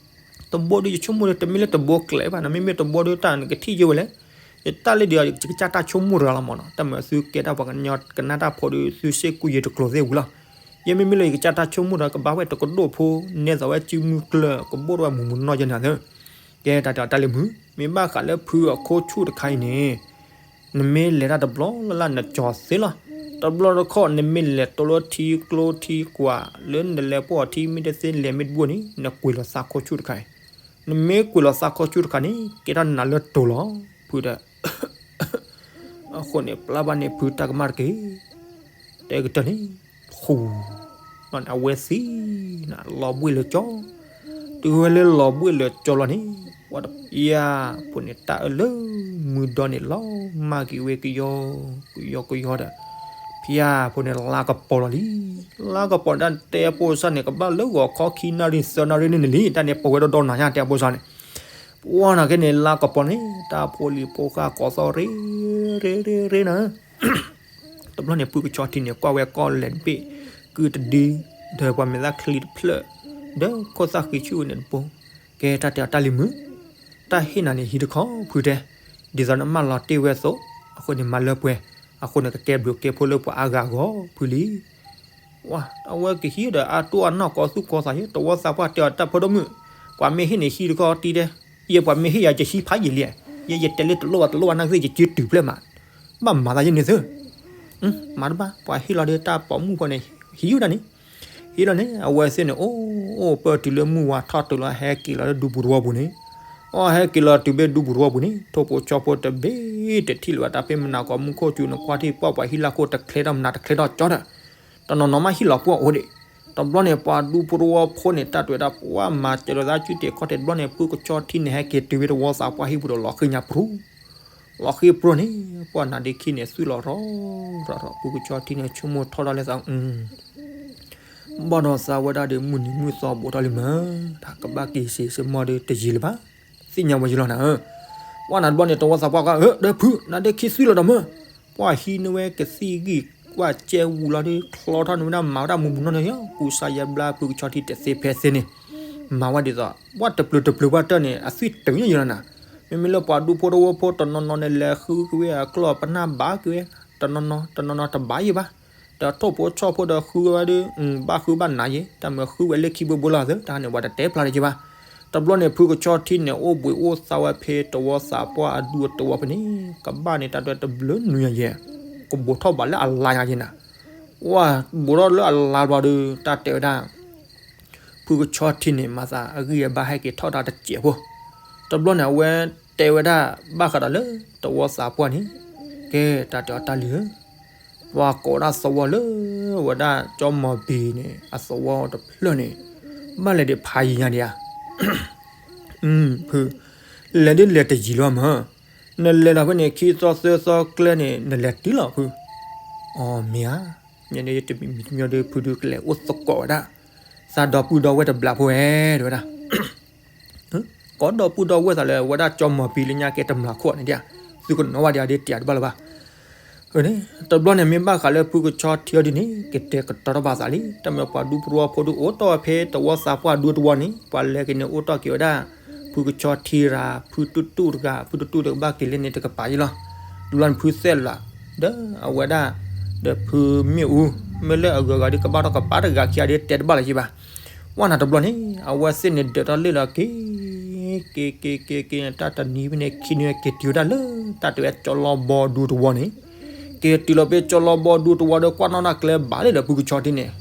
တဘိဒီးယဆိကမိၣ်ဒီး တမ့ၢ်လၢတဘိကျဲဘၣ်နီၤ, မ့မ့ၢ်တဘိဒီးတၢ်နကထံၣ်ယဲဝဲလဲၣ်. ယတၢ်လၢဒ်အံၤ ယကစၢ်တၢ်ဆိကမိၣ်တဂၤလီၤမးနီၤ, တၢ်မၤသုကဲတၢ်ပှၤကညီကနၣ်တၢ်ဖိဒီး သုစ့ၢ်ကီးယဲတကျိၤသ့ၣ်ဝံၤလီၤ. ယဲမ့မ့ၢ်လၢယကစၢ်တၢ်ဆိကမိၣ်ဒီး ကဘၣ်ဝဲတကဒိၣ်ဖိ နဲသိးဝဲစုမုၢ်ကျၢၢ် ကဘိၣ်ထီၣ်ဝဲမူးမူးနီၢ်နီၢ်ယဲန့ၣ်သၢ ကဲတၢ်တဲအီၤတၢ်လံၤမုၣ်, မ့ၢ်ဘၣ်ဃးလၢဖုအခိၣ်ဆူၣ်တခါအံၤန့ၣ်, နမ့ၢ်လဲၤတၢ်တဘျီလၢ်လၢ်နကၠီၤသ့လီၤ. တဘျီတခီၣ် နမ့ၢ်လဲၤတိလၢထံကျိထံကွာ် လၢနလဲၤပှီၢ်ထံမ့ၢ်တသ့လဲၤမ့ၢ်တဘူၣ်န့ၣ် နကွံာ်လီၤသးခိၣ်ဆူၣ်တခါအံၤ, နမ့ၢ်ကွံာ်လီၤသးခိၣ်ဆူၣ်တခါန့ၣ် ကဲထီၣ်နၤလၢတိၤလီၤ ဖုတဲ အဃိန့ၣ် ပျၢ်ဘၣ်န့ၢ်ဖုတၢ်ကမၣ်တက့ၢ်. တဲကတၢၢ်န့ၣ်, ဃူ, အဝဲသံနၤ လီၤဘှ့ၣ်လၢကၠီ, တုၤဝဲလၢလီၤဘှ့ၣ်လၢကၠီလီၤန့ၣ်, ပှၤတဖၠၣ်ဖိန့ၣ် တၢ်အၢလၢမုၢ်ဒီန့ၣ်လီၤမၢ်က့ၤဝဲကယီကယီကယီဒီး, ဖၠၣ်ဖိန့ၣ်လါကပီၤလီၤလံ. လါကပီၤန့ၣ်တၢ်တဲအဖိစၢ်န့ၣ် ကဘၣ်လၢဂီၤခီခံနၣ်ရံၣ်သၢနၣ်ရံၣ်န့ၣ်လံ, တၢ်န့ၣ်ပဝဲဒီဒီနၤညါတဲအဖိစၢ်န့ၣ် ပှၤနာ်က့န့ၣ် လါကပီၤန့ၣ် တၢ်ဖိလံၤဖိဃၢ်ကိးသီၣ်ရ့ရ့ရ့ရ့နၤ, တဘျီန့ၣ် ဖုကဆီထံန့ၣ် ကွၢ်ဝဲကီၢ်လဲၤတဘ့ၣ် ကုတဒု ဒီးပှၤမဲာ်သၣ်ချံတဖျၢၣ် ဒီးခိၣ်သၣ်ဃံဆူၣ်န့ၣ်တဘိ, ကဲတၢ်တဲအီၤတၢ်လံၤမုၣ်, တၢ်ဟ့ၣ်နၤန့ၣ်ဟံးတခီဖုတဲ, ဒ်သိးနမၢလီၤတ့ၢ်ဝဲအသိး, အဃိန့ၣ်မၤလၢပှဲၤ, အဃိန့ၣ်ကကဲဘျုးကဲဖှိၣ်လၢပှၤအါဂၤအဂီၢ်ဖုလံ. အဝဲကဟံးဒီးအတိၢ်အနီၢ်ကီၢ်သူၣ်ကီၢ်သးယဲ တဝီသးပှၢ်တဲအီၤတၢ်ဖိဒိၣ်မုၣ်, ပှၤမ့ၢ်ဟ့ၣ်န့ၣ်ဟံးတခီတံၢ်တဲ, ယဲပှၤမ့ၢ်ဟ့ၣ်ယၤယဟံးဖးယံာ်လံ, ယဲယတဲလၢတလိၣ်ဘၣ်တလိၣ်ဘၣ်နာ်က့ ယစုတုၤဖျဲၣ်မး, ဘၣ်မၤသးယဲန့ၣ်သၢ မၤတဘၣ် ပှၤဟ့ၣ်လီၤဒီးတၢ်ပိာ်မုၣ်ဖိန့ၣ် ဟံးဝဲဒၣ်န့ၣ်, ဟံးလီၤန့ၣ် အဝဲသ့ၣ်န့ၣ် အိၣ်အိၣ်ပၢၢ်တုၤလၢမုၢ်ဝါထီၣ်တုၤလီၤ ဟဲက့ၤလီၤလၢဒူပူၤတဝီပူၤန့ၣ်, အဟဲက့ၤလီၤတုၤဘ့ၣ်ဒူပူၤတဝီပူၤန့ၣ် ထိၣ်ဖိဆီဖိတဘ့ၣ်တထံၣ်လၢၤဘၣ် တၢ်ဖဲမနၤကီးမူခိၣ်စူၤ နကွၢ်ထံၣ်ပှၢ်ပှၤဟံၣ်လၢခိၣ်တချဲထီၣ်မနၤတချဲထီၣ်ကၠီဒီး တနီၤနီၤမးဟံၣ်လီၤပှီၢ်အိၣ်ဒံး, တဘျီန့ၣ် ပှၤဒူဖိတဝီဖိန့ၣ် တၢ်တွဲၤတၢ်ပှၢ်မၤစၢၤလိာ်သး စုတ့ၢ်ခီၣ်တဲာ်တဘျီန့ၣ် ဖုကဆီထံန့ၣ် ဟဲက့ၤတုၤဝဲတဝီသးပှၢ်ဟံၣ်ပူၤဒီးလီၤဃံညါပြူၤ, လီၤဃံပြူၤန့ၣ် ပှၢ်နၤဒ့ခံန့ၣ် သွံၣ်လီၤရီၤရီၤရီၤ ဖုကဆီထံန့ၣ် ဆိကမိၣ်ထီၣ်ထီၣ်လၢသး ဘၣ်ဒီးသးဝဲဒၣ်ဒီး မုၢ်နံၤမုၢ်သီဘူးထီၣ်လံမး, တၢ်ကဘၣ်က့ၤစ့စ့ၢ်ကီးဒီးတယံာ်လၢၤဘၣ်, သ့ၣ်ညါဝဲယလီၤနၤဧၢ, ပှၢ်နၤတဘျီန့ၣ် တဝီသးပှၢ်ကွၢ် ဧၢ ဒီးဖု နၤဒ့ခံသွံၣ်လီၤဒီးမၢ်, ပှၢ်ဟံးန့ၢ်ဝဲကသံၣ်ဂံၢ်ကွၢ်ကဲဝူၤလီၤဒီး ချီထီၣ်န့ၢ်ဝဲဒၣ်မၤဝဲဒၣ်မူးမူးနီၢ်နီၢ်ယီၤ ကူစါယဲဘျါဖုကဆီထံတဲသ့ဖဲသ့န့ၣ်, မၤဝဲဒ်သိး ပှၢ်တပျုၤတပျုၤပှၢ်တၢၢ်န့ၣ် အသွံၣ်တုၤညါယလီၤနၤ, မ့မ့ၢ်လၢပှၤဒူဖိတဝီဖိတနီၤနီၤန့ၣ် လဲၤဃုက့ၤဝဲအကျီၢ်ပနၢ်ဘၣ်က့ၤဝဲ, တနီၤနီၤတနီၤနီၤတဘၣ်ယံၤဘၣ်, ဒီးထိၣ်ဖိဆီၣ်ဖိဒီးဃုဝဲဒၣ် ဘၣ်ဃုဘၣ်နၤယဲ တၢ်မ့ၢ်ဃုဝဲလၢခံဘိဘိလီၤသၢ တၢ်န့ၣ် ပှၤတတဲဖျါတယံာ်ဘၣ်, တဘျီန့ၣ် ဖုကဆီထံန့ၣ် အိၣ်ဘှံးအိၣ်သါဝဲဖဲတဝီသးပှၢ်အဒူအတဝီဖဲန့ၣ် ကဘၣ်န့ၣ် တၢ်တွဲတဘျုးနွံယဲၢ်, ကဘူးထီၣ်ဘးလၢအလါညါယဲနၤ, ဝဲဘူးထီၣ်လၢအလါဘျီဒီး တၢ်တဲဝဲဒၣ် ဖုကဆီထံန့ၣ် မၤသးအဂံၢ်အဘါဟဲက့ၤထီၣ်တၢ်တစဲးဖိ, တဘျီန့ၣ် အဝဲတဲဝဲဒၣ် ဘၣ်ဃးဒီးလၢတဝီသးပှၢ်န့ၣ်, ကဲတၢ်တဲအီၤတၢ်လံၤဧၢ, ပှၤကိးဒၣ်သဝီလၢ ဝဲဒၣ်ကၠီမီၤဘံၤန့ၣ် အသဝီတဖျၢၣ်န့ၣ် ဘၣ်လဲၤဒံးဖးယံၤညါဒံးဧါ, ဖု, လဲၤဒ်လဲၤတယံာ်လီၤမး, နလဲၤဒီးဖဲန့ၣ် ခံသီသၢသီကျဲန့ၣ် နလဲၤတုၤလီၤဖု, အီ မ့ၢ်ဧါ, ညါန့ၣ်ယတမံၤမံၤတမံၤဒီး ဖုဒုးကလဲၤအိၣ်သကိးဝဲဒၣ်, သးဒီပုၢ်ဒီဝဲၢ်တဘျုးဖိဧဲ တဲဝဲဒၣ် ကိးဒီပုၢ်ဒီဝဲၢ်သးလၢ ဝဲဒၣ်ကၠီမီၤဘံၤလၢညါကဲတမျးခိၣ်န့ၣ်ဒ်ဧါ, သုကနီၣ်ဝဲဒံးအီၤဒ်တံၤတဘၣ်လၢၤဘၣ်, တဘျီန့ၣ်မ့ၢ်ဘၣ်ဃးလၢဖုကဆီထံအီၤဒ်န့ၣ် ကတဲာ်ကတီၤထီၣ်ဘၣ်သးလံ, တၢ်မ့ၢ်ပှၤဒူဖိတဝီဖိဒုးအိၣ်တီၢ်ဝဲဖဲတဝီသးပှၢ်အဒူတဝီန့ၣ် ပှၤလဲၤက့ၤန့ၣ်အိၣ်တီၢ်က့ၤဝဲဒၣ်, ဖု ဖုကဆီထံရၤ ဖုတူၢ်တူၢ်တဂၤ ဖုတူၢ်တူၢ်ဒီးကဘၣ်က့ၤလၢန့ၣ်တကပၤယ့လီၤ. တဘျီန့ၣ်ဖုသဲၣ်လး ဒီးအဝဲဒၣ် ဒီးဖုမ့ၣ်အူ မ့ၢ်လၢအဂုၤအဂၤဒီးကဘၣ်ထီၣ်ကပၤတဂၤခံဂၤဒီးတဲတဘၣ်လၢၤယ့ဘၣ်. ဝဲနၤတဘျီန့ၣ် အဝဲသ့ၣ်န့ၣ်ဒၢးထီၣ်လၢလီၤက့ၤ က့ၤက့ၤက့ၤက့ၤန့ၣ် တၢ်တနံၤဖဲန့ၣ် ခံနံၤက့ၤတုၤဝဲဒၣ်လၢ တၢ်တဲဝဲကၠီလီဘီဒူသဝီန့ၣ် က့ၤတုၤလီၤဖဲကၠီလီဘီဒူသဝီဒီးကွၢ်နီၣ်တၢ်ကျဲဘၣ်လံဒီးဖုကဆီထံန့ၣ်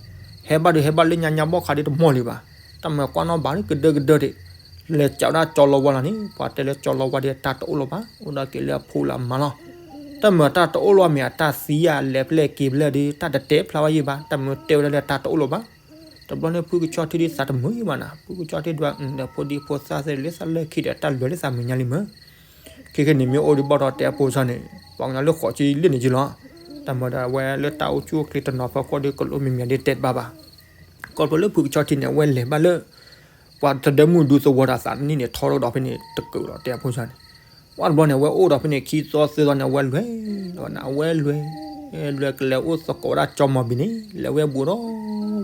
ဟဲဘၣ်ဒုးဟဲဘၣ်လၢညါညါဘီၣ်ခါဒ်တမီၢ်လံဘၣ်. တၢ်မၤကွၢ်နီၣ်ဘၣ်လၢကဒၢကဒၢဒံး လဲၤကးဝဲဒၣ်ကၠီလီဝါလီၤန့ၣ် ပှၤတဲလၢကၠီလီဝါဒီးတၢ်တအိၣ်လီၤဘၣ် အိၣ်ဒီးက့ၤလၢအဖိလၢအမါလီၤ. တၢ်မၤတၢ်တအိၣ်လီၤမ့ၢ်အတၢ်သံဧါ လဲၤဖဲလဲၣ်က့ၤဖဲလဲၣ်ဒီး တၢ်တတဲဖျါဝဲယ့ဘၣ် တၢ်မၤတဲဝဲဒၣ်လၢတၢ်တအိၣ်လီၤဘၣ်. တဘျီန့ၣ်ဖုကဆီထံဒ်သးတမုာ်ယ့ဘၣ်နၤ ဖုကဆီထံဒွးဒီးဖိဒံဖိသၣ်သ့ၣ်လၢသးလၢခံဒီးတၢ်လၢာ်လၢသးမဲာ်ညါလံမၢ် ခဲခဲန့ၣ်မ့ၢ်အိၣ်ဒံးဘၣ်ဒီးတဲအဖိဆၢန့ၣ် ပှၤကညီလၢဃိးကလ့န့ၣ်က့လီၤ. တၢ်မၤဒီးအဝဲလၢတၢ်အိၣ်ဆူၣ်အိၣ်ချ့တနီၤဖီခိၣ်ဒီးကလိမံၤမံၤဒ်တဲတဘၣ်ဘၣ်. ကီၢ်ဖျိလၢဖုကဆီထံန့ၣ် အဝဲလဲၤဘၣ်လၢ ပှၤတဒၢမုၢ်ဒူသဝီဒီးသးနံၣ်န့ၣ်ထီထီၣ်ဒီးဖဲန့ၣ်တကၢးလီၤတဲအဖိဆၢန့ၣ် ပှၤတဘျီန့ၣ် အဝဲအိၣ်ဒီးဖဲန့ၣ်ခံသီသၢသီန့ၣ် အဝဲလဲၤလီၤနၤ အဝဲလဲၤ လဲၤကလဲၤအိၣ်သကိးဝဲဒၣ်ကၠီမီၤဘံန့ၣ် လဲၤဝဲဘူးဒီး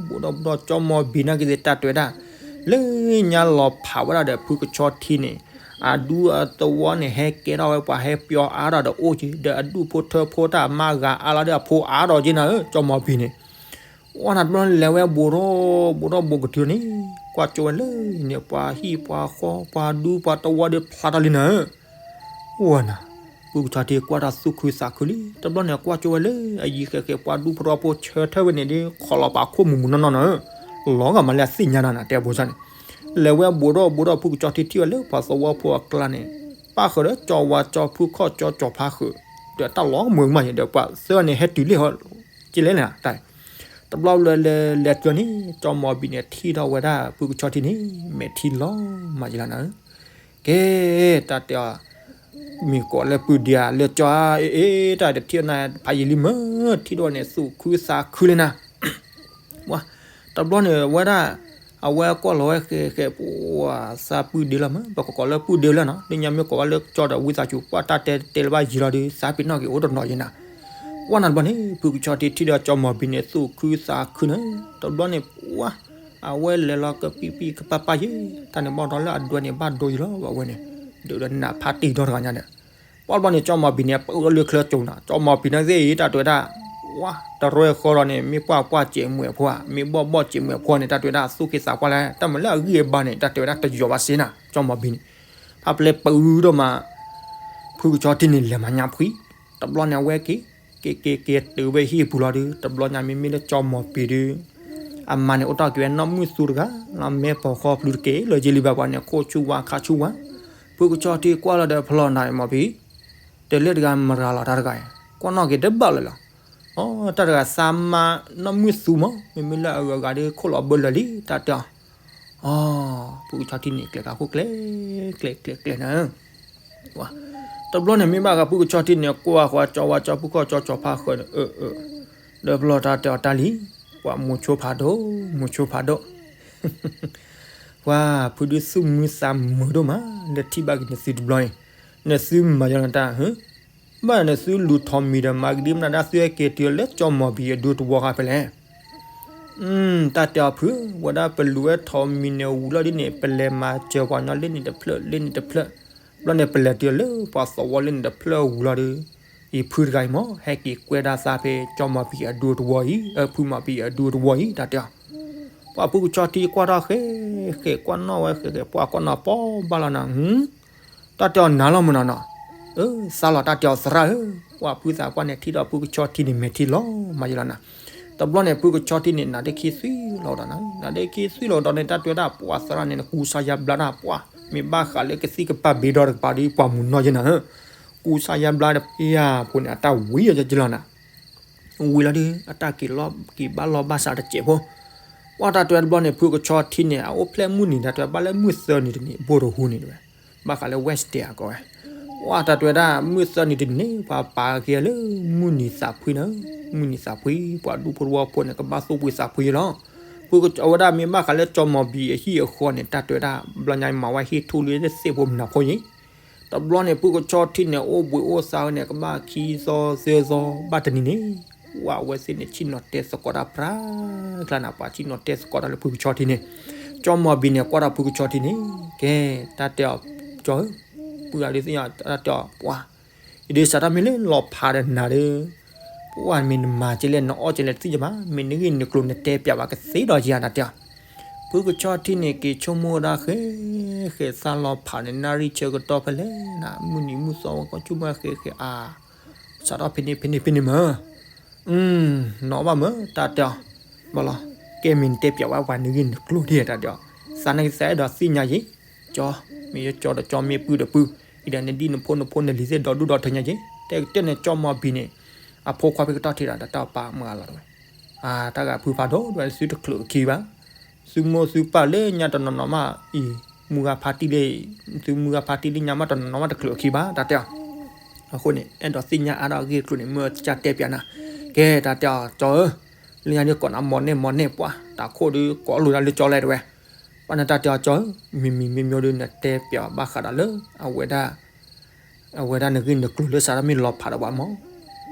ဘူးဒီးဘူးဒီးကၠီမီၤဘံန့ၣ်က့ၤသ့ၣ်တၢ်တဲဝဲဒၣ် လၢညါလီၤဖးဝဲဒၣ်ဒီးဖုကဆီထံန့ၣ် အဒူအသဝီန့ၣ် ဟဲကဲထီၣ်ဝဲပှၤဟဲပျီအါထီၣ်ဒီးအိၣ်က့ၤ ဒီးအဒူၣ်ဖိထၢဖိတၢ်မါဂၤအါလီၤဒီးအဖိအါထီၣ်က့ၤနၤဧၢ ကၠီမီၤဘံန့ၣ် ဝဲနၤတဘျီန့ၣ်လဲၤဝဲဘူးထီၣ်ဘူးထီၣ်ဘူးကတုၤန့ၣ် ကွၢ်ကၠိဝဲလၢန့ၣ် ပှၤဟံၣ်ပှၤဃီ ပှၤဒူပှၤသဝီဒီးဖျါထီၣ်လံနၤဧၢ ဝဲနၤ ဖုကဆီထံကွၢ်တၢ်သူၣ်ခုသးခုလံ တဘျီန့ၣ်ကွၢ်ကၠိဝဲလၢအယံၤဃဲးဃဲး ပှၤဒူဖိထၢဖိဆၢထၢၣ်ဝဲန့ၣ်ဒီး ခီလီၤပာ်ခိၣ်မူးမူးနီၢ်နီၢ်နၤဧၢ လီၤဂာ်မးလၢအသ့ၣ်ညါနၤနၤ တဲအဖိဆၢန့ၣ် လဲၤဝဲဘူးထီၣ်ဘူးထီၣ် ဖုကဆီထံထံၣ်ဝဲလၢပှၤသဝီဖိအကျါန့ၣ် ပၣ်ဃုာ်ဒီးကၠီဝါကၠီဖုခီၣ်ကၠီကၠီဖါဃုာ် ဒီးတၢ်လီၤမုာ်မးယံၤဒီးပှၤသၢဂၤန့ၣ် ဟဲတုၤလံဟီ ကလဲၣ်နၤ တဘျီလဲၤလဲၤလဲၤတုၤန့ၣ် ကၠီမီၤဘံန့ၣ်ထံၣ်ထီၣ်ဝဲဒၣ်ဖုကဆီထံန့ၣ် မဲာ်ထံလီၤမးယံၤလီၤနၤဧၢ ကဲ တၢ်တဲအီၤ မ့ၢ်ကိးလၢပုၢ်ဒ့ဧါ လၢကၠီဧါ အ့ အ့ တၢ်တထံၣ်နၤဖးယံာ်လံမၢ် ထံၣ်ထီၣ်န့ၣ် သူၣ်ခုသးခုလံနၤ ဝါ တဘျီန့ၣ်ဝဲဒၣ် အဝဲကွၢ်လီၤဝဲဃဲးဃဲး ပှၤသးပုၢ်ဒ့လီၤမၢ် ပကကိးလၢပုၢ်ဒ့လီၤနီၤ လၢညါမ့ၢ်ကိးဝဲလၢကၠီဒီးဝံသးစူၤ ပှၤတၢ်တဲတဲလၢၤဘၣ်ယံၤလီၤဒီး သးပ့ၤနီၣ်က့ၤအိၣ်တနီၤယံၤနၤ ဝဲနၤတဘျီန့ၣ် ဖုကဆီထံထံၣ်ဒီးကၠီမီၤဘံန့ၣ် သူၣ်ခုသးခုန့ၣ် တဘျီန့ၣ် ဝါ အဝဲလဲၤလီၤကပံၣ်ပံၣ်ကပၤပၤယံၤ တၢ်န့ၣ်ဘၣ်ဒီးလၢအဒွဲန့ၣ် ဘၣ်ဒိယံၤလီၤ ဝဲန့ၣ် ဒုးဒီးနးဖးတံၢ်ဒီတဂၤညါဒီး ပှၤတဘျီန့ၣ် ကၠီမီၤဘံန့ၣ် ပအၢၣ်လၢချၢကၠိနၤ ကၠီမီၤဘံန့ၣ်သ့ၣ်အံၤ တၢ်တဲဝဲဒၣ် ဝါ တရဲၣ်ဃီလီၤန့ၣ် မ့ၢ်ပှၢ်ပှၢ်စဲးမွဲၣ်အဖိဧါ မ့ၢ်ဘီၣ်ဘီၣ်စဲးမွဲၣ်အဖိန့ၣ် တၢ်တဲဝဲဒၣ် သူၣ်က့သးပှၢ်လဲၣ် တၢ်မၤလၢအဂံၢ်အဘါန့ၣ် တၢ်တဲဝဲဒၣ်တယီၤဘၣ်စ့နၤ ကၠီမီၤဘံန့ၣ် ဖးပျဲပအုဒီးမး ဖုကဆီထံန့ၣ် လဲၤမၤညါဖှံ တဘျီန့ၣ် အဝဲက့ၤ က့ၤက့ၤက့ၤတုၤဝဲဟံၣ်ပူၤလီၤဒီး တဘျီညါမ့မ့ၢ်လၢကၠီမီၤဘံဒီး အမါန့ၣ်အိၣ်တ့ၢ်က့ၤဝဲနီၢ်မုၢ်သူတဂၤ လၢမဲာ်ဖီၣ်ဃီပျုၤတက့ၢ်လၢယ့လံဘၣ်ပှၤန့ၣ် ခိၣ်ဆူၣ်ဝါခါဆူၣ်ဝါ ဖုကဆီထံကွၢ်လီၤဒီးဖျီနၤမီၤဘံ တလဲၤတဂၤမရၤလီၤတၢ်တဂၤအံၤ ကွၢ်နီၣ်က့ၤတဘၣ်လၢၤလီၤ အတၢ်တဂၤသးမါနီၢ်မုၢ်သူမး မ့မ့ၢ်လၢအဂၤဂၤဒီးခိၣ်လီၤဘၢလၢာ်လံ တၢ်တဲအီၤ ဖုကဆီထံန့ၣ် ကျဲၤကါခိၣ်ကျဲ ကျဲကျဲကျဲနၤ တဘျီန့ၣ်မ့ၢ်ဘၣ်ဃးဖုကဆီထံန့ၣ် ကွၢ်ဃီကၠီဝါကၠီဖုခီၣ်ကၠီကၠီဖါဃၢၤန့ၣ် အၢ အၢ ဒီးဖျီတၢ်တဲအီၤတၢ်လံ ပှၤမူဆိဖးဒိၣ် မူဆိဖးဒိၣ် ပှၤဖုဒုးသူၣ်မုာ်သးမုာ်ဒိၣ်မး လၢထံၣ်ဘၣ်က့ၤနသုတဘျီအံၤ နသုမၤယီၤနတၢ် ဘၣ်နသုလူၤထိးမံၤဒီးမၤကဒံမနုၤဒၣ်သုဟဲက့ၤတုၤလၢကၠီမီၤဘံအဒူတဝီဃါဖဲလဲၣ် တၢ်တဲအီၤဖု ဝဲဒၣ်ပလူၤဝဲထိးမံၤန့ၣ်ဝံၤလီၤဒ်န့ၣ် ပလဲၤမၤစၢၤပှၤကညီလၢန့ၣ်တဖျၢၣ်လၢန့ၣ်တဖျၢၣ် ဘျီန့ၣ် ပလဲၤတုၤလၢပှၤသဝီလၢန့ၣ်တဖျၢၣ်ဝံၤလီၤဒီး အံၤဖုတဂၤအံၤမး ဟဲက့ၤကွဲဒၣ်သးဖဲကၠီမီၤဘံအဒူတဝီအံၤ အဖုမီၤဘံအဒူတဝီအံၤ တၢ်တဲအီၤ ပှၤဖုကဆီထံကွၢ်ထီၣ်ဃဲ ဃဲကွၢ်နီၣ်ဝဲဃဲဃဲ ပှၤကွၢ်နီၣ်ပီဘၣ်လီၤနၤ တၢ်တဲအီၤနၤလီၤမနုၤနီၤ အၢ သးလီၤတၢ်တဲအီၤသရၣ်ဧၢ ပှၤဖုသးပှၢ်န့ၣ်ထံၣ်ဒီးဖုကဆီထံန့ၣ်မဲာ်ထံလီၤမးယလီၤနၤ တဘျီန့ၣ် ဖုကဆီထံန့ၣ် နးဒ့ခံသွံလီၤဒီးနၤ နးဒ့ခံသွံလီၤဒီးန့ၣ် တၢ်တဲဝဲဒၣ်ပှၤသရၣ်န့ၣ် ကူစါယါဘျါတၢ်ပှၤ မ့ၢ်ဘၣ်ဃးလၢကသံၣ်ကပၤဘ့ဒီတကပၤဒီးပှၤမုၢ်နီၢ်ယဲနၤဧၢ ကူစါယါဘျါဒီး ဖဲယါဖိန့ၣ် အတၢ်ဝံၤယဲယလီၤနၤ ဝံၤလီၤဒီး အတၢ်က့ၤလီၤက့ၤဘၣ်လီၢ်ဘၣ်စးတစဲးဖိ ပှၤတၢ်တဲဝဲတဘျီန့ၣ် ဖုကဆီထံန့ၣ် အအိၣ်ဖျဲၣ်မုၢ်နံၤ တၢ်တဲဝဲဘၣ်လၢမုၢ်သၢနံၤတနံၤ ဘိၣ်တဟူန့ၣ်တဝဲ ဘၣ်ဃးလၢ Wednesday အကိးဝဲ ပှၤတၢ်တဲဝဲဒၣ် မုၢ်သၢနံၤတနံၤန့ၣ် ပှၤပာ်က့ၤလၢမုၢ်နံၤသးဖှံနၤ မုၢ်နံၤသးဖှံ ပှၤဒူဖိတဝီဖိန့ၣ် ကဘၣ်သူၣ်ဖှံသးဖှံလီၤ ဖုကဆီဝဲဒၣ်မ့ၢ်ဘၣ်ဃးလၢကၠီမီၤဘံအဟံၣ်အဃီန့ၣ် တၢ်တဲဝဲဒၣ် ဘျီညါမၤဝဲဟံၣ်ထူၣ်လံသ့ၣ်ဖိမနၤဖိအံၤ တဘျီန့ၣ် ဖုကဆီထံန့ၣ် အိၣ်ဘှံးအိၣ်သါဝဲန့ၣ် ကဘၣ်ခံသီသၢသီ ဘၣ်တနံၤန့ၣ် ဝဲအဝဲသ့ၣ်န့ၣ် ဆ့ၣ်နီၤတဲသကိးတၢ်ပြးကျါနၤ ပှၤဆ့ၣ်နီၤတဲသကိးတၢ်လၢဖုကဆီထံန့ၣ် ကၠီမီၤဘံန့ၣ် ကွၢ်ဒီးဖုကဆီထံန့ၣ် ကဲ တၢ်တဲအီၤ ကၠီဧၢ, ပုၢ်ဂၤဒုးသ့ၣ်ညါ တၢ်တဲအီၤ ပှၤ ယဒုးစးထီၣ်မ့ၢ်လၢလီၤဖးဒီးနၤဒီး ပှၤမ့ၢ်နမၤကဲလဲၣ် နအီၣ်ကဲလဲၣ်တသ့ၣ်ညါဘၣ်, မ့ၢ်နဂ့ၢ်နကျိၤနတဲပျးဘၣ်ကသ့ဒီးယၤ တၢ်တဲအီၤ. ဖုကဆီထံန့ၣ် က့ၤဆိကမိၣ်ဒၣ်ဃဲ ဃဲသးလီၤဖးန့ၣ် နၣ်ရံၣ်ဆၢကတီၢ်ဖဲလဲၣ်နၤ မုၢ်နံၤမုၢ်သီဝဲကီၢ်ဆိကမိၣ်ဃဲဃဲအါ စးထီၣ်ဖဲန့ၣ်ဖဲန့ၣ်ဖဲန့ၣ်မၢ် နီၢ်ဘၣ်မၢ် တၢ်တဲအီၤ ဘၣ်လီၤ ကဲမ့ၢ်နတဲပျးဝဲပှၤနဂ့ၢ်နကျိၤဒ်တၢ်တဲအီၤ, သးနကသးအဲၣ်ဒိးသ့ၣ်ညါယဲ, ကၠီ မ့ၢ်ယကၠီဒီးကၠီမ့ၢ်ပုၢ်ဒီးပုၢ်, အံၤဒီးနဒံၣ်နဖိနဖိနလံၤသ့ၣ်ဒီဒူၣ်ဒီထၢညါယဲ, တဲကတၢၢ်န့ၣ် ကၠီမီၤဘံန့ၣ် အဖိခွါဖဲကတီၢ်ထံဒီး တၢ်တဲအီၤပာ်မုၢ်အလီၤတဝဲ, အါ တၢ်ဂၤဖုဖးဒိၣ်ဒိၣ် သုတချုးအခံဘၣ် သုမိၢ်သုပၢ်လၢညါတနီၤနီၤမးအံၤ, မုၢ်ဂၤဖါတံၢ်လၢ, သုမုၢ်ဂၤဖါတံၢ်လၢညါမးတနီၤနီၤမးတချုးအခံဘၣ် တၢ်တဲအီၤ. အဃိန့ၣ် အဲၣ်ဒိးသ့ၣ်ညါအါထီၣ်အဂ့ၢ်အကျိၤန့ၣ် မၢကစၢ်တဲပျးနၤ, ကဲ တၢ်တဲအီၤ ကၠီဧၢ, လၢညါဒ်ကိးနၤမီၢ်နဲၣ်မီၢ်နဲၣ်ပှၢ် တၢ်ခိၣ်ဒုးကိးလိာ်တၢ်လၢကၠီလဲၣ်တဝဲ, ဘၣ်နတၢ်တဲအီၤကၠီဧၢ, မ့မ့ၢ်မ့မ့ၢ်ဒုးနတဲပျးဘၣ်ဃးဒီးလၢ အဝဲဒၣ် အဝဲဒၣ်နဂ့ၢ်နကျိၤလၢစးထီၣ်မ့ၢ်လီၤဖးဒီးပှၤမၢ်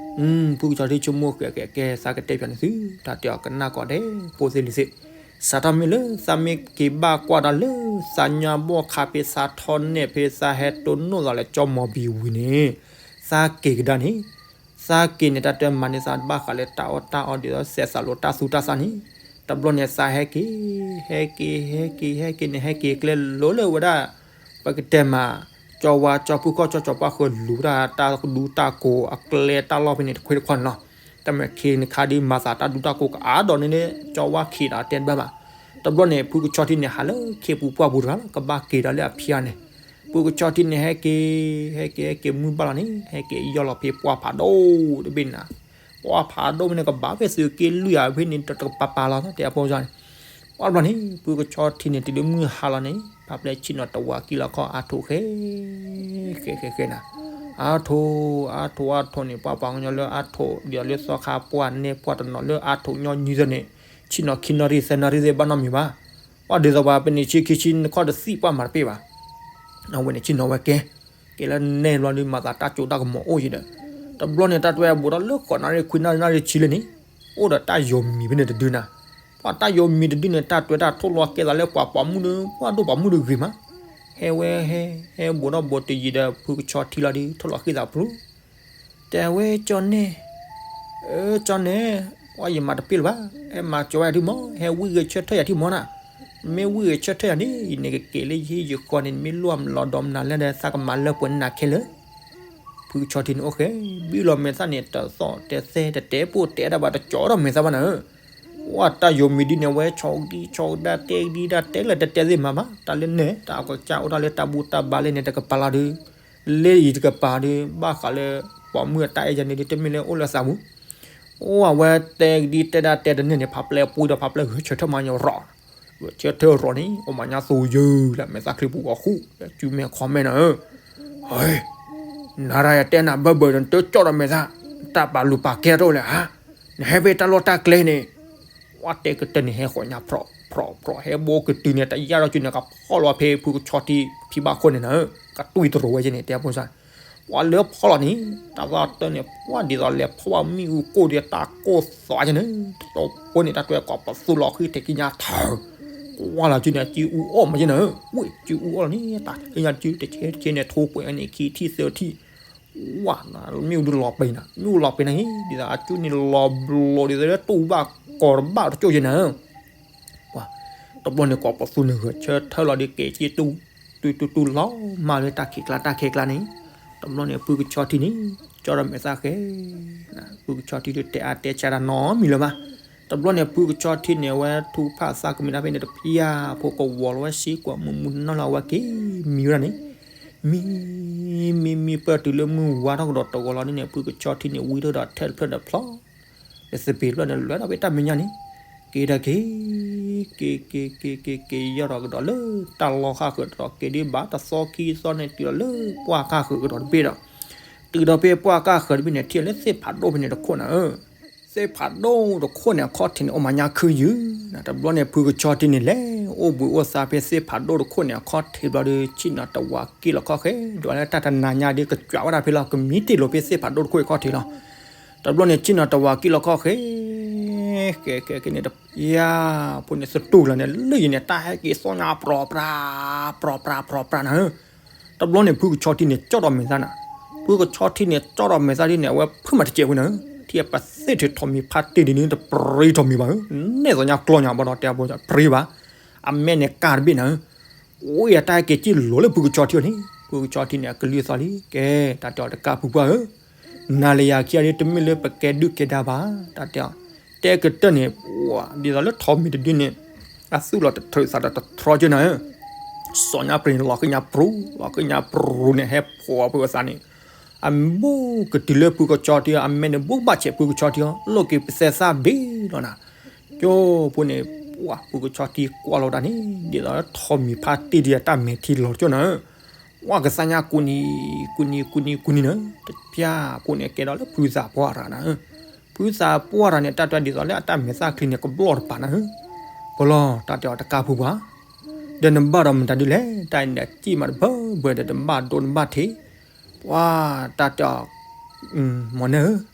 ဖုကဆီထံဆိကမိၣ်ဃဲကဲကဲ သးကတဲပျးန့ၣ်သု, တၢ်တဲအီၤကနၣ်ကိးဒဲး ဖိသ့ၣ်လံၤသ့ၣ်, စးထီၣ်မ့ၢ်လၢသးမ့ၢ်က့ၤဘၣ်ကွၢ်ဒီးလၢ သးညါဘီၣ်ခါဖဲသးထီၣ်နဲၣ်ဖဲ သးဟဲတိၢ်နီၣ်သးလၢကၠီမီၤဘံဝံၤန့ၣ်, သးက့ၤကဒါန့ၣ်, သးက့ၤန့ၣ် တၢ်တဲမၤန့ၢ်သးဘၣ်ဃးလၢတၢ်အီၣ်တၢ်အီဒ်သိးစဲးသးလိာ်တၢ်သူတၢ်သၣ်န့ၣ်, တဘျီန့ၣ်သးဟဲက့ၤ, ဟဲက့ၤ ဟဲက့ၤ ဟဲက့ၤန့ၣ် ဟဲက့ၤကျဲလိၤလၢဝဲဒၣ် ပကတဲမး ကၠီဝါကၠီဖုခီၣ်ကၠီကၠီပှၢ်ဃၢၤလူၤဝဲဒၣ်တၢ်ဒူတၢ်ကိးအကျဲတၢ်လီၢ်ဖဲန့ၣ်တခွ့တခီန့ၣ်လီၤ. တၢ်မ့ၢ်ခ့နခါဒ်မၤသးတၢ်ဒူတၢ်ကိးကအါဒိၣ်န့ၣ် ကၠီဝါခံးဒီးတဲတဘၣ်ဘၣ်. တဘျီန့ၣ် ဖုကဆီထံန့ၣ် ဟးလၢခ့ပူၤပှၢ်ပူၤတဂၤလီၤ ကဘၣ်က့ၤဒီးလၢအဖံအါန့ၣ်, ဖုကဆီထံန့ၣ် ဟဲက့ၤ, ဟဲက့ၤ ဟဲက့ၤမုၢ်ဘၣ်လီၤန့ၣ် ဟဲက့ၤယီၢ်လီၤဖဲပှၢ်ဖးဒိၣ်တဘ့ၣ်န့ၣ်, ပှၢ်ဖးဒိၣ်ဖဲန့ၣ် ကဘၣ်ဖဲသုးက့လွံၢ်ဧါဖဲန့ၣ် တကပၤပၤလီၤ တဲအဖိန့ၣ် ပှၢ်တဘျီန့ၣ် ဖုကဆီထံန့ၣ် တုၤလၢမုၢ်ဟါလီၤန့ၣ် ဖးပျဲဆ့ၣ်နီၤတဝၤကံၣ်လီၤခီၣ်အါထိၣ်ဃဲ, ဃဲဃဲဃဲနၤ, အါထိၣ် အါထိၣ်အါထိၣ်န့ၣ် ပှၤပှၤကညီလၢအါထိၣ် ဒ်သိးလၢသီခါပှၢ်နဲၣ်ပှၢ်တနီၤလၢအါထိၣ်ညီနုၢ်သ့ၣ်န့ၣ် ဆ့ၣ်နီၤခံနီၤရံၣ်သၢနီၤရံၣ်သ့ၣ်ဘၣ်နီတမံၤဘၣ်. ပှၢ်ဒ်သိးပှၤပနံးဆံခံဆံနခီၣ်တသံၣ်ပှၢ်မၤတပ့ၢ်ဘၣ်. အဝဲန့ၣ်ဆ့ၣ်နီၤဝဲကဲ ကဲလၢနဲၣ်ဘျီဒုး မၤသးတၢ်စိတၢ်ကမီၤအိၣ်ယံၤဒီး, တဘျီန့ၣ် တၢ်တွဲအဘူးဒီးလၢဃိးနၣ်ရံၣ်ခွံနၣ်ရံၣ်နၣ်ရံၣ်ဆံလၢန့ၣ်, အိၣ်ဒီးတၢ်ယိၤမံၤဖဲန့ၣ်တဒုနၤ, ပှၤတၢ်ယိၤမံၤတဒုန့ၣ် တၢ်တွဲတၢ်ထိၣ်လီၤကဲသးလၢပှၤပိာ်မုၣ်ဒီး ပှၤဒိၣ်ပိာ်မုၣ်ဒီးဂ့ၤမး, ဟဲဝဲဟဲ ဟဲဘူးဒီးဘူးတယံၤဒီး ဖုကဆီထံလီၤဒုး ထိၣ်လီၤဃံသးပျူၤ တဲဝဲကၠီနဲၣ်, အၢ ကၠီနဲၣ်, ပှၤယမၤတပ့ၢ်လၢၤဘၣ်, ဟဲမၤကၠီဝဲယၤထံမီၢ်, ဟဲဝံၣ်ဂဲၤဆၢထၢၣ်ယၤထံမီၢ်နၤ, မ့ၢ်ဝံၣ်ဂဲၤဆၢထၢၣ်ယၤန့ၣ် ယန့ၣ်ကက့ၤလၢယဟံၣ်ယဃီန့ၣ် မ့ၢ်လိၣ်မလီၤဒီးမနုၤလဲၣ်ဒီး သးကမၤလၢပှဲၤနၤခဲလၢာ် ဖုကဆီထံန့ၣ်အိၣ်ဃဲ, ဘံၣ်လီၤမဲာ်သၣ်န့ၣ် တသီၣ်တဲသဲတတဲပိၢ်တဲဒၣ်ဘၣ်တကၠီဒီးမဲာ်သၣ်ဘၣ်နၤဧၢ, ပှၤတၢ်ယိၤမံၤဒ်န့ၣ် ဝဲဆီဒံဆီဒၣ်တဲဒံဒၣ်တဲလၢတတဲသ့ၣ်မၤဘၣ်, တၢ်လၢနဲၣ် တၢ်အကစၢ်အိၣ်တၢ်လၢတၢ်ဘူၣ်တၢ်ဘါလၢန့ၣ် တကပၤလီၤဒုး လၢအံၤတကပၤဒုး ဘၣ်ဃးလၢ ပိာ်မုၣ်အတၢ်အဲၣ်ယၤန့ၣ်ဒုး တမ့ၢ်လၢအိၣ်လၢသးပူၤ အိၣ်အဝဲတဲဒ်တဲဒၣ်တဲတန့ၢ်န့ၣ် ဖးပျဲပူၤဒီးဖးပျဲဂဲၤဆၢထၢၣ်မၤညီရီၤ, ဂဲၤဆၢထၢၣ်ရီၤန့ၣ် အိၣ်မၤညါသူယုၢ်လၢမဲာ်သၣ်ချံပူၤဂီၤဃူ လၢစုမဲာ်ခီမဲာ်နၤဧၢ, ဟဲ, နၤရၤယတဲနၤဘၢဘၢဒီးနတကၠီဒီးမဲာ်သၣ်, တၢ်ပာ်လုၢ်ပာ်ကဲတအိၣ်လဲၣ်ဧါ, နဟဲဖဲတၢ်လီၢ်တၢ်ကျဲန့ၣ် ပှၤတဲကတၢၢ်န့ၣ် ဟဲဃီၤညါဖြီၣ်ဖြီၣ်ဖြီၣ် ဟဲဘိကတုၤန့ၣ် တယၢ်ဒီးစုန့ၣ် ကဖီၣ်လီၤဖဲဖုကဆီထံဖံဘၣ်ခိၣ်န့ၣ်နၤဧၢ, ကတွံၢ်တရိးဝဲက့န့ၣ် တဲဖိစၢ်, ပှၤလၢဖီၣ်လီၤန့ၣ် တၢ်သီၣ်တၢၢ်န့ၣ် ပှၤဒ်သိးလဲၤဖီၣ်ဘၣ်မ့ၣ်အူကိၢ်ဒီး တၢ်ကိၢ်သီက့န့ၣ် တတီဖိန့ၣ် တၢ်တွဲကိးပသူလီၤဃံထဲခံညါထၢၣ်, ကွၢ်လီၤစုန့ၣ် စုအူအီၣ်မးက့နၤဧၢ, ဝ့ၢ်စုအူအီၣ်လီၤန့ၣ် တၢ်ခံညါစုတဆဲတဆဲန့ၣ် ထိပှဲၤန့ၣ် ခံထံၣ်သၢထံၣ် ဝါ, မ့ၣ်အူဒုးလီၤပ့ၤနၤ, မ့ၣ်အူလီၤပ့ၤနၤဟံၣ် ဒ်သိးအကၠူန့ၣ်လီၤဘျီဒ်သိးလၢတူၢ်ဘၣ်ကီၤတဘၣ်တကၠိၢ်ယဲနၤဧၢ, ပှၤ, တဘျီန့ၣ် ကိးပသူန့ၣ်ဂဲၤဆၢထၢၣ်လီၤဒီးက့ၤက့ၤတူၢ်, တူၢ်တူၢ်တူၢ်လီၤမၢ်လၢတၢ်ခံးကျါတၢ်ခံးကျါန့ၣ်, တဘျီန့ၣ် ဖုကဆီထံန့ၣ် ကၠီဒီးမဲာ်သၣ်ဃဲ ဖုကဆီထံဒုးတဲအါတဲဆါတၢ်နီတမံၤလၢၤဘၣ်. တဘျီန့ၣ် ဖုကဆီထံန့ၣ် အဝဲထူဖးသးကမံၤတၢ်ဖဲန့ၣ်တဖျၢၣ် ဖိကဝီၤလီၤဝဲစ့ၢ်ကီး မုၢ်မုၢ်နီၢ်နီၢ်လၢအဝဲက့ၤမံဝဲဒၣ်န့ၣ် မံ, မံမံပၢၢ်တုၤလၢမုၢ်ဝါထီၣ်ကဒီးတဂီၤလီၤန့ၣ် ဖုကဆီထံန့ၣ် ဝံထီၣ်ဒီးထဲတဖျၢၣ်ဒီးဖျီ လၢသပ့ၤတဖျၢၣ်န့ၣ် လဲၤထီၣ်ဖဲတၢ်မဲာ်ညါန့ၣ် က့ၤဒီးက့ၤ, က့ၤ က့ၤ က့ၤ က့ၤ က့ၤ က့ၤယီၢ်ဒီးကဒီးလၢတၢ်လီၢ်ဃၣ်ဃၢၤဒီး က့ၤဒံးဘၣ်တသီခံသီန့ၣ် တုၤဒီးလၢပှၢ်ဃၣ်ဃၢၤကဒီးတဘ့ၣ်ဒီး တုၤဒီးဖဲပှၢ်ဃၣ်ဃၢၤတဘ့ၣ်န့ၣ် ထံၣ်လၢသ့ၣ်ဖးဒိၣ်ဖဲန့ၣ်တခိၣ်နၤဧၢ သ့ၣ်ဖးဒိၣ်တခိၣ်န့ၣ် အခီၣ်ထံးန့ၣ် အိၣ်မၤညါခုယုၢ်, တဘျီန့ၣ် ဖုကဆီထံန့ၣ် လဲၤအိၣ်ဘှံးအိၣ်သါဖဲသ့ၣ်ဖးဒိၣ်တခိၣ်န့ၣ် အခီၣ်ထံးဘျီဒီး ဆ့ၣ်နီၤတဝးက့ၣ်လီၤခီၣ်ဃဲ ဒွးလၢတၢ်တနၤညါဒီး ကကွၢ်ဝဲဒၣ်ဖဲလီၤ ကမံတ့ၢ်လိာ်ဖဲသ့ၣ်ဖးဒိၣ်တခိၣ်အခီၣ်ထံးလီၤ. တဘျီန့ၣ် ဆ့ၣ်နီၤတဝးက့ၣ်လီၤခီၣ်ဃဲ ဃဲ ဃဲ ဃဲန့ၣ် ယၤ, ဖိန့ၣ်သတူၢ်လီၤန့ၣ် လၢယၤန့ၣ် တၢ်ဟဲက့ၤသီၣ်ညါပြီပြါ, ပြီပြါပြီပြါနၤဧၢ. တဘျီန့ၣ် ဖုကဆီထံန့ၣ် ကၠီၣ်ဒီးမဲာ်သၣ်နၤ, ဖုကဆီထံန့ၣ် ကၠီၣ်ဒီးမဲာ်သၣ်ဒ်န့ၣ် အဝဲဖုမၤတစဲးဝဲနၤဧၢ, ထံၣ်အပသ့ၣ်ထုးထီၣ်မံၤဖါတံၢ်ဒ်န့ၣ် တပြံထီၣ်မံၤဘၣ်ဧၢ, နဲၣ်သီၣ်ညါကျီညါဘၣ်ဒီး တဲအဖိ ပြံဘၣ်, အမဲာ်န့ၣ်ကါတဘ့ၣ်နၤဧၢ, အိၣ်ယၤတၢ်ဟဲက့ၤကံၣ်လီၤလၢဖုကဆီထံအီၤန့ၣ် ဖုကဆီထံန့ၣ် အကလုၢ်သီၣ်လံ, ကဲ, တၢ်တဲအီၤတကးဖုပှၢ်ဧၢ နၤလၢယၤခံဂၤဒ်တမ့ၢ်လၢပကဲဒုၣ်ကဲဒါဘၣ်, တၢ်တဲအီၤ, တဲကတၢၢ်န့ၣ်, ဒ်သိးလၢထီၣ်မံၤတဒုန့ၣ်, အသူၣ်လီၤတထြၢးသးဒီးတထြီကၢနၤဧၢ, စီၤညါပြံၤန့ၣ် လီၤဃံညါပြူၤ, လီၤဃံညါပြူၤန့ၣ် ဟဲဖှီၣ်ဖုအသးန့ၣ်, အဘူးကတုၤလၢဖုကဆီထံအီၤ အမဲာ်န့ၣ် ဘူးဘၣ်ဆဲးဖုကဆီထံအီၤ လိၣ်က့ၤပသဲသၣ်ဘ့ၣ်လီၤနၤ, ကၠိဖိန့ၣ်, ပှၢ်ဖုကဆီထံကွၢ်လီၤဝဲဒၣ်န့ၣ် ဒ်သိးလၢထီၣ်မံၤဖါတံၢ်ဒ်အတၢ်မဲာ်ထံလီၤကၠိနၤဧၢ ဝဲကသါညါကူနံၤ, ကူနံၤ, ကူနံၤ, ကူနံၤနၤ, တပျၢ်ဖိန့ၣ် ကဲဒီးလၢဖုသးပှၢ်တဂၤနၤဧၢ, ဖုသးပှၢ်တဂၤန့ၣ် တၢ်တဲဒ်သိးလၢအတၢ်မဲာ်သၣ်ချံန့ၣ် ကဘျီၣ်တပၤနၤဧၢ, ပလီၢ်တၢ်တဲအီၤတကးဖုပှၢ်, ဒီးနဘၣ်ဒီးမတၤဒ်လဲၣ်, တၢ်အံၤန့ၣ် ကံၣ်မးတဘၢဘၢဒီး နဘၣ်ဒိနဘၣ်ထံး, ပှၢ်တၢ်တဲအီၤ, မီၢ်နဲၣ်ဧၢ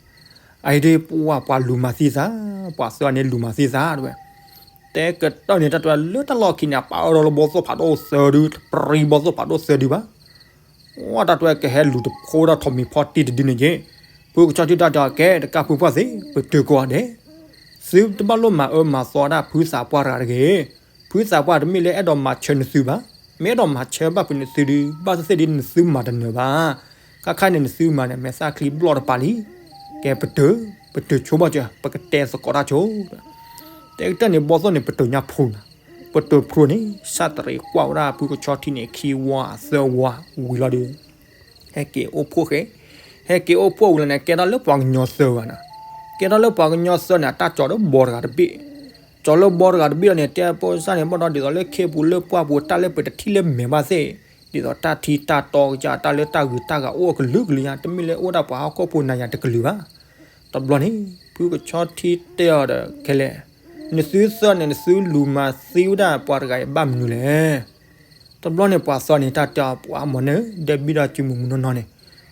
အအံၤဒ်ပှၤပှၤလူၤမၤသံသး, ပှၤသၢဂၤန့ၣ်လူၤမၤသံသးတဝဲ, တဲကတၢၢ်န့ၣ် တၢ်တဲလၢတၢ်လီၢ်ခံန့ၣ် အပာ်အၢဒီးလၢဘီသိၣ်ဖးဒိၣ်သၢဒု, တပြံဘီသိၣ်ဖးဒိၣ်သၢဒုဘၣ်, ဝဲတၢ်တဲကဟဲလူၤတဖိဒီးထီၣ်မံၤဖါတံၢ်တဒုန့ၣ်က့, ဖုကဆီထံတၢ်တဲအီၤကဲ တကးဖုပှၢ်သ့ၣ် ပတုာ်ကွၢ်ဒဲး, သုတဘၣ်လိၣ်မၤအၢမၤသီဒၣ်ဖုသးပှၢ်တဂၤတဂ့ၤ, ဖုသးပှၢ်တမ့ၢ်လၢအဲၣ်ဒိးမၤဆၢနသုဘၣ်, မ့ၢ်အဲၣ်ဒိးမၤဆၢဘၣ်ဖုးနသုဒု, ဘၣ်သ့ၣ်သ့ၣ်ဒ်နသုမၤတနၢၤဘၣ်, ခါခါန့ၣ်နသုမၤန့ၣ် မဲာ်သၣ်ချံဘျီၣ်တပၤလံ, ကဲပတုာ်, ပတုာ်ဆိဘၣ်စၢၤ ပကတဲသကိးတၢ်ဆိ, တဲကတၢၢ်န့ၣ် ဘီသိၣ်န့ၣ် ပတုာ်ညါဖှိၣ်နၤ, ပတုာ်ဖှိၣ်န့ၣ် စးတရံးကွၢ်ဝဲဒၣ်ဖုကဆီထံန့ၣ် ခံဝါသၢဝါဝံၤလီၤဒီး ဟဲက့ၤအိၣ်ဖှိၣ်ဃဲ, ဟဲက့ၤအိၣ်ဖှိၣ်ဝံၤလီၤန့ၣ် ကဲထီၣ်လၢပှၤကညီသၢဂၤနၤ, ကဲထီၣ်လၢပှၤကညီသၢန့ၣ် အတၢ်ကၠီၤဒီးဘီတဂၤတဘ့ၣ်, ကၠီၤလၢဘီတဂၤတဘ့ၣ်လီၤန့ၣ် တဲဖိသၣ်န့ၣ် ဘၣ်ဒီးဒ်သိးလၢခ့ပူၤလၢပှၢ်ပူၤ တၢ်လၢပတထံၣ်လၢမဲာ်ဘၣ်သ့ၣ်, ဒ်သိးတၢ်ထံတၢ်တီကစၢ် တၢ်လၢတၢ်ဂုၤတၢ်ဂၤအိၣ်အကလုာ်ကလုာ်ညါ တမ့ၢ်လၢအိၣ်ဒၣ်ပှၤဟီၣ်ခိၣ်ဖိနၤယၤတကလုာ်ဘၣ်, တဘျီန့ၣ် ဖုကဆီထံတဲအီၤဒီး ခဲလဲၣ်, နသုသၢန့ၣ် နသုလူၤမၤသံဝဲဒၣ်ပှၤတဂၤအံၤဘၣ်မနုၤလဲၣ် တဘျီန့ၣ် ပှၤသၢန့ၣ် တၢ်တဲအီၤ ပှၤမီၢ်နဲၣ်ဧၢ ဒီးဘံဒီးစုမုၢ်မုၢ်နီၢ်နီၢ်န့ၣ်,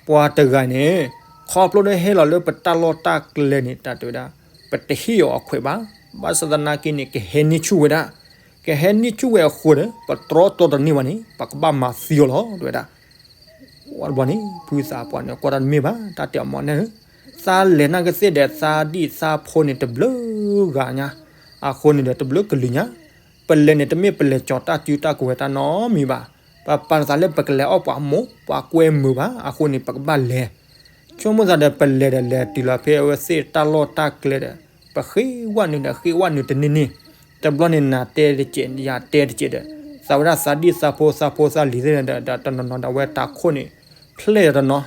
ပှၤတဂၤန့ၣ် ခီဖျိလၢဟဲလီၤလၢပတၢ်လီၢ်တၢ်ကျဲန့ၣ် တၢ်တဲဝဲဒၣ် ပတဟ့ၣ်အီၤအခွဲးဘၣ်, ဘၣ်ဆၣ်သနာ်က့န့ၣ် ကဟဲန့ၢ်ဆူၣ်ဝဲဒၣ်, ကဟဲန့ၢ်ဆူၣ်ဝဲအဃိဒီး ပတြီတီတန့ၢ်ဘၣ်န့ၣ် ပကဘၣ်မၤသံအီၤလီၤ တဲဝဲဒၣ် ဝဲတဘျီန့ၣ် ဖုသးပှၢ်န့ၣ် ကွၢ်တၢ်တမ့ၢ်ဘၣ် တၢ်တဲအီၤမီၢ်နဲၣ်ဧၢ, သးလဲၤနၢ်ကသ့ၣ်ဒီး သးဒံၣ်သးဖိန့ၣ်တဘျုးဂၤညါ, အဃိန့ၣ်ဒီးတဘျုးကလုာ်ညါ, ပလဲၤန့ၣ် တမ့ၢ်ပလဲၤကၠီၤတၢ်စုတၢ်ကဝဲၤတၢ်နီတမံၤဘၣ်, ပပာ်သးလၢပကလဲၤအီၣ်ပှၤမိၢ်ပှၤကွဲမုာ်ဘၣ်, အဃိန့ၣ် ပကဘၣ်လဲၤ ဆိကမိၣ်သးဒီး ပလဲၤဒီးလဲၤတုၤလီၤဖဲအဝဲသ့ၣ်တၢ်လီၢ်တၢ်ကျဲဒီး ပဃ့ဝဲနုာ်ဒီးဃ့ဝဲနုာ်တန့ၢ်န့ၢ်, တဘျီန့ၣ် နၤတဲတကဲး ယၤတဲတကဲးဒီး သးဝဲဒၣ်သးဒံၣ်သးဖိသးဖိသးလံၤသ့ၣ်ဒီး တနီၤနီၤဒီး အဝဲတၢ်ခိၣ်န့ၣ် ဖျဲၣ်ဒီးတနီၤ,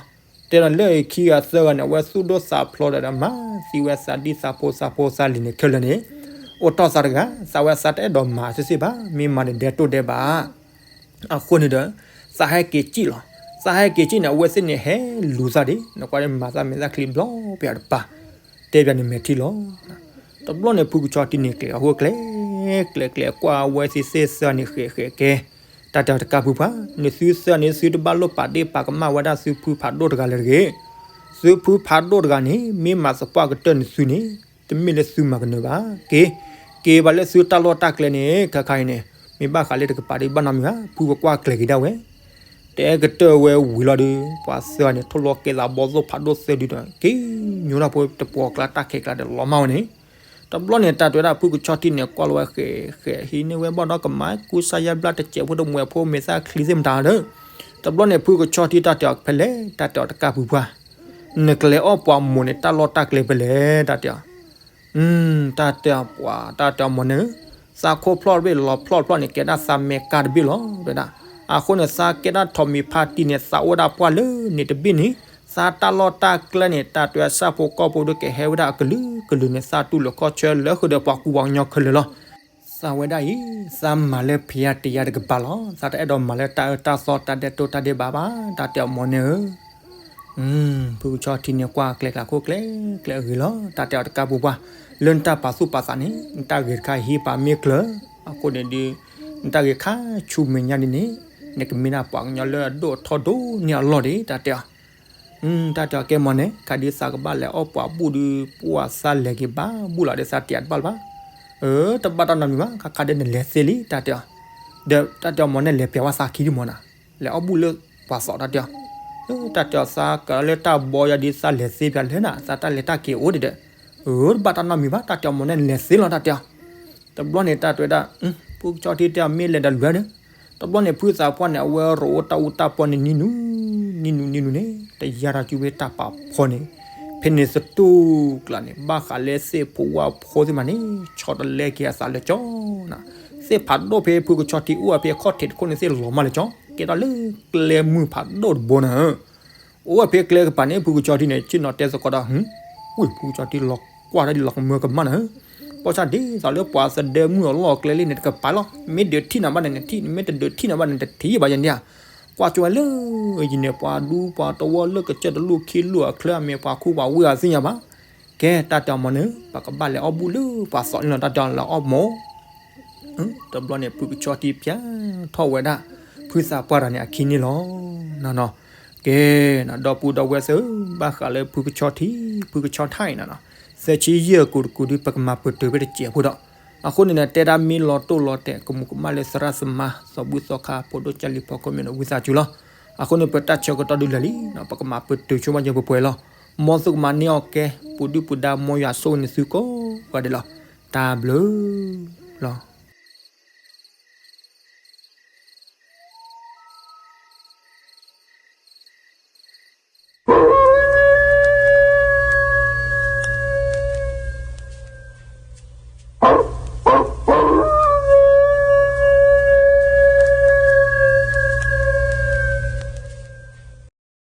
တဲဒီးလၢခံဂၤသၢဂၤန့ၣ် အဝဲသူၣ်ဒိၣ်သးဖျိးဒီး မၤသံဝဲသးဒံၣ်သးဖိသးဖိသးလံၤန့ၣ်ခဲလၢာ်န့ၣ်, အိၣ်တီၢ်သးတဂၤ သးဝဲသးတအဲၣ်ဒိးမၤသ့သ့ဘၣ်, မ့ၢ်မၤန့ၣ်ဒဲတိၢ်ဒဲဘၣ် အဃိန့ၣ်ဒီး သးဟဲက့ၤစံၣ်လီၤ. သးဟဲက့ၤစံၣ်န့ၣ် အဝဲသ့ၣ်န့ၣ်ဟဲလူၤသးဒ် နကွၢ်လၢမၤသးမဲာ်သၣ်ချံဘျီပယါတပၤ, တဲပယါန့ၣ်မဲာ်ထံလီၤ. တဘျီန့ၣ် ဖုကဆီထံန့ၣ်ကျဲၤအဃိ ကျဲၤ ကျဲၤ ကျဲၤ ကွၢ်ဝဲသ့ၣ်သၢန့ၣ် ဃဲးဃဲးကဲ, တၢ်တဲအီၤတကးဖုပှၢ်, နသုသၢန့ၣ် သုတဘၣ်လိၣ်ပာ်ဒ့ၣ်ပာ်ကမၣ်ဝဲဒၣ်သုဖုဖးဒိၣ်တဂၤလၢၤတဂ့ၤ. သုဖုဖးဒိၣ်တဂၤန့ၣ် မ့ၢ်မၤသပှၢ်ကတၢၢ်နသုန့ၣ် တမ့ၢ်လၢသုမၤကနၢၤဘၣ်. က့ၤ က့ၤဘၣ်လၢသုတၢ်လီၢ်တၢ်ကျဲန့ၣ် ခါခါအံၤန့ၣ် မ့ၢ်ဘၣ်ဃးလၢတကပၤဒ်ဘၣ်နီတမံၤဘၣ်, ဖုကကွၢ်ကျဲၤက့ၤဒၣ်ဝဲ တဲကတၢၢ်ဝဲဝံၤလီၤဒီး ပှၤသၢဂၤန့ၣ် ထိၣ်လီၤကဲသးဘီသိၣ်ဖးဒိၣ်သၢဒုဒီး က့ၤညိထီၣ်ဖိတပှီၤကျါတၢ်ခဲးကျါဒီးလီၤမၢ်ဝဲန့ၣ်, တဘျီန့ၣ် တၢ်တဲဝဲဒၣ်ဖုကဆီထံန့ၣ် ကွၢ်လီၤဝဲဃဲးဃဲး ဟံးန့ၢ်ဝဲဘီၣ်ဒီးကမၤကူစါယါဘျါတစဲးဖိတမှဲးဖိမဲာ်သၣ်ချံသ့ၣ်မတၤဒီး, တဘျီန့ၣ် ဖုကဆီထံတၢ်တဲအီၤဖဲလဲၣ် တၢ်တဲအီၤတကးဖုပှၢ်, နကလဲၤအီၣ်ပှၤမိၢ်န့ၣ် တၢ်လီၢ်တၢ်ကျဲဖဲလဲၣ် တၢ်တဲအီၤ တၢ်တဲအီၤပှၢ် တၢ်တဲအီၤမီၢ်န့ၣ်, သးခိၣ်ဖျီၣ်တဘ့ၣ်လီၤဖျီၣ်တဖျီၣ်န့ၣ် ကဲဒၣ်သးမဲာ်ကါတဘ့ၣ်လီၤ တဲဝဲဒၣ်. အဃိန့ၣ် သးကဲဒၣ်ထိးမံၤဖါတံၢ်န့ၣ် သးအိၣ်ဒၣ်ပှၢ်လၢန့ၣ်တဘ့ၣ်န့ၣ်, သးတၢ်လီၢ်တၢ်ကျဲန့ၣ် တၢ်တဲဝဲဆၣ်ဖိကီၢ်ဖိဒုးကဟဲဝဲဒၣ်အကလုာ်ကလုာ်န့ၣ် သးတူၢ်လိာ်ခီၣ်ဆၢလၢဃုာ်ဒီးပှၤကူပှၤကညီခဲလၢာ်လီၤ. သးဝဲဒၣ်အံၤ သးမၤလၢဖံးယါတံးယါတကပၤလီၤ. သးတအဲၣ်ဒိးမၤလၢတၢ်အၢတၢ်သီတၢ်ဒဲးတိၢ်တၢ်ဒဲးဘးဘၣ် တၢ်တဲအီၤမီၢ်န့ၣ်ဧၢ ဖုကဆီထံန့ၣ် ကွၢ်ကျဲၤကျါခိၣ်ကျဲၤကျဲၤအဂ့ၤလီၤ. တၢ်တဲအီၤတကးပူၤပှၢ်, လၢနတၢ်ပာ်သူၣ်ပာ်သးန့ၣ် နတၢ်ဂ့ၤတခါဟံးပာ်မ့ၢ်ကျၢၤ, အဃိန့ၣ်ဒီး နတၢ်ဂ့ၤခါဆူမဲာ်ညါဒ်န့ၣ် နကမ့ၢ်ဒၣ်ပှၤကညီလၢအဒိၣ်အထီဒိၣ်န့ၢ်အလီၢ်ဒံး တၢ်တဲအီၤ တၢ်တဲအီၤကဲမီၢ်န့ၣ် ခါဒုးသးကဘၣ်လဲၤအီၣ်ပှၤဘူၣ်ဒုး ပှၤသးလဲၤက့ၤဘၣ်ဘူၣ်လီၤဒီး သးတံာ်တဘၣ်လၢၤဘၣ်. တဘၣ်တၢ်နီတမံၤဘၣ်, ခါခါဒဲးနလဲၤသ့လံ တၢ်တဲအီၤ. ဒီးတၢ်တဲအီၤ မ့ၢ်နလဲၤပျးဝဲသးခံဒံးမ့ၢ်နၤ, လဲၤအီၣ်ဘူၣ်လၢပှၤသီတၢ်တဲအီၤ. တၢ်တဲအီၤ သးကလၢတၢ်ဘီယၤဒ်သးလဲၤသ့ပျးလၢနၤ, သးတၢ်လဲၤတၢ်က့ၤအိၣ်ဒံးဒီး, တဘၣ်တၢ်နီတမံၤဘၣ်, တၢ်တဲအီၤ မ့ၢ်နလဲၤသ့လီၤ တၢ်တဲအီၤ. တဘျီန့ၣ် တၢ်တဲဝဲဒၣ်, ဖုကဆီထံတဲအီၤ မ့ၢ်လဲၤဒီးလဲၤဒီး, တဘျီန့ၣ် ဖုသးပှၢ်န့ၣ် အဝဲရိၣ်အိၣ်တၢ်အူတၢ်ပီန့ၣ် နံၤနုၤ, နံၤနုၤနံၤနုၤန့ၣ် တယါတၢ်စုဝဲတၢ်ပာ်ဖီန့ၣ်, ဖဲန့ၣ်သတူၢ်ကျးန့ၣ် ဘၣ်ဃးလၢသ့ၣ်ဖိဝၣ်ဖိသ့ၣ်မးန့ၣ် ဆီတလဲက့ၤအသးလၢကၠီနၤ. သ့ၣ်ဖးဒိၣ်ဖဲဖုကဆီထံအိၣ်ဝဲဖဲအခီၣ်ထံးတခိၣ်န့ၣ် သ့ၣ်လီၤမၢ်လၢကၠီ, ကဲထီၣ်လၢကျဲမုၢ်ဖးဒိၣ်တဘိနၤ. အိၣ်ဝဲဖဲကျဲကပၤန့ၣ် ဖုကဆီထံန့ၣ် ဆ့ၣ်နီၤတဲသကိးဒီး, ဝံၢ်ဖုကဆီထံလီၤကွၢ်တၢ်ဒ်လီၤကမၢကမၣ်နၤ, ဘၣ်ဆၣ်ဒ်သိးလၢပှၤသဒၢမုၢ်အလီၢ်အကျဲလံန့ၣ် တကပၤလီၤ, မ့ၢ်ဒုးထံၣ်နၤဘၣ်န့ၣ်နထံၣ်, မ့ၢ်တဒုးထံၣ်နၤဘၣ်န့ၣ် တထံၣ်ဘၣ်ယၤန့ၣ်ဧါ. ကွၢ်ကၠိဝဲလၢ ယံၤန့ၣ် ပှၤဒူပှၤတဝီလၢကစၢၢ်တလူၢ်ခံလူၢ်အချၢအမ့ၢ်ပှၤခူပှၤဝ့ၢ်အသ့ၣ်ညါဘၣ်. ကဲတၢ်တဲအီၤမ့ၢ်န့ၣ် ပကဘၣ်လဲၤအီၣ်ဘူၣ်လၢပှၤသီန့ၣ်လီၤ တၢ်တဲအီၤ လဲၤအီၣ်မၢ် တဘျီန့ၣ် ဖုကဆီထံပျးထီၣ်ဝဲဒၣ် ဖုသးပှၢ်တဂၤန့ၣ်အခံန့ၣ်လီၤ. ကဲ, ဒီပုၢ်ဒီဝဲၢ်သ့ၣ်ဧၢ, ဘၣ်ဃးလၢဖုကဆီထံ, ဖုကဆီထံနၤ, သၢဆံယဲၢ်ကိးတကိးဒုး ပကမၤပတုာ်ဖဲတစဲးဖိဒီး, အဃိန့ၣ် တဲဒၣ်မ့ၢ်လီၤတိၢ်လီၤတဲာ် ကမူးကမၣ်လၢသရၣ်သမါ သီဘူၣ်သီခါ ဖိဒိၣ်ကၢ်လံၤဖီခိၣ်မ့ၢ်ဒီး ဝံသးစူၤလီၤ. အဃိန့ၣ် ပတၢ်ဆၢကတီၢ်ဒုးလၢာ်လံ, ပကမၤပတုာ်ဆိကမိၣ်က့ၤပှဲၤပှဲၤလီၤ. မ်သုကမၤန့ၢ်အီၣ်ကဲ, ပူၤဒုၣ်ပူၤဒါ မ်ယွၤဆိၣ်ဂ့ၤန့ၢ်သုကိးဂၤဒဲးလီၤ. တၢ်ဘျုးလီၤ.